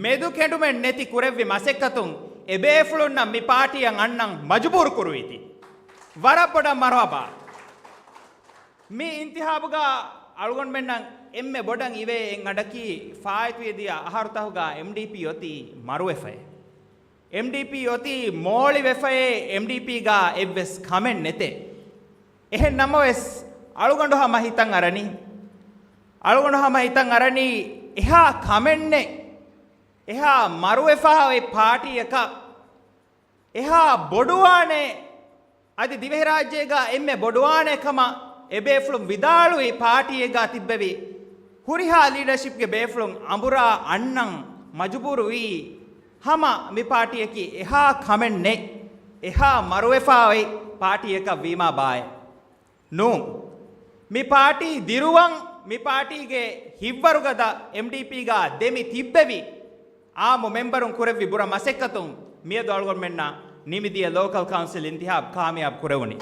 މެދު ކެނޑުމެއް ނެތި ކުރެއްވި މަސައްކަތުން އެބޭފުޅުންނަށް މި ޕާޓީއަށް އަންނަން މަޖުބޫރު ކުރުވީތީ. ވަރަށް ބޮޑަށް މަރުހަބާ. މި އިންތިހާބުގަ އަޅުގަނޑުމެންނަށް އެންމެ ބޮޑަށް އިވޭ އެއް އަޑަކީ ފާއިތުވެދިޔަ އަހަރުތަހުގަ އެމްޑީޕީ އޮތީ މަރުވެފައޭ. އެމްޑީޕީ އޮތީ މޯޅިވެފައޭ، އެމްޑީޕީގަ އެއްވެސް ކަމެއް ނެތޭ. އެހެން ނަމަވެސް، އަޅުގަނޑު ހަމަ ހިތަށް އަރަނީ، އަޅުގަނޑު ހަމަ ހިތަށް އަރަނީ، އެހާ ކަމެއް ނެތް، އެހާ މަރުވެފަ އޮތް ޕާޓީއަކަށް، އެހާ ބޮޑުވާނެ، އަދި ދިވެހިރާއްޖޭގަ އެންމެ ބޮޑުވާނެ ކަމަށް އެބޭފުޅުން ވިދާޅުވި ޕާޓީއެއްގަ ތިއްބެވި ހުރިހާ ލީޑަރޝިޕްގެ ބޭފުޅުން އަނބުރާ އަންނަން މަޖުބޫރުވީ، ހަމަ މި ޕާޓީއަކީ އެހާ ކަމެއް ނެތް، އެހާ މަރުވެފަ އޮތް ޕާޓީއަކަށް ވީމާ ބާއޭ. ނޫން. މި ޕާޓީ ދިރުވަން، މި ޕާޓީގެ ހިތްވަރުގަދަ އެމްޑީޕީގަ ދެމި ތިއްބެވި އާއްމު މެމްބަރުން ކުރެއްވި ބުރަ މަސައްކަތުން މިއަދު އަޅުގަނޑުމެންނަށް ނިމިދިޔަ ލޯކަލް ކައުންސިލް އިންތިހާބް ކާމިޔާބު ކުރެވުނީ.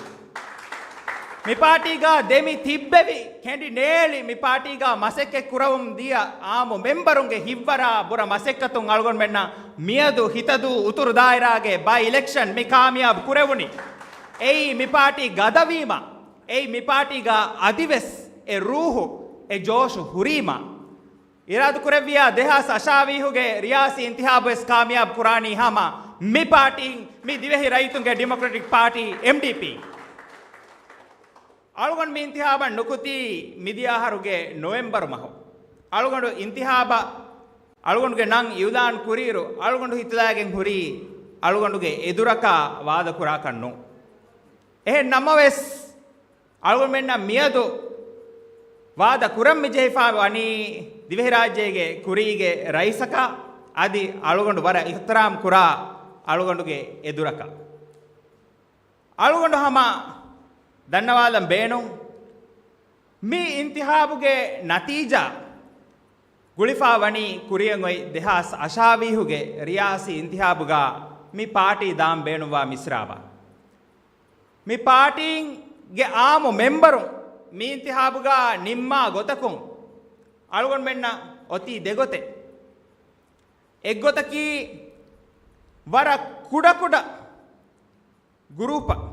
މި ޕާޓީގަ ދެމި ތިއްބެވި ކެނޑި ނޭޅި މި ޕާޓީގަ މަސައްކަތް ކުރަވަމުން ދިޔަ އާއްމު މެމްބަރުންގެ ހިތްވަރާ ބުރަ މަސައްކަތުން އަޅުގަނޑުމެންނަށް މިއަދު ހިތަދޫ އުތުރު ދާއިރާގެ ބައި އިލެކްޝަން މި ކާމިޔާބު ކުރެވުނީ. އެއީ މި ޕާޓީ ގަދަވީމަ، އެއީ މި ޕާޓީގަ އަދިވެސް އެ ރޫހު، އެ ޖޯޝު ހުރީމަ. އިރާދަކުރެއްވިޔާ ދެހާސް އަށާވީހުގެ ރިޔާސީ އިންތިހާބު ވެސް ކާމިޔާބު ކުރާނީ ހަމަ މި ޕާޓީން، މި ދިވެހި ރައްޔިތުންގެ ޑިމޮކްރެޓިކް ޕާޓީ، އެމްޑީޕީ. އަޅުގަނޑު މި އިންތިހާބަށް ނުކުތީ މިދިޔަ އަހަރުގެ ނޮވެމްބަރު މަހު. އަޅުގަނޑު އިންތިހާބަށް، އަޅުގަނޑުގެ ނަން އިއުލާން ކުރިއިރު، އަޅުގަނޑު ހިތުލާގެން ހުރީ އަޅުގަނޑުގެ އެދުރަކާ ވާދަ ކުރާކަށް ނޫން. އެހެން ނަމަވެސް، އަޅުގަނޑުމެންނަށް މިއަދު ވާދަ ކުރަން މި ޖެހިފަ ވަނީ ދިވެހިރާއްޖޭގެ ކުރީގެ ރައީސަކަށް، އަދި އަޅުގަނޑު ވަރަށް އިޙްތިރާމް ކުރާ އަޅުގަނޑުގެ އެދުރަކަށް. އަޅުގަނޑު ހަމަ ދަންނަވާލަން ބޭނުން، މި އިންތިހާބުގެ ނަތީޖާ ގުޅިފަ ވަނީ ކުރިއަށް އޮތް ދެހާސް އަށާވީހުގެ ރިޔާސީ އިންތިހާބުގަ މި ޕާޓީ ދާން ބޭނުންވާ މިސްރާބަށް. މި ޕާޓީންގެ އާއްމު މެމްބަރުން މި އިންތިހާބުގަ ނިންމާ ގޮތަކުން އަޅުގަނޑުމެންނަށް އޮތީ ދެގޮތެއް. އެއްގޮތަކީ ވަރަށް ކުޑަކުޑަ ގްރޫޕަށް،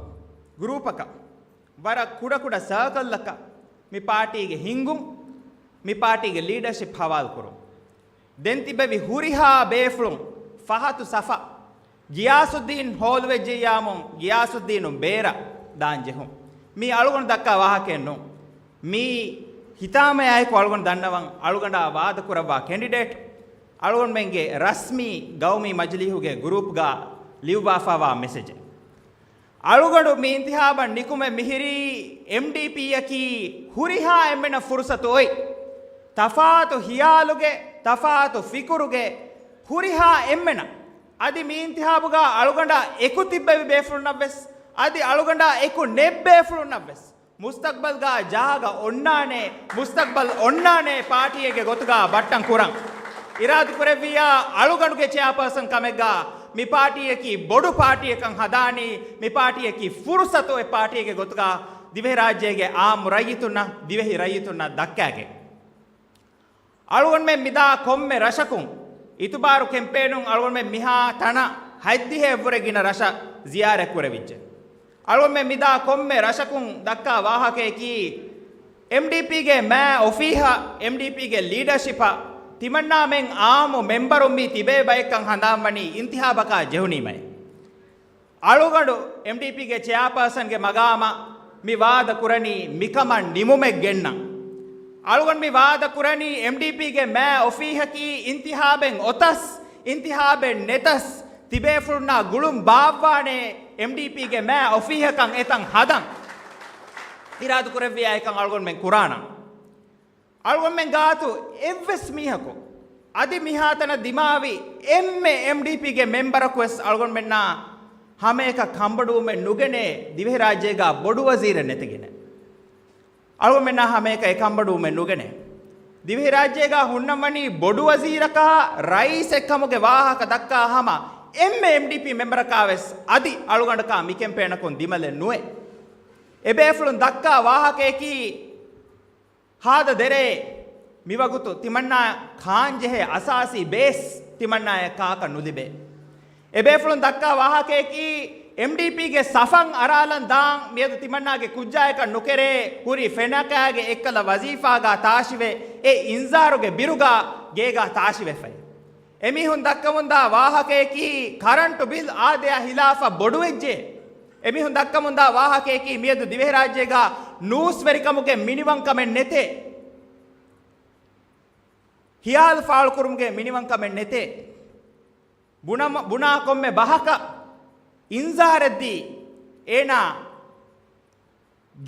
ގްރޫޕަކަށް، ވަރަށް ކުޑަކުޑަ ސާކަލްއަކަށް މި ޕާޓީގެ ހިންގުން، މި ޕާޓީގެ ލީޑަޝިޕް ހަވާލުކުރުން. ދެން ތިބެވި ހުރިހާ ބޭފުޅުން ފަހަތު ސަފަށް ގިޔާސުއްދީން ހޯލުވެއްޖެއްޔާމުން ގިޔާސުއްދީނު ބޭރަށް ދާން ޖެހުން. މީ އަޅުގަނޑު ދައްކާ ވާހަކައެއް ނޫން. މީ ހިތާމަޔާއެކު އަޅުގަނޑު ދަންނަވަން އަޅުގަނޑާ ވާދަކުރައްވާ ކެނޑިޑޭޓް، އަޅުގަނޑުމެންގެ ރަސްމީ ގައުމީ މަޖިލީހުގެ ގްރޫޕްގަ ލިޔުއްވާފައިވާ މެސެޖެއް. އަޅުގަނޑު މި އިންތިހާބަށް ނިކުމެ މިހިރީ އެމްޑީޕީއަކީ ހުރިހާ އެންމެނަށް ފުރުސަތު އޮތް، ތަފާތު ހިޔާލުގެ، ތަފާތު ފިކުރުގެ ހުރިހާ އެންމެނަށް، އަދި މި އިންތިހާބުގަ އަޅުގަނޑާ އެކު ތިއްބެވި ބޭފުޅުންނަށްވެސް، އަދި އަޅުގަނޑާ އެކު ނެތް ބޭފުޅުންނަށްވެސް މުސްތަގްބަލްގަ ޖާގަ އޮންނާނެ، މުސްތަގްބަލް އޮންނާނެ ޕާޓީއެއްގެ ގޮތުގަ ބައްޓަން ކުރަން. އިރާދަކުރެއްވިއްޔާ އަޅުގަނޑުގެ ޗެއާޕާސަން ކަމެއްގަ މި ޕާޓީއަކީ ބޮޑު ޕާޓީއެއްކަން ހަދާނީ، މި ޕާޓީއަކީ ފުރުސަތު އޮތް ޕާޓީއެއްގެ ގޮތުގަ ދިވެހިރާއްޖޭގެ އާއްމު ރައްޔިތުންނަށް، ދިވެހި ރައްޔިތުންނަށް ދައްކާގެން. އަޅުގަނޑުމެން މިދާ ކޮންމެ ރަށަކުން އިތުބާރު ކެމްޕޭނުން އަޅުގަނޑުމެން މިހާ ތަނަށް ހަތްދިހައެއްވުރެ ގިނަ ރަށަށް ޒިޔާރަތް ކުރެވިއްޖެ. އަޅުގަނޑުމެން މިދާ ކޮންމެ ރަށަކުން ދައްކާ ވާހަކަޔަކީ، އެމްޑީޕީގެ މާ އޮފީހަށް، އެމްޑީޕީގެ ލީޑަރޝިޕަށް ތިމަންނާމެން އާއްމު މެމްބަރުން މި ތިބޭ ބައެއްކަން ހަނދާންވަނީ އިންތިހާބަކާ ޖެހުނީމައޭ. އަޅުގަނޑު އެމްޑީޕީގެ ޗެއާޕާސަންގެ މަގާމަށް މި ވާދަ ކުރަނީ މިކަމަށް ނިމުމެއް ގެންނަން. އަޅުގަނޑު މި ވާދަ ކުރަނީ އެމްޑީޕީގެ މާ އޮފީހަކީ އިންތިހާބެއް އޮތަސް، އިންތިހާބެއް ނެތަސް، ތިބޭފުޅުންނާ ގުޅުން ބާއްވާނޭ އެމްޑީޕީގެ މާ އޮފީހަކަށް އެތަން ހަދަން. އިރާދަ ކުރެއްވިޔާ އެކަން އަޅުގަނޑުމެން ކުރާނަން. އަޅުގަނޑުމެން ގާތު އެއްވެސް މީހަކު އަދި މިހާތަނަށް ދިމާވި އެންމެ އެމްޑީޕީގެ މެމްބަރަކު ވެސް އަޅުގަނޑުމެންނާ ހަމައެކަށް ކަންބޮޑުވުމެއް ނުގެނޭ ދިވެހިރާއްޖޭގާ ބޮޑު ވަޒީރެއް ނެތިގެނެ. އަޅުގަނޑުމެންނާ ހަމައެކަށް އެ ކަންބޮޑުވުމެއް ނުގެނޭ. ދިވެހިރާއްޖޭގާ ހުންނަންވަނީ ބޮޑު ވަޒީރަކާ ރައީސެއްކަމުގެ ވާހަކަ ދައްކާ ހަމަ އެންމެ އެމްޑީޕީ މެމްބަރަކާ ވެސް އަދި އަޅުގަނޑަކާ މި ކެމްޕޭނަކުން ދިމަލެއް ނުވޭ. އެބޭފުޅުން ދައްކާ ވާހަކަޔަކީ، ހާދަ ދެރޭ މިވަގުތު ތިމަންނާ ކާންޖެހޭ އަސާސީ ބޭސް ތިމަންނާޔަށް ކާކަށް ނުލިބޭ. އެބޭފުޅުން ދައްކާ ވާހަކަޔަކީ، އެމްޑީޕީގެ ސަފަށް އަރާލަން ދާން މިއަދު ތިމަންނާގެ ކުއްޖާޔަކަށް ނުކެރޭ، ކުރި ފެނަކައިގެ އެއްކަލަ ވަޒީފާގާ ތާށިވެ، އެ އިންޒާރުގެ ބިރުގާ ގޭގާ ތާށިވެފައި. އެމީހުން ދައްކަމުންދާ ވާހަކަޔަކީ، ކަރަންޓު ބިލް އާދަޔާ ހިލާފަށް ބޮޑުވެއްޖެ. އެމީހުން ދައްކަމުންދާ ވާހަކަޔަކީ، މިއަދު ދިވެހިރާއްޖޭގާ ނޫސްވެރިކަމުގެ މިނިވަންކަމެއް ނެތޭ. ހިޔާލު ފާޅުކުރުމުގެ މިނިވަންކަމެއް ނެތޭ. ބުނަމަ-، ބުނާ ކޮންމެ ބަހަކަށް އިންޒާރެއްދީ، އޭނާ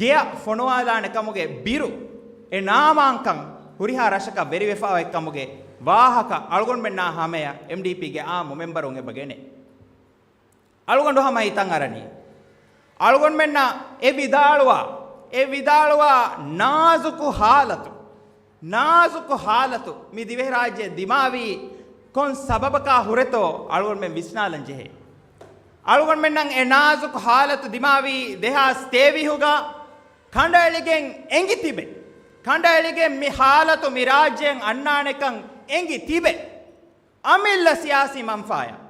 ގެޔަށް ފޮނުވާލާނެ ކަމުގެ ބިރު، އެ ނާމާންކަން ހުރިހާ ރަށަކަށް ވެރިވެފައި ކަމުގެ ވާހަކަ އަޅުގަނޑުމެންނާ ހަމަޔަށް އެމްޑީޕީގެ އާއްމު މެމްބަރުން އެބަ ގެނޭ. އަޅުގަނޑު ހަމަ ހިތަށް އަރަނީ. އަޅުގަނޑުމެންނަށް އެ ވިދާޅުވާ، އެ ވިދާޅުވާ ނާޒުކު ހާލަތު، ނާޒުކު ހާލަތު މި ދިވެހިރާއްޖެ ދިމާވީ ކޮން ސަބަބަކާ ހުރެތޯ އަޅުގަނޑުމެން ވިސްނާލަން ޖެހޭ. އަޅުގަނޑުމެންނަށް އެ ނާޒުކު ހާލަތު ދިމާވީ ދެހާސް ތޭވީހުގަ ކަނޑައެޅިގެން އެނގި ތިބެ. ކަނޑައެޅިގެން މި ހާލަތު މި ރާއްޖޭން އަންނާނެކަން އެނގި ތިބެ. އަމިއްލަ ސިޔާސީ މަންފާޔަށް،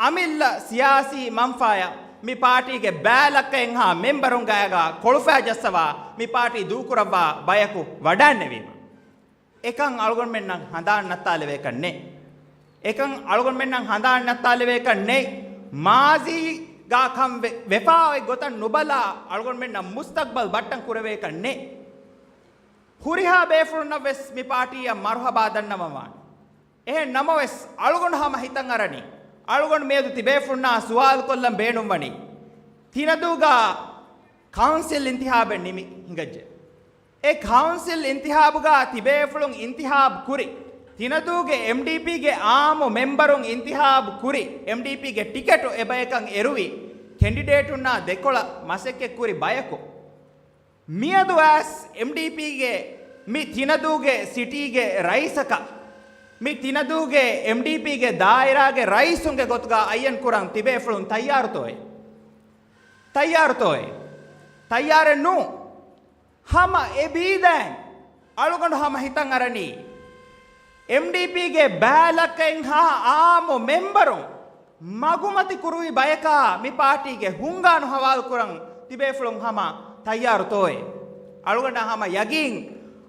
އަމިއްލަ ސިޔާސީ މަންފާޔަށް މި ޕާޓީގެ ބައި ލައްކައެއްހާ މެމްބަރުން ގާގާ ކޮޅުފައި ޖައްސަވާ މި ޕާޓީ ދޫކުރައްވާ ބަޔަކު ވަޑައިންނެވީމަ. އެކަން އަޅުގަނޑުމެންނަށް ހަނދާން ނައްތާލެވޭކަށް ނެތް. އެކަން އަޅުގަނޑުމެންނަށް ހަނދާން ނައްތާލެވޭކަށް ނެތް. މާޒީގާ ކަން ވެ-، ވެފާ އޮތް ގޮތަށް ނުބަލާ އަޅުގަނޑުމެންނަށް މުސްތަގްބަލް ބައްޓަން ކުރެވޭކަށް ނެތް. ހުރިހާ ބޭފުޅުންނަށް ވެސް މި ޕާޓީއަށް މަރުހަބާ ދަންނަވަން ވާނެ. އެހެން ނަމަވެސް، އަޅުގަނޑު ހަމަ ހިތަށް އަރަނީ، އަޅުގަނޑު މިއަދު ތިބޭފުޅުންނާ ސުވާލުކޮށްލަން ބޭނުންވަނީ، ތިނަދޫގަ ކައުންސިލް އިންތިހާބެއް ނިމި ހިނގައްޖެ. އެ ކައުންސިލް އިންތިހާބުގަ ތިބޭފުޅުން އިންތިހާބު ކުރި، ތިނަދޫގެ އެމްޑީޕީގެ އާއްމު މެމްބަރުން އިންތިހާބު ކުރި، އެމްޑީޕީގެ ޓިކެޓު އެބަޔަކަށް އެރުވި ކެންޑިޑޭޓުންނާ ދެކޮޅަށް މަސައްކަތްކުރި ބަޔަކު. މިއަދު އައިސް އެމްޑީޕީގެ މި ތިނަދޫގެ ސިޓީގެ ރައީސަކަށް، މި ތިނަދޫގެ އެމްޑީޕީގެ ދާއިރާގެ ރައީސުންގެ ގޮތުގަ އައްޔަން ކުރަން ތިބޭފުޅުން ތައްޔާރުތޯއޭ؟ ތައްޔާރުތޯއޭ؟ ތައްޔާރެއް ނޫން. ހަމަ އެ ބީދައިން އަޅުގަނޑު ހަމަ ހިތަށް އަރަނީ، އެމްޑީޕީގެ ބައި ލައްކައެއްހާ އާއްމު މެމްބަރުން މަގުމަތި ކުރުވި ބަޔަކާ މި ޕާޓީގެ ހުންގާނު ހަވާލުކުރަން ތިބޭފުޅުން ހަމަ ތައްޔާރުތޯއޭ؟ އަޅުގަނޑަށް ހަމަ ޔަގީން،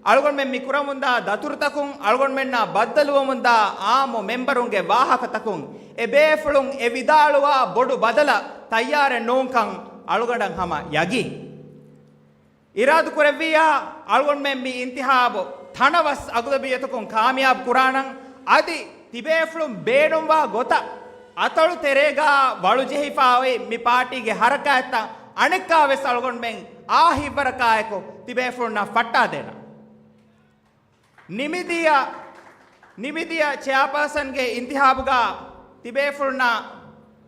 އަޅުގަނޑުމެން މި ކުރަމުންދާ ދަތުރުތަކުން، އަޅުގަނޑުމެންނާ ބައްދަލުވަމުންދާ އާއްމު މެމްބަރުންގެ ވާހަކަތަކުން އެ ބޭފުޅުން އެ ވިދާޅުވާ ބޮޑު ބަދަލަށް ތައްޔާރެއް ނޫންކަން އަޅުގަނޑަށް ހަމަ ޔަގީން. އިރާދަކުރެއްވިއްޔާ، އަޅުގަނޑުމެން މި އިންތިހާބު ތަނަވަސް އަޣުލަބިއްޔަތަކުން ކާމިޔާބު ކުރާނަން. އަދި ތިބޭފުޅުން ބޭނުންވާ ގޮތަށް އަތޮޅު ތެރޭގާ ވަޅުޖެހިފާ އޮތް މި ޕާޓީގެ ހަރަކާތްތައް އަނެއްކާވެސް އަޅުގަނޑުމެން އާ ހިތްވަރަކާއެކު ތިބޭފުޅުންނަށް ފައްޓާދޭނަން. ނިމިދިޔަ، ނިމިދިޔަ ޗެއާޕާސަންގެ އިންތިހާބުގަ ތިބޭފުޅުންނަށް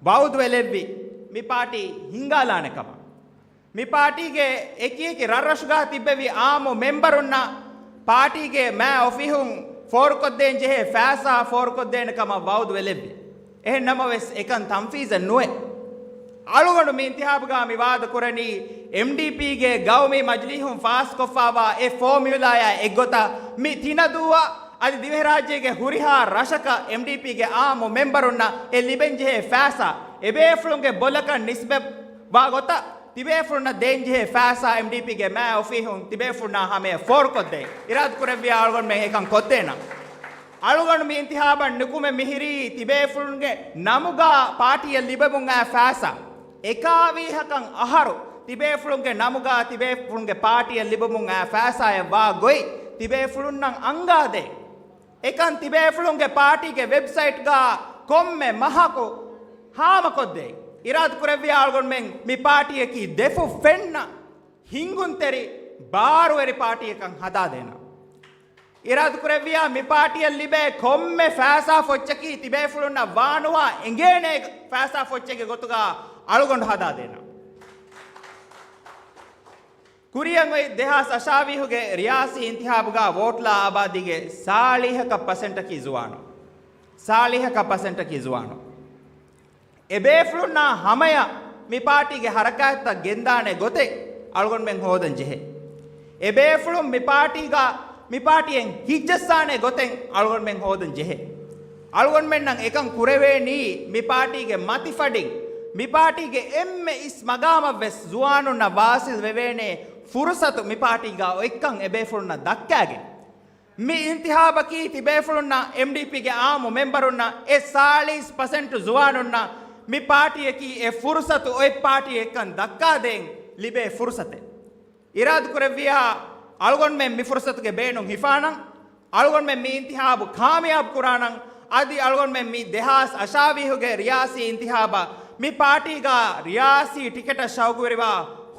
ވައުދުވެލެއްވި މި ޕާޓީ ހިންގާލާނެ ކަމަށް. މި ޕާޓީގެ އެކިއެކި ރަށްރަށުގަ ތިއްބެވި އާއްމު މެމްބަރުންނަށް ޕާޓީގެ މާ އޮފީހުން ފޯރުކޮށްދޭން ޖެހޭ ފައިސާ ފޯރުކޮށްދޭނެ ކަމަށް ވައުދުވެލެއްވި. އެހެން ނަމަވެސް އެކަން ތަންފީޒެއް ނުވޭ. އަޅުގަނޑު މި އިންތިހާބުގަ މި ވާދަ ކުރަނީ، އެމްޑީޕީގެ ގައުމީ މަޖިލީހުން ފާސްކޮށްފާވާ އެ ފޯމިއުލާޔާ އެއްގޮތަށް މި ތިނަދޫއަށް އަދި ދިވެހިރާއްޖޭގެ ހުރިހާ ރަށަކަށް އެމްޑީޕީގެ އާއްމު މެމްބަރުންނަށް އެ ލިބެންޖެހޭ ފައިސާ، އެބޭފުޅުންގެ ބޮލަކަށް ނިސްބަތްވާ ގޮތަށް ތިބޭފުޅުންނަށް ދޭންޖެހޭ ފައިސާ އެމްޑީޕީގެ މާ އޮފީހުން ތިބޭފުޅުންނާ ހަމަޔަށް ފޯރުކޮށްދޭ. އިރާދަކުރެއްވިޔާ އަޅުގަނޑުމެން އެކަން ކޮށްދޭނަން. އަޅުގަނޑު މި އިންތިހާބަށް ނުކުމެ މިހިރީ ތިބޭފުޅުންގެ ނަމުގާ ޕާޓީއަށް ލިބެމުން އައި ފައިސާ. އެކާވީހަކަށް އަހަރު ތިބޭފުޅުންގެ ނަމުގާ ތިބޭފުޅުންގެ ޕާޓީއަށް ލިބެމުން އައި ފައިސާއަށް ވާ ގޮތް ތިބޭފުޅުންނަށް އަންގާދޭ. އެކަން ތިބޭފުޅުންގެ ޕާޓީގެ ވެބްސައިޓްގާ ކޮންމެ މަހަކު ހާމަކޮށްދޭ. އިރާދަކުރެއްވިޔާ އަޅުގަނޑުމެން މި ޕާޓީއަކީ ދެފުށް ފެންނަ ހިނގުންތެރި ބާރުވެރި ޕާޓީއަކަށް ހަދާދޭނަން. އިރާދަކުރެއްވިޔާ މި ޕާޓީއަށް ލިބޭ ކޮންމެ ފައިސާ ފޮއްޗަކީ ތިބޭފުޅުންނަށް ވާނުވާ އެނގޭނޭ ފައިސާ ފޮއްޗެއްގެ ގޮތުގާ އަޅުގަނޑު ހަދާދޭނަން. ކުރިއަށް އޮތް ދެހާސް އަށާވީހުގެ ރިޔާސީ އިންތިހާބުގާ ވޯޓްލާ އާބާދީގެ ސާޅީހަކަށް ޕަސެންޓަކީ ޒުވާނު. ސާޅީހަކަށް ޕަސެންޓަކީ ޒުވާނު. އެބޭފުޅުންނާ ހަމަޔަށް މި ޕާޓީގެ ހަރަކާތްތައް ގެންދާނެ ގޮތެއް އަޅުގަނޑުމެން ހޯދަން ޖެހޭ. އެބޭފުޅުން މި ޕާޓީގަ، މި ޕާޓީއެއް ހިތްޖައްސާނެ ގޮތެއް އަޅުގަނޑުމެން ހޯދަން ޖެހޭ. އަޅުގަނޑުމެންނަށް އެކަން ކުރެވޭނީ މި ޕާޓީގެ މަތިފަޑިން، މި ޕާޓީގެ އެންމެ އިސް މަގާމަށްވެސް ޒުވާނުންނަށް ވާސިލް ވެވޭނޭ ފުރުސަތު މި ޕާޓީގަ އޮތްކަން އެބޭފުޅުންނަށް ދައްކާގެން. މި އިންތިހާބަކީ ތިބޭފުޅުންނަށް، އެމްޑީޕީގެ އާއްމު މެމްބަރުންނަށް، އެ ސާޅީސް ޕަސެންޓު ޒުވާނުންނަށް މި ޕާޓީއަކީ އެ ފުރުސަތު އޮތް ޕާޓީއެއްކަން ދައްކާދޭން ލިބޭ ފުރުސަތެއް. އިރާދަކުރެއްވިޔާ އަޅުގަނޑުމެން މި ފުރުސަތުގެ ބޭނުން ހިފާނަން، އަޅުގަނޑުމެން މި އިންތިހާބު ކާމިޔާބު ކުރާނަން، އަދި އަޅުގަނޑުމެން މި ދެހާސް އަށާވީހުގެ ރިޔާސީ އިންތިހާބަށް މި ޕާޓީގަ ރިޔާސީ ޓިކެޓަށް ޝައުގުވެރިވާ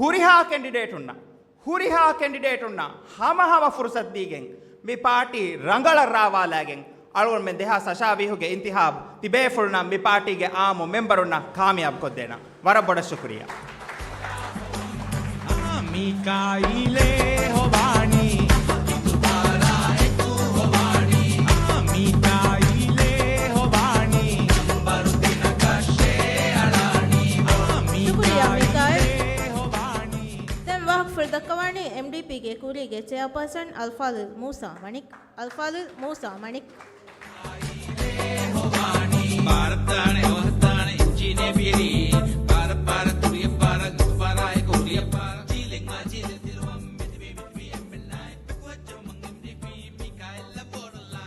ހުރިހާ ކެންޑިޑޭޓުންނަށް ހުރިހާ ކެންޑިޑޭޓުންނަށް ހަމަހަމަ ފުރުސަތު ދީގެން މި ޕާޓީ ރަނގަޅަށް ރާވާލާގެން އަޅުގަނޑުމެން ދެހާސް އަށާވީހުގެ އިންތިހާބު ތިބޭފުޅުންނަށް މި ޕާޓީގެ އާއްމު މެމްބަރުންނަށް ކާމިޔާބު ކޮށްދޭނަން. ވަރަށް ބޮޑަށް ޝުކުރިއްޔާ. މީކާއީލޭ ހޮވާނީ، އާ، މީކާއީލޭ ހޮވާނީ، ޝުކުރިއްޔާ މީކާއިލް. ދެން ވާހަކަފުޅު ދައްކަވާނީ އެމްޑީޕީގެ ކުރީގެ ޗެއާޕާސަން އަލްފާޟިލް މޫސާ މަނިކް. އަލްފާޟިލް މޫސާ މަނިކް.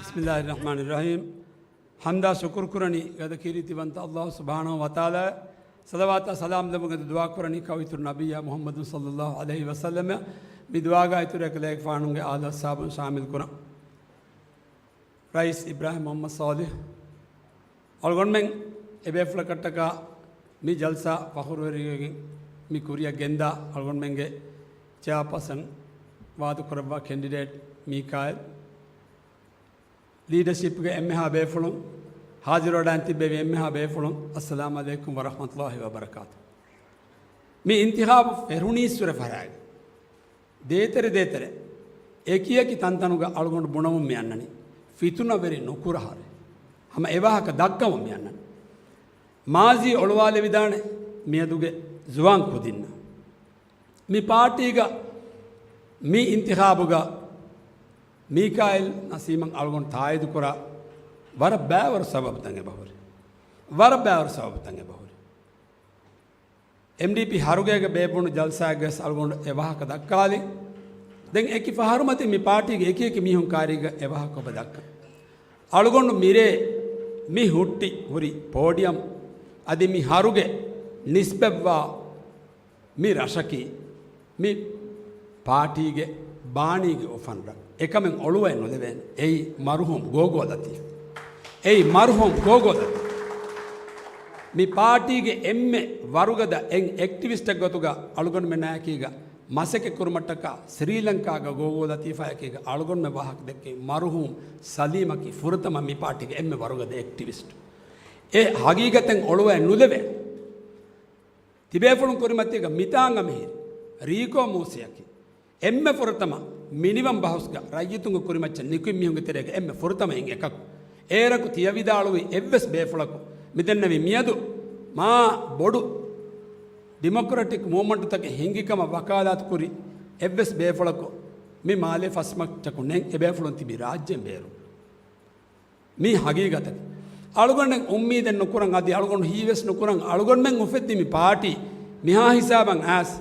ބިސްމިﷲިއްރަޙްމާނިއްރަޙީމް. ޙަމްދާ ޝުކުރު ކުރަނީ ގަދަ ކީރިތިވަންތަ ﷲ ސުބްޙާނަހޫ ވަތަޢާލާ. ޞަލަވާތާ ސަލާމް ލެއްވުން އެދި ދުޢާ ކުރަނީ ކައުއިތުރު ނަބިއްޔާ މުޙައްމަދު ޞައްލަﷲު ޢަލައިހި ވަސައްލަމަ. މި ދުޢާގާ އިތުރަށް އެކަލޭގެފާނުގެ އާލު އަޞްޙާބުން ޝާމިލް ކުރަން. ރައީސް އިބްރާހިމް މުޙައްމަދު ޞާލިޙް، އަޅުގަނޑުމެން އެބޭފުޅަކަށްޓަކާ މި ޖަލްސާ ފަޚުރުވެރިވެގެން މި ކުރިއަށް ގެންދާ އަޅުގަނޑުމެންގެ ޗެއާޕާސަން ވާދަކުރައްވާ ކެންޑިޑޭޓް މީކާއިލް، ލީޑަޝިޕްގެ އެންމެހާ ބޭފުޅުން، ހާޒިރުވެޑާން ތިއްބެވި އެންމެހާ ބޭފުޅުން، އައްސަލާމު ޢަލައިކުމް ވަރަޙްމަތުﷲި ވަބަރަކާތު. މި އިންތިޚާބު ފެށުނީއްސުރެ ފަރާގެ ދޭތެރެ ދޭތެރެ އެކިއެކި ތަންތަނުގަ އަޅުގަނޑު ބުނަމުން މި އަންނަނީ. ފިތުނަވެރި ނުކުރަހަރެ. ހަމަ އެވާހަކަ ދައްކަމުން މި އަންނަނީ. މާޒީ އޮޅުވާލެވިދާނެ މިއަދުގެ ޒުވާން ކުދިންނަށް. މި ޕާޓީގަ މި އިންތިޚާބުގަ މީކާއިލް ނަސީމަށް އަޅުގަނޑު ތާއީދުކުރާ ވަރަށް ބައިވަރު ސަބަބުތައް އެބަހުރި. ވަރަށް ބައިވަރު ސަބަބުތައް އެބަހުރި. އެމްޑީޕީ ހަރުގޭގަ ބޭއްވުނު ޖަލްސާއެއްގަސް އަޅުގަނޑު އެ ވާހަކަ ދައްކާލި. ދެން އެކި ފަހަރުމަތިން މި ޕާޓީގެ އެކިއެކި މީހުން ކާރީގަ އެ ވާހަކަ އޮބަ ދައްކަން. އަޅުގަނޑު މިރޭ މި ހުއްޓި ހުރި ޕޯޑިއަމް އަދި މި ހަރުގެ ނިސްބަތްވާ މި ރަށަކީ މި ޕާޓީގެ ބާނީގެ އުފަންރަށް. އެކަމެއް އޮޅުވައެއް ނުލެވޭނެ. އެއީ މަރުޙޫމް ގޯގޯ ލަތީފް. އެއީ މަރުޙޫމް ގޯގޯ ލަތީފް. މި ޕާޓީގެ އެންމެ ވަރުގަދަ އެއް އެކްޓިވިސްޓެއް ގޮތުގަ އަޅުގަނޑުމެނާއެކީގަ މަސައްކަތް ކުރުމަށްޓަކާ ސްރީލަންކާގަ ގޯގޯ ލަތީފާއެކީގަ އަޅުގަނޑުމެން ވާހަކަ ދެއްކި މަރުޙޫމް ސަލީމަކީ ފުރަތަމަ މި ޕާޓީގެ އެންމެ ވަރުގަދަ އެކްޓިވިސްޓް. އެ ހަގީގަތެއް އޮޅުވައެއް ނުލެވޭނެ. ތިބޭފުޅުން ކުރިމަތީގަ މިތާނގަ މިހިރި ރީކޯ މޫސިއަކީ އެންމެ ފުރަތަމަ މިނިވަން ބަހުސްގަ ރައްޔިތުންގެ ކުރިމައްޗަށް ނިކުތް މީހުންގެ ތެރޭގަ އެންމެ ފުރަތަމައިން އެކަކު. އޭރަކު ތިޔަވިދާޅުވި އެއްވެސް ބޭފުޅަކު މިދެންނެވި މިއަދު މާ ބޮޑު ޑިމޮކްރެޓިކް މޫވްމަންޓުތަކެއް ހިނގި ކަމަށް ވަކާލާތު ކުރި އެއްވެސް ބޭފުޅަކު މި މާލޭ ފަސްމައްޗަކު ނެތް. އެބޭފުޅުން ތިބި ރާއްޖޭން ބޭރު. މީ ހަގީގަތަކީ. އަޅުގަނޑެއް އުއްމީދެއް ނުކުރަން، އަދި އަޅުގަނޑު ހީވެސް ނުކުރަން، އަޅުގަނޑުމެން އުފެއްދި މި ޕާޓީ މިހާ ހިސާބަށް އައިސް،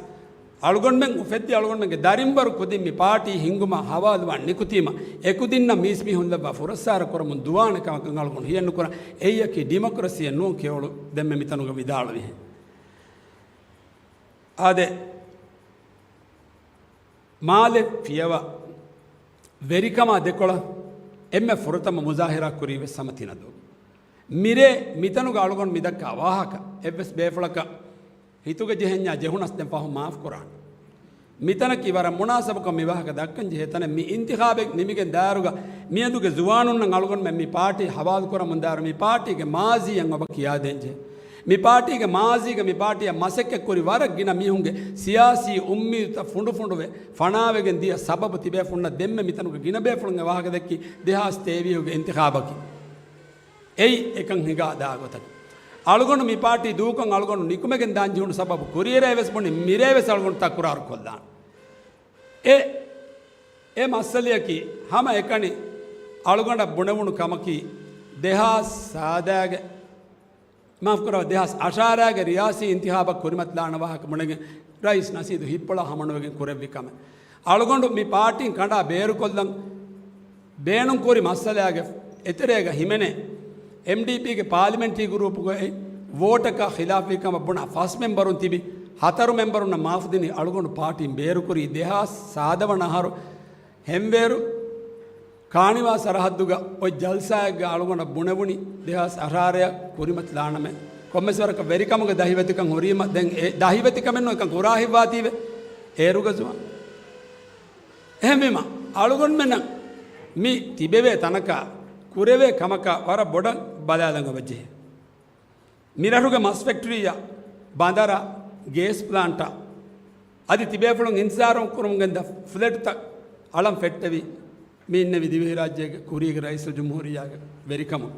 އަޅުގަނޑުމެން އުފެއްދި އަޅުގަނޑުމެންގެ ދަރިންވަރު ކުދިން މި ޕާޓީ ހިންގުމަށް ހަވާލުވާން ނިކުތީމަ، އެކުދިންނަށް މީސްމީހުން ލައްވާ ފުރައްސާރަ ކުރަމުން ދުވާނެ ކަމަކަށް އަޅުގަނޑު ހިޔެއް ނުކުރަން. އެއީއަކީ ޑިމޮކްރަސީއެއް ނޫން. ކެޔޮޅު ދެންމެ މިތަނުގަ ވިދާޅުވިހެން. އާދެ، މާލެ ފިޔަވާ ވެރިކަމާ ދެކޮޅަށް އެންމެ ފުރަތަމަ މުޒާހިރާ ކުރީ ވެސް ހަމަ ތިނަދޫ. މިރޭ މިތަނުގަ އަޅުގަނޑު މިދައްކާ ވާހަކަ އެއްވެސް ބޭފުޅަކަށް ހިތުގަ ޖެހެންޏާ ޖެހުނަސް ދެން ފަހު މާފު ކުރާނެ. މިތަނަކީ ވަރަށް މުނާސަބުކޮށް މި ވާހަކަ ދައްކަން ޖެހޭ ތަނެއް. މި އިންތިޚާބެއް ނިމިގެން ދާއިރުގަ މިއަދުގެ ޒުވާނުންނަށް އަޅުގަނޑުމެން މި ޕާޓީ ހަވާލު ކުރަމުން ދާއިރު މި ޕާޓީގެ މާޒީއަށް އޮބަ ކިޔާދޭން ޖެހޭ. މި ޕާޓީގެ މާޒީގަ މި ޕާޓީއަށް މަސައްކަތް ކުރި ވަރަށް ގިނަ މީހުންގެ ސިޔާސީ އުއްމީދުތައް ފުނޑުފުނޑުވެ ފަނާވެގެން ދިޔަ ސަބަބު ތިބޭފުޅުންނަށް ދެންމެ މިތަނުގަ ގިނަ ބޭފުޅުން އެ ވާހަކަ ދެއްކި ދެހާސް ތޭވީހުގެ އިންތިޚާބަކީ. އެއީ އެކަން ހިނގާ ދާ ގޮތަކީ. އަޅުގަނޑު މި ޕާޓީ ދޫކޮށް އަޅުގަނޑު ނިކުމެގެން ދާން ޖެހުނު ސަބަބު ކުރިއެރޭ ވެސް ބުނި މިރޭ ވެސް އަޅުގަނޑު ތަކުރާރު ކޮށްލާން. އެ، އެ މައްސަލަޔަކީ ހަމަ އެކަނި އަޅުގަނޑަށް ބުނެވުނު ކަމަކީ ދެހާސް ސާދައިގެ، މާފުކުރާ، ދެހާސް އަށާރައިގެ ރިޔާސީ އިންތިޚާބަށް ކުރިމަތިލާނެ ވާހަކަ ބުނެގެން ރައީސް ނަސީދު ހިތްޕޮޅާ ހަމަނުވެގެން ކުރެއްވި ކަމެއް. އަޅުގަނޑު މި ޕާޓީން ކަނޑާ ބޭރުކޮށްލަން ބޭނުންކުރި މައްސަލައިގެ އެތެރޭގަ ހިމެނޭ އެމްޑީޕީގެ ޕާލިމެންޓްރީ ގުރޫޕުގައި ވޯޓަކާ ޚިލާފްވި ކަމަށް ބުނާ ފަސް މެންބަރުން ތިބި ހަތަރު މެންބަރުންނަށް މާފު ދިނީ އަޅުގަނޑު ޕާޓީން ބޭރުކުރީ ދެހާސް ސާދަ ވަނަ އަހަރު ހެންވޭރު ކާނިވާ ސަރަހައްދުގަ އޮތް ޖަލްސާއެއްގަ އަޅުގަނޑަށް ބުނެވުނީ ދެހާސް އަށާރައަށް ކުރިމަތިލާނަމޭ. ކޮންމެސް ވަރަކަށް ވެރިކަމުގެ ދަހިވެތިކަން ހުރީމަ ދެން އެ ދަހިވެތިކަމެއްނު އެކަން ކުރާ ހިތްވާތީވެ އޭރުގަ ޒުވާން. އެހެންވީމަ، އަޅުގަނޑުމެންނަށް މި ތިބެވޭ ތަނަކާ ކުރެވޭ ކަމަކާ ވަރަށް ބޮޑަށް ބަލާލަން އޮވައްޖެހޭ. މިރަށުގެ މަސް ފެކްޓްރީއަށް، ބަނދަރަށް، ގޭސް ޕްލާންޓަށް އަދި ތިބޭފުޅުން އިންތިޒާރު ކުރަމުންގެންދާ ފްލެޓްތައް އަޅަން ފެއްޓެވި މި އިންނެވި ދިވެހިރާއްޖޭގެ ކުރީގެ ރައީސުލްޖުމްހޫރިއްޔާގެ ވެރިކަމުން.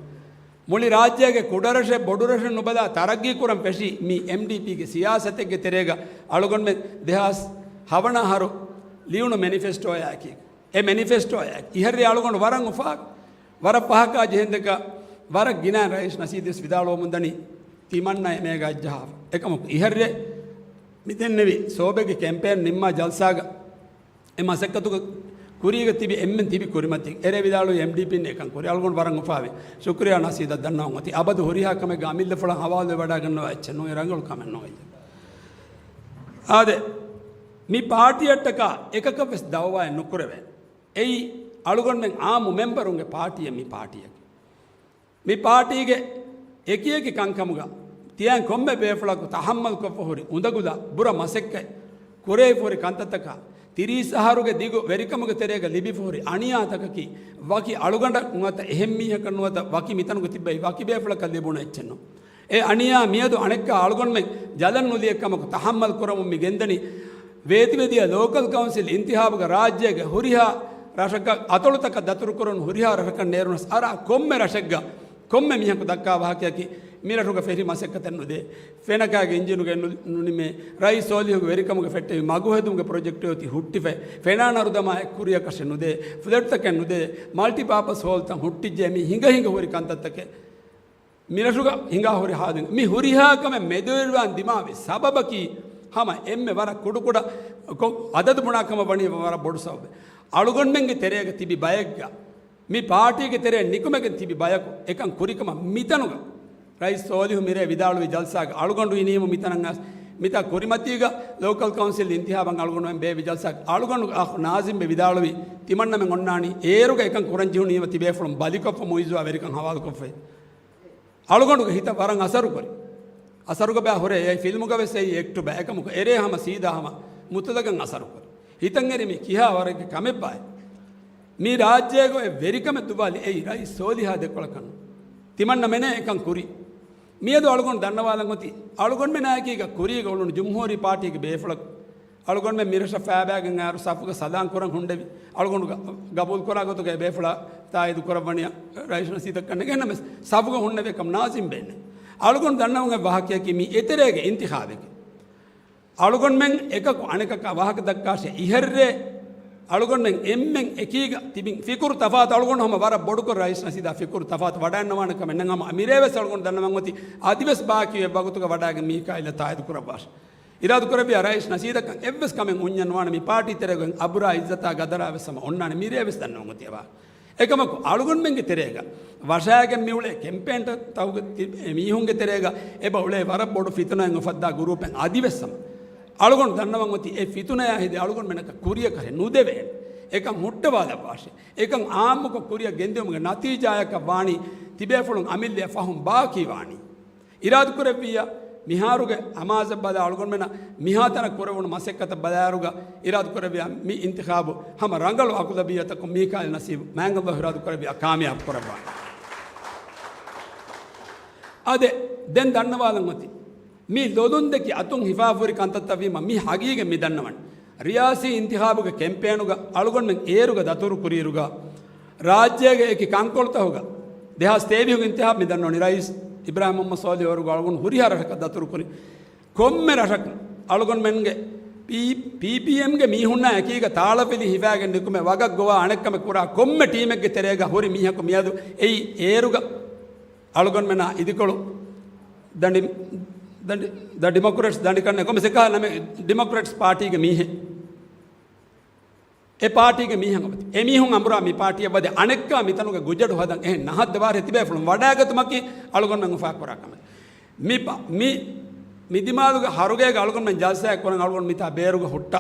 މުޅި ރާއްޖޭގެ ކުޑަރަށެއް ބޮޑުރަށެއް ނުބަލާ ތަރައްގީ ކުރަން ފެށީ މި އެމްޑީޕީގެ ސިޔާސަތެއްގެ ތެރޭގަ އަޅުގަނޑުމެން ދެހާސް ހަވަނަ އަހަރު ލިޔުނު މެނިފެސްޓޯއާއެކީ. އެ މެނިފެސްޓޯއާ އިހަށްރޭ އަޅުގަނޑު ވަރަށް އުފާ، ވަރަށް ފަހަކާ ޖެހެންދެކަ ވަރަށް ގިނަ ރައީސް ނަސީދުވެސް ވިދާޅުވަމުންދަނީ ތިމަންނަ އެމޭގަ އައްޖަހާފަ. އެކަމަކު އިހަށްރޭ މިދެންނެވި ސޯބެގެ ކެމްޕޭން ނިންމާ ޖަލްސާގަ އެ މަސައްކަތުގަ ކުރީގަ ތިބި އެންމެން ތިބި ކުރިމަތިން އެރޭ ވިދާޅުވި އެމްޑީޕީން އެކަން ކުރި. އަޅުގަނޑު ވަރަށް އުފާވި. ޝުކުރިއްޔާ ނަސީދަށް ދަންނަވަން އޮތީ. އަބަދު ހުރިހާ ކަމެއްގަ އަމިއްލަފުޅަށް ހަވާލުވެވަޑައިގަންނަވާ އެއްޗެއް ނޫން. އެ ރަނގަޅު ކަމެއް ނޫން. އާދެ، މި ޕާޓީއަށްޓަކާ އެކަކަށް ވެސް ދައުވާއެއް ނުކުރެވޭނެ. އެއީ އަޅުގަނޑުމެން އާއްމު މެންބަރުންގެ ޕާޓީއެއް މި ޕާޓީއަކީ. މި ޕާޓީގެ އެކިއެކި ކަންކަމުގަ ތިޔައިން ކޮންމެ ބޭފުޅަކު ތަހައްމަލްކޮށްފަ ހުރި އުނދަގުލާ ބުރަ މަސައްކަތް ކުރެވިފަ ހުރި ކަންތައްތަކާ ތިރީސް އަހަރުގެ ދިގު ވެރިކަމުގެ ތެރޭގަ ލިބިފަ ހުރި އަނިޔާތަކަކީ ވަކި އަޅުގަނޑަށް ނުވަތަ އެހެން މީހަކަށް ނުވަތަ ވަކި މިތަނުގަ ތިއްބައި ވަކި ބޭފުޅަކަށް ލިބުނު އެއްޗެއްނު. އެ އަނިޔާ މިއަދު އަނެއްކާ އަޅުގަނޑުމެން ޖަލަށް ނުލިޔެ ކަމަކު ތަހައްމަލް ކުރަމުން މި ގެންދަނީ. ވޭތުވެދިޔަ ލޯކަލް ކައުންސިލް އިންތިހާބުގަ ރާއްޖޭގެ ހުރިހާ ރަށަކަށް އަތޮޅުތަކަށް ދަތުރުކުރަން ހުރިހާ ރަށަކަށް ނޭރުނަސް އަރާ ކޮންމެ ރަށެއްގަ ކޮންމެ މީހަކު ދައްކާ ވާހަކައަކީ މިރަށުގަ ފެރި މަސައްކަތެއް ނުދޭ. ފެނަކާގެ އިންޖީނުގެ ނު-، ނުނިމޭ. ރައީސް ސޯލިހުގެ ވެރިކަމުގެ ފެއްޓެވި މަގުހެދުމުގެ ޕްރޮޖެކްޓެއް އޮތީ ހުއްޓިފައި. ފެނާ ނަރުދަމާ އެއްކުރިއަކަށެއް ނުދޭ. ފްލެޓްތަކެއް ނުދޭ. މަލްޓިޕާޕަސް ހޯލްތައް ހުއްޓިއްޖެ މި ހިނގަ ހިނގަ ހުރި ކަންތައްތަކެއް. މިރަށުގަ ހިނގާ ހުރި ހާލުން މި ހުރިހާ ކަމެއް މެދުވެރިވާން ދިމާވި ސަބަބަކީ ހަމަ އެންމެ ވަރަށް ކުޑަކުޑަ ކޮ-، އަދަދު ބުނާ ކަމަށް ވަނީ ވަރަށް ބޮޑު ސަބަބެއް. އަޅުގަނޑުމެންގެ ތެރޭގަ ތިބި ބައެއްގަ މި ޕާޓީގެ ތެރެއަށް ނިކުމެގެން ތިބި ބަޔަކު އެކަން ކުރިކަމަށް މިތަނުގަ ރައީސް ސޯލިހު މިރޭ ވިދާޅުވި ޖަލްސާގަ އަޅުގަނޑު އިނީމު މިތަނަށް އައިސް މިތާ ކުރިމަތީގަ ލޯކަލް ކައުންސިލް އިންތިހާބަށް އަޅުގަނޑުމެން ބޭއްވި ޖަލްސާގަ އަޅުގަނޑު އަޚް ނާޒިމްބެ ވިދާޅުވި ތިމަންނަމެން އޮންނާނީ އޭރުގަ އެކަން ކުރަން ޖެހުނީމަ ތިބޭފުޅުން ބަލިކޮށްފަ މުއިއްޒުއާ ވެރިކަން ހަވާލުކޮށްފައި. އަޅުގަނޑުގެ ހިތަށް ވަރަށް އަސަރުކުރި. އަސަރުގަ ބައި ހުރޭ އެ ފިލްމުގަ ވެސް އެއީ އެކްޓު ބައި އެކަމަކު އެރޭ ހަމަ ސީދާ ހަމަ މުތުލަގަން އަސަރުކުރި. ހިތަށް އެރި މި ކިހާ ވަރެއްގެ ކަމެއްބާއޭ. މި ރާއްޖޭގަ އެ ވެރިކަމެއް ދުބާލި އެއީ ރައީސް ސޯލިހާ ދެކޮޅަކަށް ނޫން. ތިމަންނަމެނޭ އެކަން ކުރީ. މިއަދު އަޅުގަނޑު ދަންނަވާލަން އޮތީ އަޅުގަނޑުމެނާއެކީގަ ކުރީގަ އުޅުނު ޖުމްހޫރީ ޕާޓީގެ ބޭފުޅަކު އަޅުގަނޑުމެން މިރަށަށް ފައިބައިގެން އައިރު ސަފުގަ ސަލާން ކުރަން ހުންނެވި. އަޅުގަނޑު ގަ-، ގަބޫލު ކުރާ ގޮތުގައި ބޭފުޅާ ތާއީދު ކުރައްވަނިޔާ ރައީސް ނަސީދަށް ނެގެންނަމަވެސް ސަފުގަ ހުންނެވޭ ކަމަށް ނާޒިމްބެ އިންނެވި. އަޅުގަނޑު ދަންނަވަން އޮތް ވާހަކަޔަކީ މި އެތެރޭގެ އިންތިޚާބެއްގެ އަޅުގަނޑުމެން އެކަކު އަނެކަކާ ވާހަކަ ދައްކާށޭ އިހަށްރޭ އަޅުގަނޑުމެން އެންމެން އެކީގަ ތިބިން ފިކުރު ތަފާތު އަޅުގަނޑު ހަމަ ވަރަށް ބޮޑުކޮށް ރައީސް ނަސީދާ ފިކުރު ތަފާތު ވަޑައިންނަވާނެ ކަމެއް ނަން. ހަމަ މިރޭވެސް އަޅުގަނޑު ދަންނަވަން އޮތީ އަދިވެސް ބާކީ އެއްވަގުތުގަ ވަޑައިގެން މީކާއިލަށް ތާއީދު ކުރައްވާށި. އިރާދު ކުރެއްވިޔާ ރައީސް ނަސީދަކަށް އެއްވެސް ކަމެއް އުންޏަން ނުވާނެ. މި ޕާޓީ ތެރޭގަ އޮތް އަބުރާ އިއްޒަތާ ގަދަރާ ވެސް ހަމަ އޮންނާނެ. މިރޭވެސް ދަންނަވަން އޮތީ އެވާ. އެކަމަކު އަޅުގަނޑުމެންގެ ތެރޭގަ ވަށާގެން މިއުޅޭ ކެމްޕޭންތަކުގަ ތި-، މީހުންގެ ތެރޭގަ އެބަ އުޅޭ ވަރަށް ބޮޑު ފިތުނައެއް އުފައްދާ ގުރޫޕެއް އަދިވެސް ހަމަ އަޅުގަނޑު ދަންނަވަން އޮތީ އެ ފިތުނަޔާ ހެދި އަޅުގަނޑުމެންނަކަށް ކުރިއަކަށް ނުދެވޭނެ. އެކަން ހުއްޓަވާލައްވާށޭ. އެކަން އާއްމުކޮށް ކުރިއަށް ގެންދިއުމުގެ ނަތީޖާޔަކަށް ވާނީ ތިބޭފުޅުން އަމިއްލަޔަށް ފަހުން ބާކީ ވާނީ. އިރާދުކުރެއްވިއްޔާ މިހާރުގެ އަމާޒަށް ބަލާ އަޅުގަނޑުމެންނަށް މިހާތަނަށް ކުރެވުނު މަސައްކަތަށް ބަލާއިރުގަ އިރާދުކުރެއްވިއްޔާ މި އިންތިޚާބު ހަމަ ރަނގަޅު އަޣުލަބިއްޔަތަކުން މީކާއިލް ނަސީބު މާތް ﷲ އިރާދުކުރެއްވިއްޔާ ކާމިޔާބު ކުރައްވާނެ. އާދެ، ދެން ދަންނަވާލަން އޮތީ މި ލޮލުންދެކި އަތުން ހިފާފުރި ކަންތައްތައް ވީމަ މި ހަގީގަތް މި ދަންނަވަން. ރިޔާސީ އިންތިޚާބުގެ ކެމްޕޭނުގަ އަޅުގަނޑުމެން އޭރުގަ ދަތުރު ކުރިއިރުގަ ރާއްޖޭގެ އެކި ކަންކޮޅުތަކުގަ ދެހާސް ތޭވީހުގެ އިންތިޚާބު މި ދަންނަވަނީ ރައީސް އިބްރާހިމް މުހައްމަދު ސޯލިހު ވަރުގަ އަޅުގަނޑު ހުރިހާ ރަށަކަށް ދަތުރު ކުރި ކޮންމެ ރަށަކުން އަޅުގަނޑުމެންގެ ޕީ-، ޕީޕީއެމްގެ މީހުންނާ އެކީގަ ތާޅަފިލި ހިފާގެން ނިކުމެ ވަގަށް ގޮވާ އަނެއްކަމެއް ކުރާ ކޮންމެ ޓީމެއްގެ ތެރޭގަ ހުރި މީހަކު މިއަދު އެއީ އޭރުގަ އަޅުގަނޑުމެންނާ އިދިކޮޅު ދަނޑި-، ދަނޑި-، ދަ ޑިމޮކްރެޓްސް ދަނޑިކަންނެ ކޮމެ ސެކާ ނަމެ ޑިމޮކްރެޓްސް ޕާޓީގެ މީހެއް. އެ ޕާޓީގެ މީހަކަށް އެ މީހުން އަނބުރާ މި ޕާޓީއަށް ވަދެ އަނެއްކާ މިތަނުގެ ގުޖަޑު ހަދަން އެހެން ނަހައްދަވާރެ ތިބޭފުޅުން ވަޑާގަތުމަކީ އަޅުގަނޑުމެން އުފާކުރާ ކަމެއް. މި ބަ-، މި، މި ދިމާލުގެ ހަރުގޭގަ އަޅުގަނޑުމެން ޖަލްސާއެއް ކުރަން އަޅުގަނޑު މިތާ ބޭރުގަ ހުއްޓާ.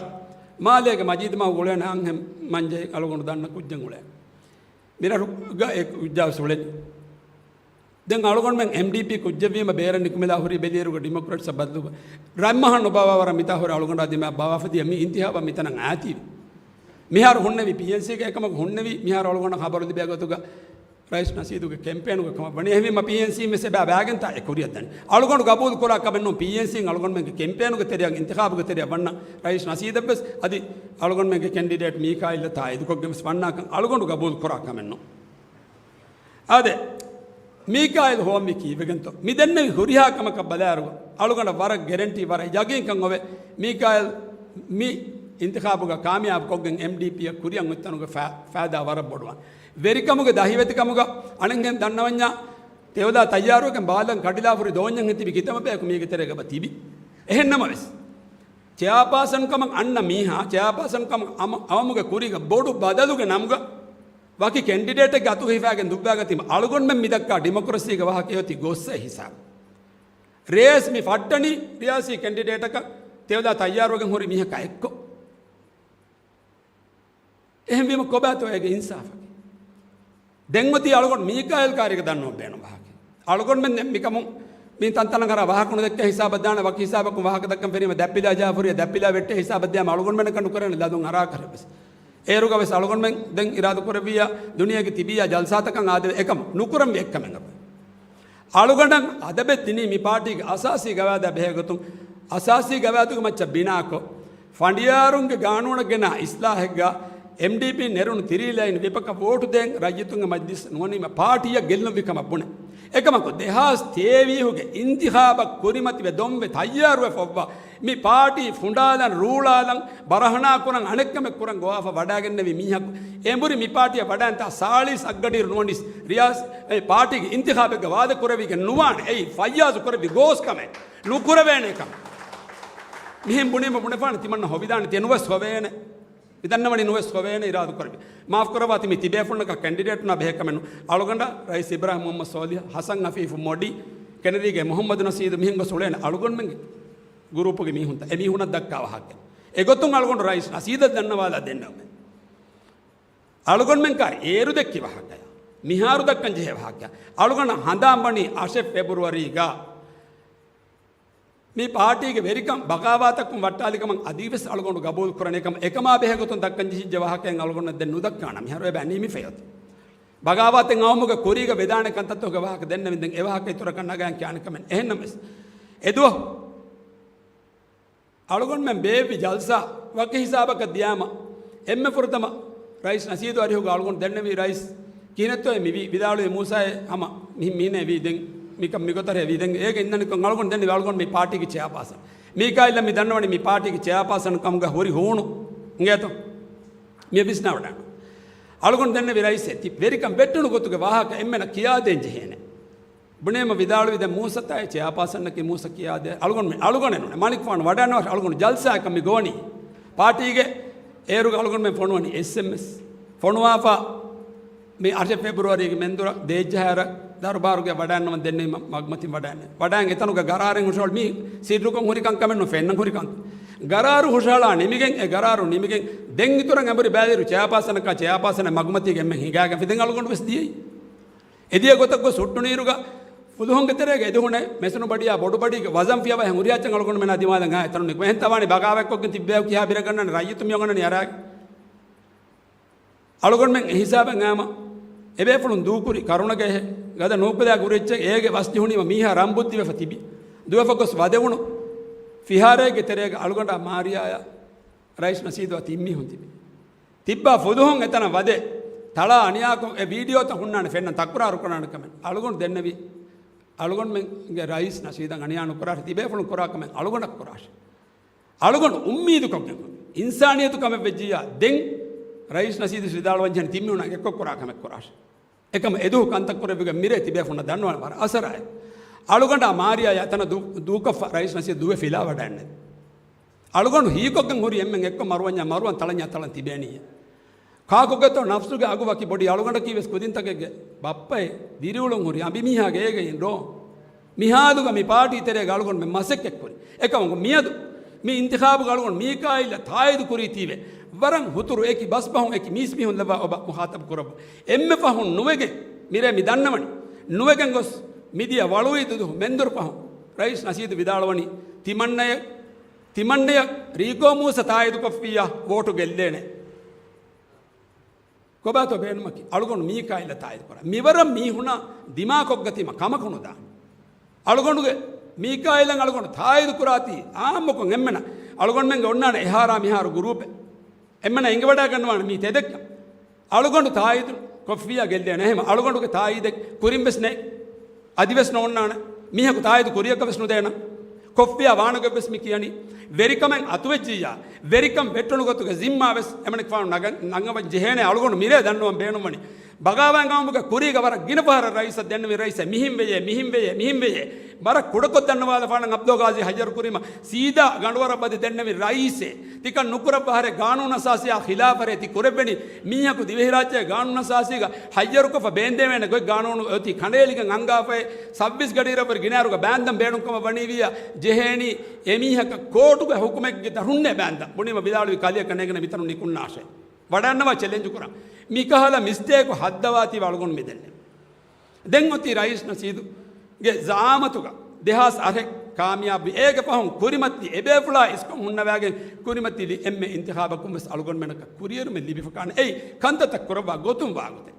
މާލޭގެ މަޖީދު މަގު އުޅޭނެ އަންހެން މަންޖެހި އަޅުގަނޑު ދަންނަ ކުއްޖެއް އުޅޭ. މިރަށުގަ އެ ކުއްޖާ ވެސް އުޅެނީ. ދެން އަޅުގަނޑުމެން އެމްޑީޕީ ކުއްޖެއްވީމަ ބޭރަށް ނިކުމެލާ ހުރީ ބެލިއިރުގަ ޑިމޮކްރެޓްސަށް ބަދަލު. ރަތްމަހަށް ނުބާވާ ވަރަށް މިތާ ހުރި އަޅުގަނޑާ ދިމާ ބާވާފަ ދިޔަ މި އިންތިހާބަށް މިތަނަށް އާތީވި. މިހާރު ހުންނެވި ޕީއެންސީގެ އެކަމަކު ހުންނެވި މިހާރު އަޅުގަނޑަށް ޚަބަރު ލިބޭ ގޮތުގަ ރައީސް ނަސީދުގެ ކެމްޕޭނުގެ ކަމަށް ވަނީ. އެހެންވީމަ ޕީއެންސީ ވެސް އެބަ ބާގެންތާ އެ ކުރިއަށް ދަނީ. އަޅުގަނޑު ގަބޫލު ކުރާ ކަމެއް ނޫން ޕީއެންސީން އަޅުގަނޑުމެންގެ ކެމްޕޭނުގެ ތެރެއަށް އިންތިޚާބުގެ ތެރެއަށް ވަންނަ ރައީސް ނަސީދަށް ވެސް އަދި އަޅުގަނޑުމެންގެ ކެންޑިޑޭޓް މީކާއިލް ތާއީދުކޮށްގެން ވެސް ވަންނާކަން އަޅުގަނޑު ގަބޫލު ކުރާ ކަމެއް ނޫން. އާދެ، މީކާއިލް ހޯއްމި ކީއްވެގެންތޯ؟ މި ދެންނެވި ހުރިހާ ކަމަކަށް ބަލާއިރު، އަޅުގަނޑަށް ވަރަށް ގެރެންޓީ، ވަރަށް ޔަގީންކަން އޮވޭ، މީކާއިލް މި އިންތިޚާބުގަ ކާމިޔާބު ކޮށްގެން އެމްޑީޕީއަށް ކުރިއަށް އޮތްތަނުގެ ފާ-، ފާއިދާ ވަރަށް ބޮޑުވާނެ. ވެރިކަމުގެ ދަހިވެތިކަމުގަ އަނެއްހެން ދަންނަވަންޏާ، ތެޔޮލާ ތައްޔާރުވެގެން ބާލަން ކަޑިލާފުރި ދޯންޏަށް ހެން ތިބި ކިތަމަބެއަކު މީގެ ތެރޭގަ އެބަ ތިބި. އެހެންނަމަވެސް، ޗެއާޕާސަން ކަމަށް އަންނަ މީހާ، ޗެއާޕާސަން ކަމަށް އަމަ-، އައުމުގެ ކުރީގަ ބޮޑު ބަދަލުގެ ނަމުގަ ވަކި ކެންޑިޑޭޓެއްގެ އަތުގަ ހިފާގެން ދުއްވާގަތީމަ އަޅުގަނޑުމެން މިދައްކާ ޑިމޮކްރަސީގެ ވާހަކަ އޮތީ ގޮއްސަ ހިސާބު. ރޭސް މި ފައްޓަނީ ރިޔާސީ ކެންޑިޑޭޓަކަށް ތެޔޮލާ ތައްޔާރުވެގެން ހުރި މީހަކާ އެއްކޮށް. އެހެންވީމަ ކޮބާތޯ އޭގެ އިންސާފަކީ؟ ދެން އޮތީ އަޅުގަނޑު މީކާއިލް ކާރީގަ ދަންނަވަން ބޭނުން ވާހަކަ. އަޅުގަނޑުމެން ދެން މިކަމުން މި ތަންތަނަށް އަރާ ވާހަކަ ނުދެއްކޭ ހިސާބަށް ދާނެ، ވަކި ހިސާބަކުން ވާހަކަ ދައްކަން ފެނީމަ ދަތްޕިލާ ޖާފަރު ދަތްޕިލާ ވެއްޓޭ ހިސާބަށް ދިޔާމަ އަޅުގަނޑުމެންނަކަށް ނުކުރޭނެ ލަދުން އަރާކަށް ވެސް. އޭރުގަ ވެސް އަޅުގަނޑުމެން ދެން އިރާދަ ކުރެއްވިއްޔާ ދުނިޔޭގެ ތިބިއްޔާ ޖަލްސާތަކަށް އާދެވޭ އެކަމަށް ނުކުރަންވީ އެއްކަމެއް އަބަދު. އަޅުގަނޑަށް އަދަބެއް ދިނީ މި ޕާޓީގެ އަސާސީ ގަވާއިދާ ބެހޭގޮތުން، އަސާސީ ގަވާއިދުގެ މައްޗަށް ބިނާކޮށް، ފަނޑިޔާރުންގެ ގާނޫނަށް ގެނާ އިސްލާހެއްގަ އެމްޑީޕީން ނެރުނު ތިރީ ލައިން ވިޕަކަށް ވޯޓު ދޭން ރައްޔިތުންގެ މަޖްލިސް ނުވަނީމަ ޕާޓީއަށް ގެއްލުންވި ކަމަށް ބުނެ. އެކަމަކު، ދެހާސް ތޭވީހުގެ އިންތިޚާބަށް ކުރިމަތިވެ ދޮންވެ ތައްޔާރުވެފަ އޮއްވާ، މި ޕާޓީ ފުނޑާލަން، ރޫޅާލަން، ބަރަހަނާ ކުރަން އަނެއްކަމެއް ކުރަން ގޮވާފަ ވަޑާގެންނެވި މީހަކު އެނބުރި މި ޕާޓީއަށް ވަޑާންތާ ސާޅީސް އަށްގަޑިއިރު ނުވަނީސް ރިޔާސް-، އެ ޕާޓީގެ އިންތިޚާބެއްގަ ވާދަ ކުރެވިގެން ނުވާނެ. އެއީ ފައްޔާޒު ކުރެއްވި ގޯސް ކަމެއް. ނުކުރެވޭނެ ކަމެއް. މިހެން ބުނީމަ ބުނެފާނެ ތިމަންނަ ހޮވިދާނެ ތި ނުވެސް ހޮވޭނެ. މި ދަންނަވަނީ ނުވެސް ހޮވޭނެ އިރާދު ކުރެވި. މާފް ކުރައްވާ ތި މި ތިބޭފުޅުންނަކަށް ކެންޑިޑޭޓުންނާ ބެހޭ ކަމެއް ނޫން. އަޅުގަނޑަށް ރައީސް އިބްރާހިމް މުހައްމަދު ސޯލިހު، ޙަސަން އަފީފު މޮޑި، ކެނެރީގެ މުހައްމަދު ނަސީދު މިހެން ގޮސް އުޅޭނެ އަޅުގަނޑުމެންގެ ގުރޫޕުގެ މީހުންތައް. އެ މީހުންނަށް ދައްކާ ވާހަކަ. އެގޮތުން އަޅުގަނޑު ރައީސް ނަސީދަށް ދަންނަވާލާ ދެންނެވުމެއް. އަޅުގަނޑުމެން ކާރި އޭރު ދެއްކި ވާހަކަޔާ، މިހާރު ދައްކަން ޖެހޭ ވާހަކަޔާ. އަޅުގަނޑަށް ހަނދާން ވަނީ އަށެއް ފެބްރުއަރީގަ މި ޕާޓީގެ ވެރިކަން ބަޣާވާތަކުން ވައްޓާލިކަމަށް އަދިވެސް އަޅުގަނޑު ގަބޫލު ކުރަނީ ކަމަށް އެކަމާ ބެހޭ ގޮތުން ދައްކަން ޖެހިއްޖެ ވާހަކައެއް އަޅުގަނޑަށް ދެން ނުދައްކާނަން. މިހާރު އެބަ ނިމިފައި އޮތީ. ބަޣާވާތެއް އައުމުގެ ކުރީގަ ވެދާނެ ކަންތައްތަކުގެ ވާހަކަ ދެންނެވިން ދެން އެ ވާހަކަ އިތުރަކަށް ނަގައިން ކިޔާނެ ކަމެއް އެހެންނަމަވެސް. އެދުވަހު އަޅުގަނޑުމެން ބޭއްވި ޖަލްސާ ވަކި ހިސާބަކަށް ދިޔާމަ، އެންމެ ފުރަތަމަ ރައީސް ނަސީދު އަރިހުގަ އަޅުގަނޑު ދެންނެވީ ރައީސް ކިހިނެއްތޯއޭ މިވީ؟ ވިދާޅުވީ މޫސާއޭ ހަމަ މި-، މީނޭ ވީ ދެން މިކަން މިގޮތަށޭ ވީ ދެން އޭގެ އިންނަނިކޮށް އަޅުގަނޑު ދެންނެވީ އަޅުގަނޑު މި ޕާޓީގެ ޗެއާޕާސަން. މީކާއިލްއަށް މި ދަންނަވަނީ މި ޕާޓީގެ ޗެއާޕާސަން ކަމުގަ ހުރި ހޫނު އިނގޭތޯ؟ މި ވިސްނާވަޑާނު. އަޅުގަނޑު ދެންނެވި ރައީސް ތި ވެރިކަން ވެއްޓުނު ގޮތުގެ ވާހަކަ އެންމެނަށް ކިޔާދޭން ޖެހޭނެ. ބުނޭމަ ވިދާޅުވި ދެން މޫސަތާއި ޗެއާޕާސަންނަކީ މޫސަ ކިޔާދޭ. އަޅުގަނޑު، އަޅުގަނޑެއް ނޫން. މަނިކުފާނު ވަޑާންނަވާށި އަޅުގަނޑު ޖަލްސާއަކަށް މި ގޮވަނީ. ޕާޓީގެ އޭރުގަ އަޅުގަނޑުމެން ފޮނުވަނީ އެސްއެމްއެސް. ފޮނުވާފަ މި އަށެއް ފެބްރުއަރީގެ މެންދުރަށް ދޭއްޖަހާއިރަށް ދަރުބާރުގެ ވަޑާންނަވަން ދެންނެވި މަ-، މަގުމަތިން ވަޑާންނެވި. ވަޑާން އެތަނުގަ ގަރާރެއް ހުށަހަޅު މީ ސިއްރުކޮށް ހުރި ކަންކަމެއް ނު ފެންނަން ހުރި ކަން. ގަރާރު ހުށަހަޅާ ނިމިގެން އެ ގަރާރު ނިމިގެން ދެން އިތުރަށް އެނބުރި ބައިވެރި ޗެއާޕާސަނަކާ ޗެއާޕާސަނެއް މަގުމަތީގެ އެންމެން ހިނގާގެންފި ދެން އަޅުގަނޑު ވެސް ދިޔައީ. އެދިޔަ ގޮތަށް ގޮސް ހުއްޓުނީރުގަ ފުލުހުންގެ ތެރޭގަ އެދުހުނެ މެސުނު ބަޑިޔާ ބޮޑު ބަޑީގެ ވަޒަން ފިޔަވައި ހުރިހާ އެއްޗެއް އަޅުގަނޑުމެންނާ ދިމާލަށް އާ އެތަނުން ނިކުމެ. އެހެންތާ ވާނީ ބަޣާވާތްކޮށްގެން ތިއްބެވި ކިހާ ބިރެއް ގަންނާނެ ރައްޔިތު މި އޮންނަނީ އަރާގެ. އަޅުގަނޑުމެން އެ ހިސާބަށް އާމަ އެބޭފުޅުން ދޫކުރި ކަރުނަގެ ގަދަ ނޫކުލާ ގުރެއްޗެއް އޭގެ ވަސް ޖެހުނީމަ މީހާ ރަން ބުއްދިވެފަ ތިބި. ދުވެފަ ގޮސް ވަދެވުނު ފިހާރައެއްގެ ތެރޭގަ އަޅުގަނޑާ މާރިޔާޔާ ރައީސް ނަޝީދުއާ ތިން މީހުން ތިބި. ތިއްބާ ފުލުހުން އެތަނަށް ވަދެ ތަޅާ އަނިޔާކޮށް އެ ވީޑިއޯތައް ހުންނާނެ ފެންނަން ތަކުރާރު ކުރާނެ ކަމެއް އަޅުގަނޑު ދެންނެވި. އަޅުގަނޑުމެންގެ ރައީސް ނަޝީދަށް އަނިޔާ ނުކުރާށި ތިބޭފުޅުން ކުރާ ކަމެއް އަޅުގަނޑަށް ކުރާށި. އަޅުގަނޑު އުއްމީދުކޮށްގެން އިންސާނިއްޔަތު ކަމެއް ވެއްޖިއްޔާ ދެން ރައީސް ނަޝީދު ވިދާޅުވަންޖެހެނީ ތިން މީހުންނާ އެއްކޮށް ކުރާ ކަމެއް ކުރާށި. އެކަމަށް އެދުވަހު ކަންތައް ކުރެއްވިގެން މިރޭ ތިބޭފުންނަށް ދަންނަވާނެ ވަރަށް އަސަރާއެއް. އަޅުގަނޑާ މާރިޔާ އެތަނަށް ދޫ-، ދޫކޮށްފަ ރައީސް ނަޝީދު ދުވެ ފިލާވަޑައެއްނެތް. އަޅުގަނޑު ހީކޮށްގެން ހުރި އެންމެން އެއްކޮށް މަރުވަންޏާ މަރުވަން ތަޅަންޏާ ތަޅަން ތިބޭނީއޭ. ކާކުގެތޯ ނަފްސުގެ އަގު ވަކި ބޮޑީ އަޅުގަނޑަކީ ވެސް ކުދިންތަކެއްގެ ބައްޕައޭ. ދިރިއުޅުން ހުރި އަނބިމީހާގެ އޭގެއިން ރޯ. މިހާލުގަ މި ޕާޓީ ތެރޭގަ އަޅުގަނޑުމެން މަސައްކަތްކުރި. އެކަމަކު މިއަދު މި އިންތިޚާބުގަ އަޅުގަނޑު މީކާއިލްއަށް ތާއީދު ކުރީތީވެ ވަރަށް ހުތުރު އެކި ބަސްބަހުން އެކި މީސްމީހުން ލައްވާ އޮބަ މުޚާތަބު ކުރައްވަ. އެންމެ ފަހުން ނުވެގެން މިރޭ މި ދަންނަވަނީ. ނުވެގެން ގޮސް މިދިޔަ ވަޅުވީ ދުދުހު މެންދުރު ފަހުން ރައީސް ނަޝީދު ވިދާޅުވަނީ ތިމަންނަޔަށް، ތިމަންނަޔަށް ރީކޯ މޫސަ ތާއީދުކޮށްފިއްޔާ ވޯޓު ގެއްލޭނެ. ކޮބާތޯ ބޭނުމަކީ؟ އަޅުގަނޑު މީކާއިލަށް ތާއީދު ކުރާ. މިވަރަށް މީހުނާ ދިމާކޮށްގަތީމަ ކަމަކު ނުދާނެ. އަޅުގަނޑުގެ މީކާއިލަށް އަޅުގަނޑު ތާއީދު ކުރާތީ އާއްމުކޮށް އެންމެނަށް އަޅުގަނޑުމެންގެ އޮންނާނެ އެހާރާ މިހާރު ގުރޫޕެއް. އެންމެނަށް އެނގިވަޑައިގަންނަވާނެ މީ ތެދެއްކަން. އަޅުގަނޑު ތާއީދު ކޮށްފިއްޔާ ގެއްލޭނެ. އެހެމަ އަޅުގަނޑުގެ ތާއީދެއް ކުރިން ވެސް ނެތް. އަދިވެސް ނޯންނާނެ. މީހަކު ތާއީދު ކުރިޔަކަށް ވެސް ނުދޭނަން. ކޮށްފިއްޔާ ވާނުގެ ވެސް މި ކިޔަނީ. ވެރިކަމެއް އަތުވެއްޖިއްޔާ، ވެރިކަން ވެއްޓުނު ގޮތުގެ ޒިންމާ ވެސް އެމަނިކުފާނު ނަގަ-، ނަގަވަން ޖެހޭނެ. އަޅުގަނޑު މިރޭ ދަންނަވަން ބޭނުންވަނީ. ބަޣާވާތް ގައުމުގެ ކުރީގަ ވަރަށް ގިނަ ފަހަރަށް ރައީސަށް ދެންނެވި ރައީސޭ މިހިން ވެޔޭ، މިހިން ވެޔޭ، މިހިން ވެޔޭ. ވަރަށް ކުޑަކޮށް ދަންނަވާލަފާނަން އަބްދުލް ގާޒީ ހައްޔަރު ކުރީމަ ސީދާ ގަނޑުވަރަށް ވަދެ ދެންނެވި ރައީސޭ. ތިކަން ނުކުރައްވާ ހަރެ ގާނޫނު އަސާސީއާ ޚިލާފަށޭ ތި ކުރެއްވެނީ. މީހަކު ދިވެހިރާއްޖޭ ގާނޫނު އަސާސީގަ ހައްޔަރުކޮށްފަ ބޭންދެވޭނެ ގޮތް ގާނޫނު އޮތީ ކަނޑައެޅިގެން އަންގާފައި ސައްބީސް ގަޑިއިރަށްވުރެ ގިނައިރުގަ ބާންދަން ބޭނުންކަމަށް ވަނީވިއްޔާ ޖެހޭނީ އެމީހަކަށް ކޯޓުގެ ހުކުމެއްގެ ދަށުންނޭ ބާންދަން. ބުނީމަ ވިދާޅުވި ކަލެއަކަށް ނޭނގޭނެ މިތަނުން ނިކުންނާށޭ. ވަޑަންނަވާ ޗެލެންޖު ކުރަން. މިކަހަލަ މިސްޓޭކު ހައްދަވާތީވެ އަޅުގަނޑު މިދެންނެވި. ދެން އޮތީ ރައީސް ނަޝީދުގެ ޒައާމަތުގަ ދެހާސް އަށެއް ކާމިޔާބުވި. އޭގެ ފަހުން ކުރިމަތިލި އެބޭފުޅާ އިސްކޮށް ހުންނަވާގެން ކުރިމަތިލި އެންމެ އިންތިޚާބަކުން ވެސް އަޅުގަނޑުމެންނަކަށް ކުރިއެރުމެއް ލިބިފަކާނެ. އެއީ ކަންތައްތައް ކުރައްވާ ގޮތުން ވާގޮތެއް.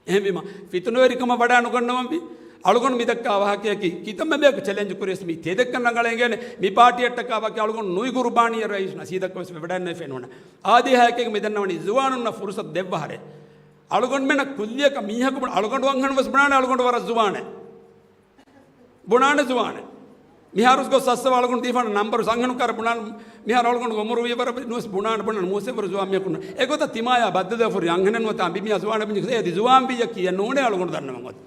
އެހެންވީމަ، ފިތުނަވެރިކަމަށް ވަޑާނުގަންނަވަންވީ. އަޅުގަނޑު މިދައްކާ ވާހަކަޔަކީ، ކިތަންމެ ބަޔަކު ޗެލެންޖު ކުރިޔަސް މީ ތެދެއްކަން ރަނގަޅަށް އެނގޭނެ. މި ޕާޓީއަށްޓަކާ ވަކި އަޅުގަނޑު ނުއި ގުރުބާނީއެއް ރައީސް ނަޝީދަކަށް ވެސް ވެވަޑައިގަންނަވަނީ. އާދޭހާއެކޭގެ މިދަންނަވަނީ ޒުވާނުންނަށް ފުރުސަތު ދެއްވާ ހަރެ. އަޅުގަނޑުމެންނަށް ކުއްލިއަކަށް މީހަކު ބުނ-، އަޅުގަނޑު އަންހެނުން ވެސް ބުނާނެ އަޅުގަނޑު ވަރަށް ޒުވާނެއް. ބުނާނެ ޒުވާނެއް. މިހާރުސް ގޮސް ސައްސަވާ އަޅުގަނޑު ދީފާނަ ނަންބަރު އަންހެނުން ކަރަ ބުނާނެ. މިހާރު އަޅުގަނޑު އުމުރު ވީ ވަރަށް ނުވެސް ބުނާނެ ބުނާނެ މޫސެވަރު ޒުވާން މީހަކު ނު. އެގޮތަށް ތިމާޔާ ބައްދަލުވެފަ ހުރި އަންހެނެއް ނުވަތަ އަނބިމީހާ ޒުވާނެއް ބިންޖި އޭ ދި ޒުވާން ވިއްޔަ ކިޔެއް ނޫނޭ އަޅުގަނޑު ދަންނަވަން އޮތް.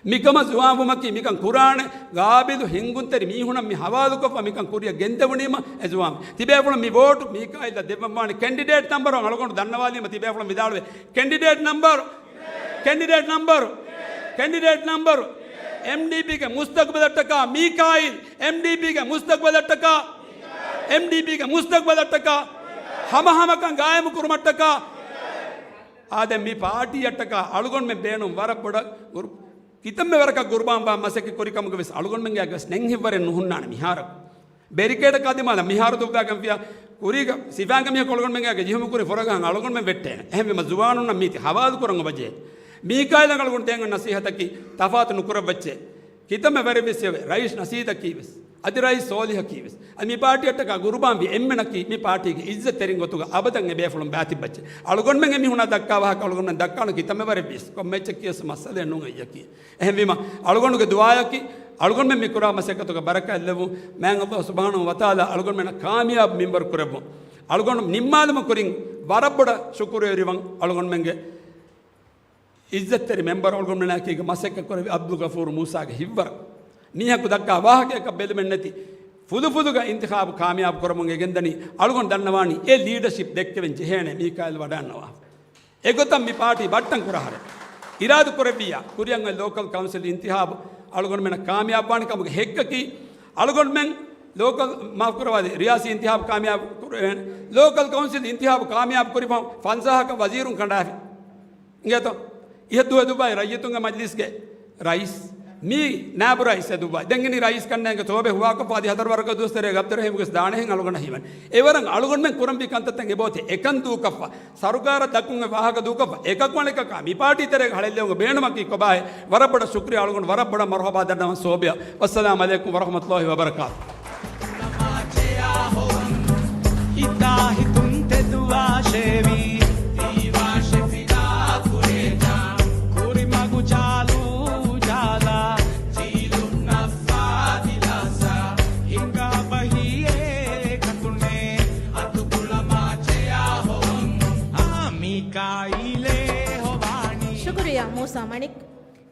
މިކަމަށް ޒުވާންވުމަކީ މިކަން ކުރާނެ ގާބިލު ހިންގުންތެރި މީހުނަށް މި ހަވާލުކޮށްފަ މިކަން ކުރިއަށް ގެންދެވުނީމަ އެ ޒުވާން. ތިބޭފުޅުން މި ވޯޓު މީކާއިލްއަށް ދެއްވަންވާނެ ކެންޑިޑޭޓް ނަންބަރު އަޅުގަނޑު ދަންނަވާލީމަ ތިބޭފުޅުން ވިދާޅުވެ. ކެންޑިޑޭޓް ނަންބަރު، ކެންޑިޑޭޓް ނަންބަރު، ކެންޑިޑޭޓް ނަންބަރު. އެމްޑީޕީގެ މުސްތަގްބަލަށްޓަކާ މީކާއިލް، އެމްޑީޕީގެ މުސްތަގްބަލަށްޓަކާ، އެމްޑީޕީގެ މުސްތަގްބަލަށްޓަކާ، ހަމަހަމަކަން ގާއިމު ކުރުމަށްޓަކާ. އާދެ، މި ޕާޓީއަށްޓަކާ އަޅުގަނޑުމެން ބޭނުން ވަރަށް ބޮޑަށް ގުރު-، ކިތަންމެ ވަރަކަށް ގުރުބާންވާ މަސައްކަތް ކުރި ކަމުގަ ވެސް އަޅުގަނޑުމެންގެ އަގަސް ނެން ހިތްވަރެއް ނުހުންނާނެ މިހާރަކު. ބެރިކޭޑަކާ ދިމާލަށް މިހާރު ދުއްވާގެންފިޔާ ކުރީގަ ސިފާންގެ މީހަކު އަޅުގަނޑުމެންގެ ޖިހުމު ކުރި ފުރަގަހަން އަޅުގަނޑުމެން ވެއްޓޭނެ. އެހެންވީމަ ޒުވާނުންނަށް މީތި ހަވާލު ކުރަން އޮބަޖޭ. މީކާއިލަށް އަޅުގަނޑު ދޭން ނަސީހަތަކީ ތަފާތު ނުކުރައްވައްޗޭ. ކިތަންމެ ވަރެއްވިއްސެވެ. ރައީސް ނަސީދަކީވެސް، އަދި ރައީސް ސޯލިހަކީވެސް، އަދި މި ޕާޓީއަށްޓަކާ ގުރުބާންވި އެންމެނަކީ މި ޕާޓީގެ އިއްޒަތްތެރިން ގޮތުގަ އަބަދަށް އެބޭފުޅުން ބާތިއްބައްޗެ. އަޅުގަނޑުމެން އެމީހުނާ ދައްކާ ވާހަކަ އަޅުގަނޑުމެން ދައްކާނު ކިތަންމެ ވަރެއްވިއްސް ކޮންމެ އެއްޗެއް ކިޔަސް މައްސަލައެއް ނޫން އެއްޔަކީ. އެހެންވީމަ، އަޅުގަނޑުގެ ދުޢާއަކީ، އަޅުގަނޑުމެން މި ކުރާ މަސައްކަތުގެ ބަރަކާތްލެއްވުން، މާތް ﷲ ސުބްޙާނަހޫ ވަތަޢާލާ އަޅުގަނޑުމެންނަށް ކާމިޔާބު މިންވަރު ކުރެއްވުން. އަޅުގަނޑު ނިންމާލުމު ކުރިން ވަރަށް ބޮޑަށް ޝުކުރުވެރިވަން އަޅުގަނޑުމެންގެ އިއްޒަތްތެރި މެމްބަރު އަޅުގަނޑުމެންނާއެކީގަ މަސައްކަތް ކުރެއްވި އަބްދުލް ޣަފޫރު މޫސާގެ ހިތްވަރަށް. މީހަކު ދައްކާ ވާހަކައަކަށް ބެލުމެއްނެތި ފުދުފުދުގަ އިންތިޚާބު ކާމިޔާބު ކުރަމުން އެ ގެންދަނީ. އަޅުގަނޑު ދަންނަވާނީ އެ ލީޑަޝިޕް ދެއްކެވެން ޖެހޭނެ މީކާއިލް ވަޑާންނަވާ. އެގޮތަށް މި ޕާޓީ ބައްޓަން ކުރާ ހަރެއް އިރާދަ ކުރެއްވިއްޔާ، ކުރިއަށް އޮތް ލޯކަލް ކައުންސިލް އިންތިޚާބު އަޅުގަނޑުމެންނަށް ކާމިޔާބުވާނެ ކަމުގެ ހެއްކަކީ، އަޅުގަނޑުމެން ލޯކަލް، މާފު ކުރައްވާދޭ، ރިޔާސީ އިންތިޚާބު ކާމިޔާބު ކުރެވޭނެ. ލޯކަލް ކައުންސިލް އިންތިޚާބު ކާމިޔާބު ކުރި ފަހުން ފަންސާހަކަށް ވަޒީރުން ކަނޑާފި. އިނގޭތޯ؟ އިހަށް ދުވަހެއް ދުއްވާ ރައްޔިތުންގެ މަޖްލިސްގެ ރައީސް. މީ ނާއިބު ރައީސް އެ ދުއްވާ. ދެން އިނީ ރައީސް ކަންނޭނގެ ތޯބެ ހުވާކޮށްފަ އަދި ހަތަރު ވަރަކަށް ދުވަސް ތެރޭގަ އަބްދުއްރަހީމްގެ ދާނެހެން އަޅުގަނޑަށް ހީވަނީ. އެވަރަށް އަޅުގަނޑުމެން ކުރަންވީ ކަންތައްތައް އެބައޮތޭ. އެކަން ދޫކޮށްފަ، ސަރުކާރަށް ދައްކުން އެ ވާހަކަ ދޫކޮށްފަ، އެކަކު އަނެކަކާ މި ޕާޓީ ތެރޭގަ ހަޅޭއްލެވުމުގެ ބޭނުމަކީ ކޮބާހޭ؟ ވަރަށް ބޮޑަށް ޝުކުރިއްޔާ އަޅުގަނޑު ވަރަށް ބޮޑަށް މަރުޙަބާ ދަންނަވަން ސޯބިޔަށް. ވައްސަލާމް ޢަލައިކުމް ވަރަޙްމަތުﷲި ވަބަރަކާތު. ހިތާ ހިތުން ތެދުވާށޭވީ. ދީވާށެ ފިދާ ކުރޭ ޖާ. ކުރިމަގު ޖާލު ޖާލާ. ޖީލުން ނައްފާ ދިލާސާ. ހިނގާ ބަހީ އޭ ކަތުނޭ. އަތުކުޅަ މާޗެއާ ހޮވަން. އާ މީކާއީލޭ ހޮވާނީ. ޝުކުރިއްޔާ މޫސާ މަނިކް.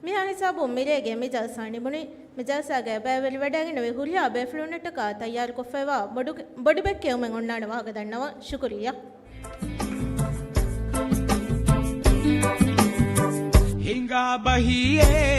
މިހާ ހިސާބުން މިރޭގެ މި ޖަލްސާ ނިމުނީ. މި ޖަލްސާގައި ބައިވެރިވެވަޑައިގެންނެވި ހުރިހާ ބޭފުޅުންނަށްޓަކާ ތައްޔާރުކޮށްފައިވާ ބޮޑު، ބޮޑުބެއް ކިޔުމެއް އޮންނާނެ ވާހަކަ ދަންނަވަން. ޝުކުރިއްޔާ. ހިނގާ ބަހީ އޭ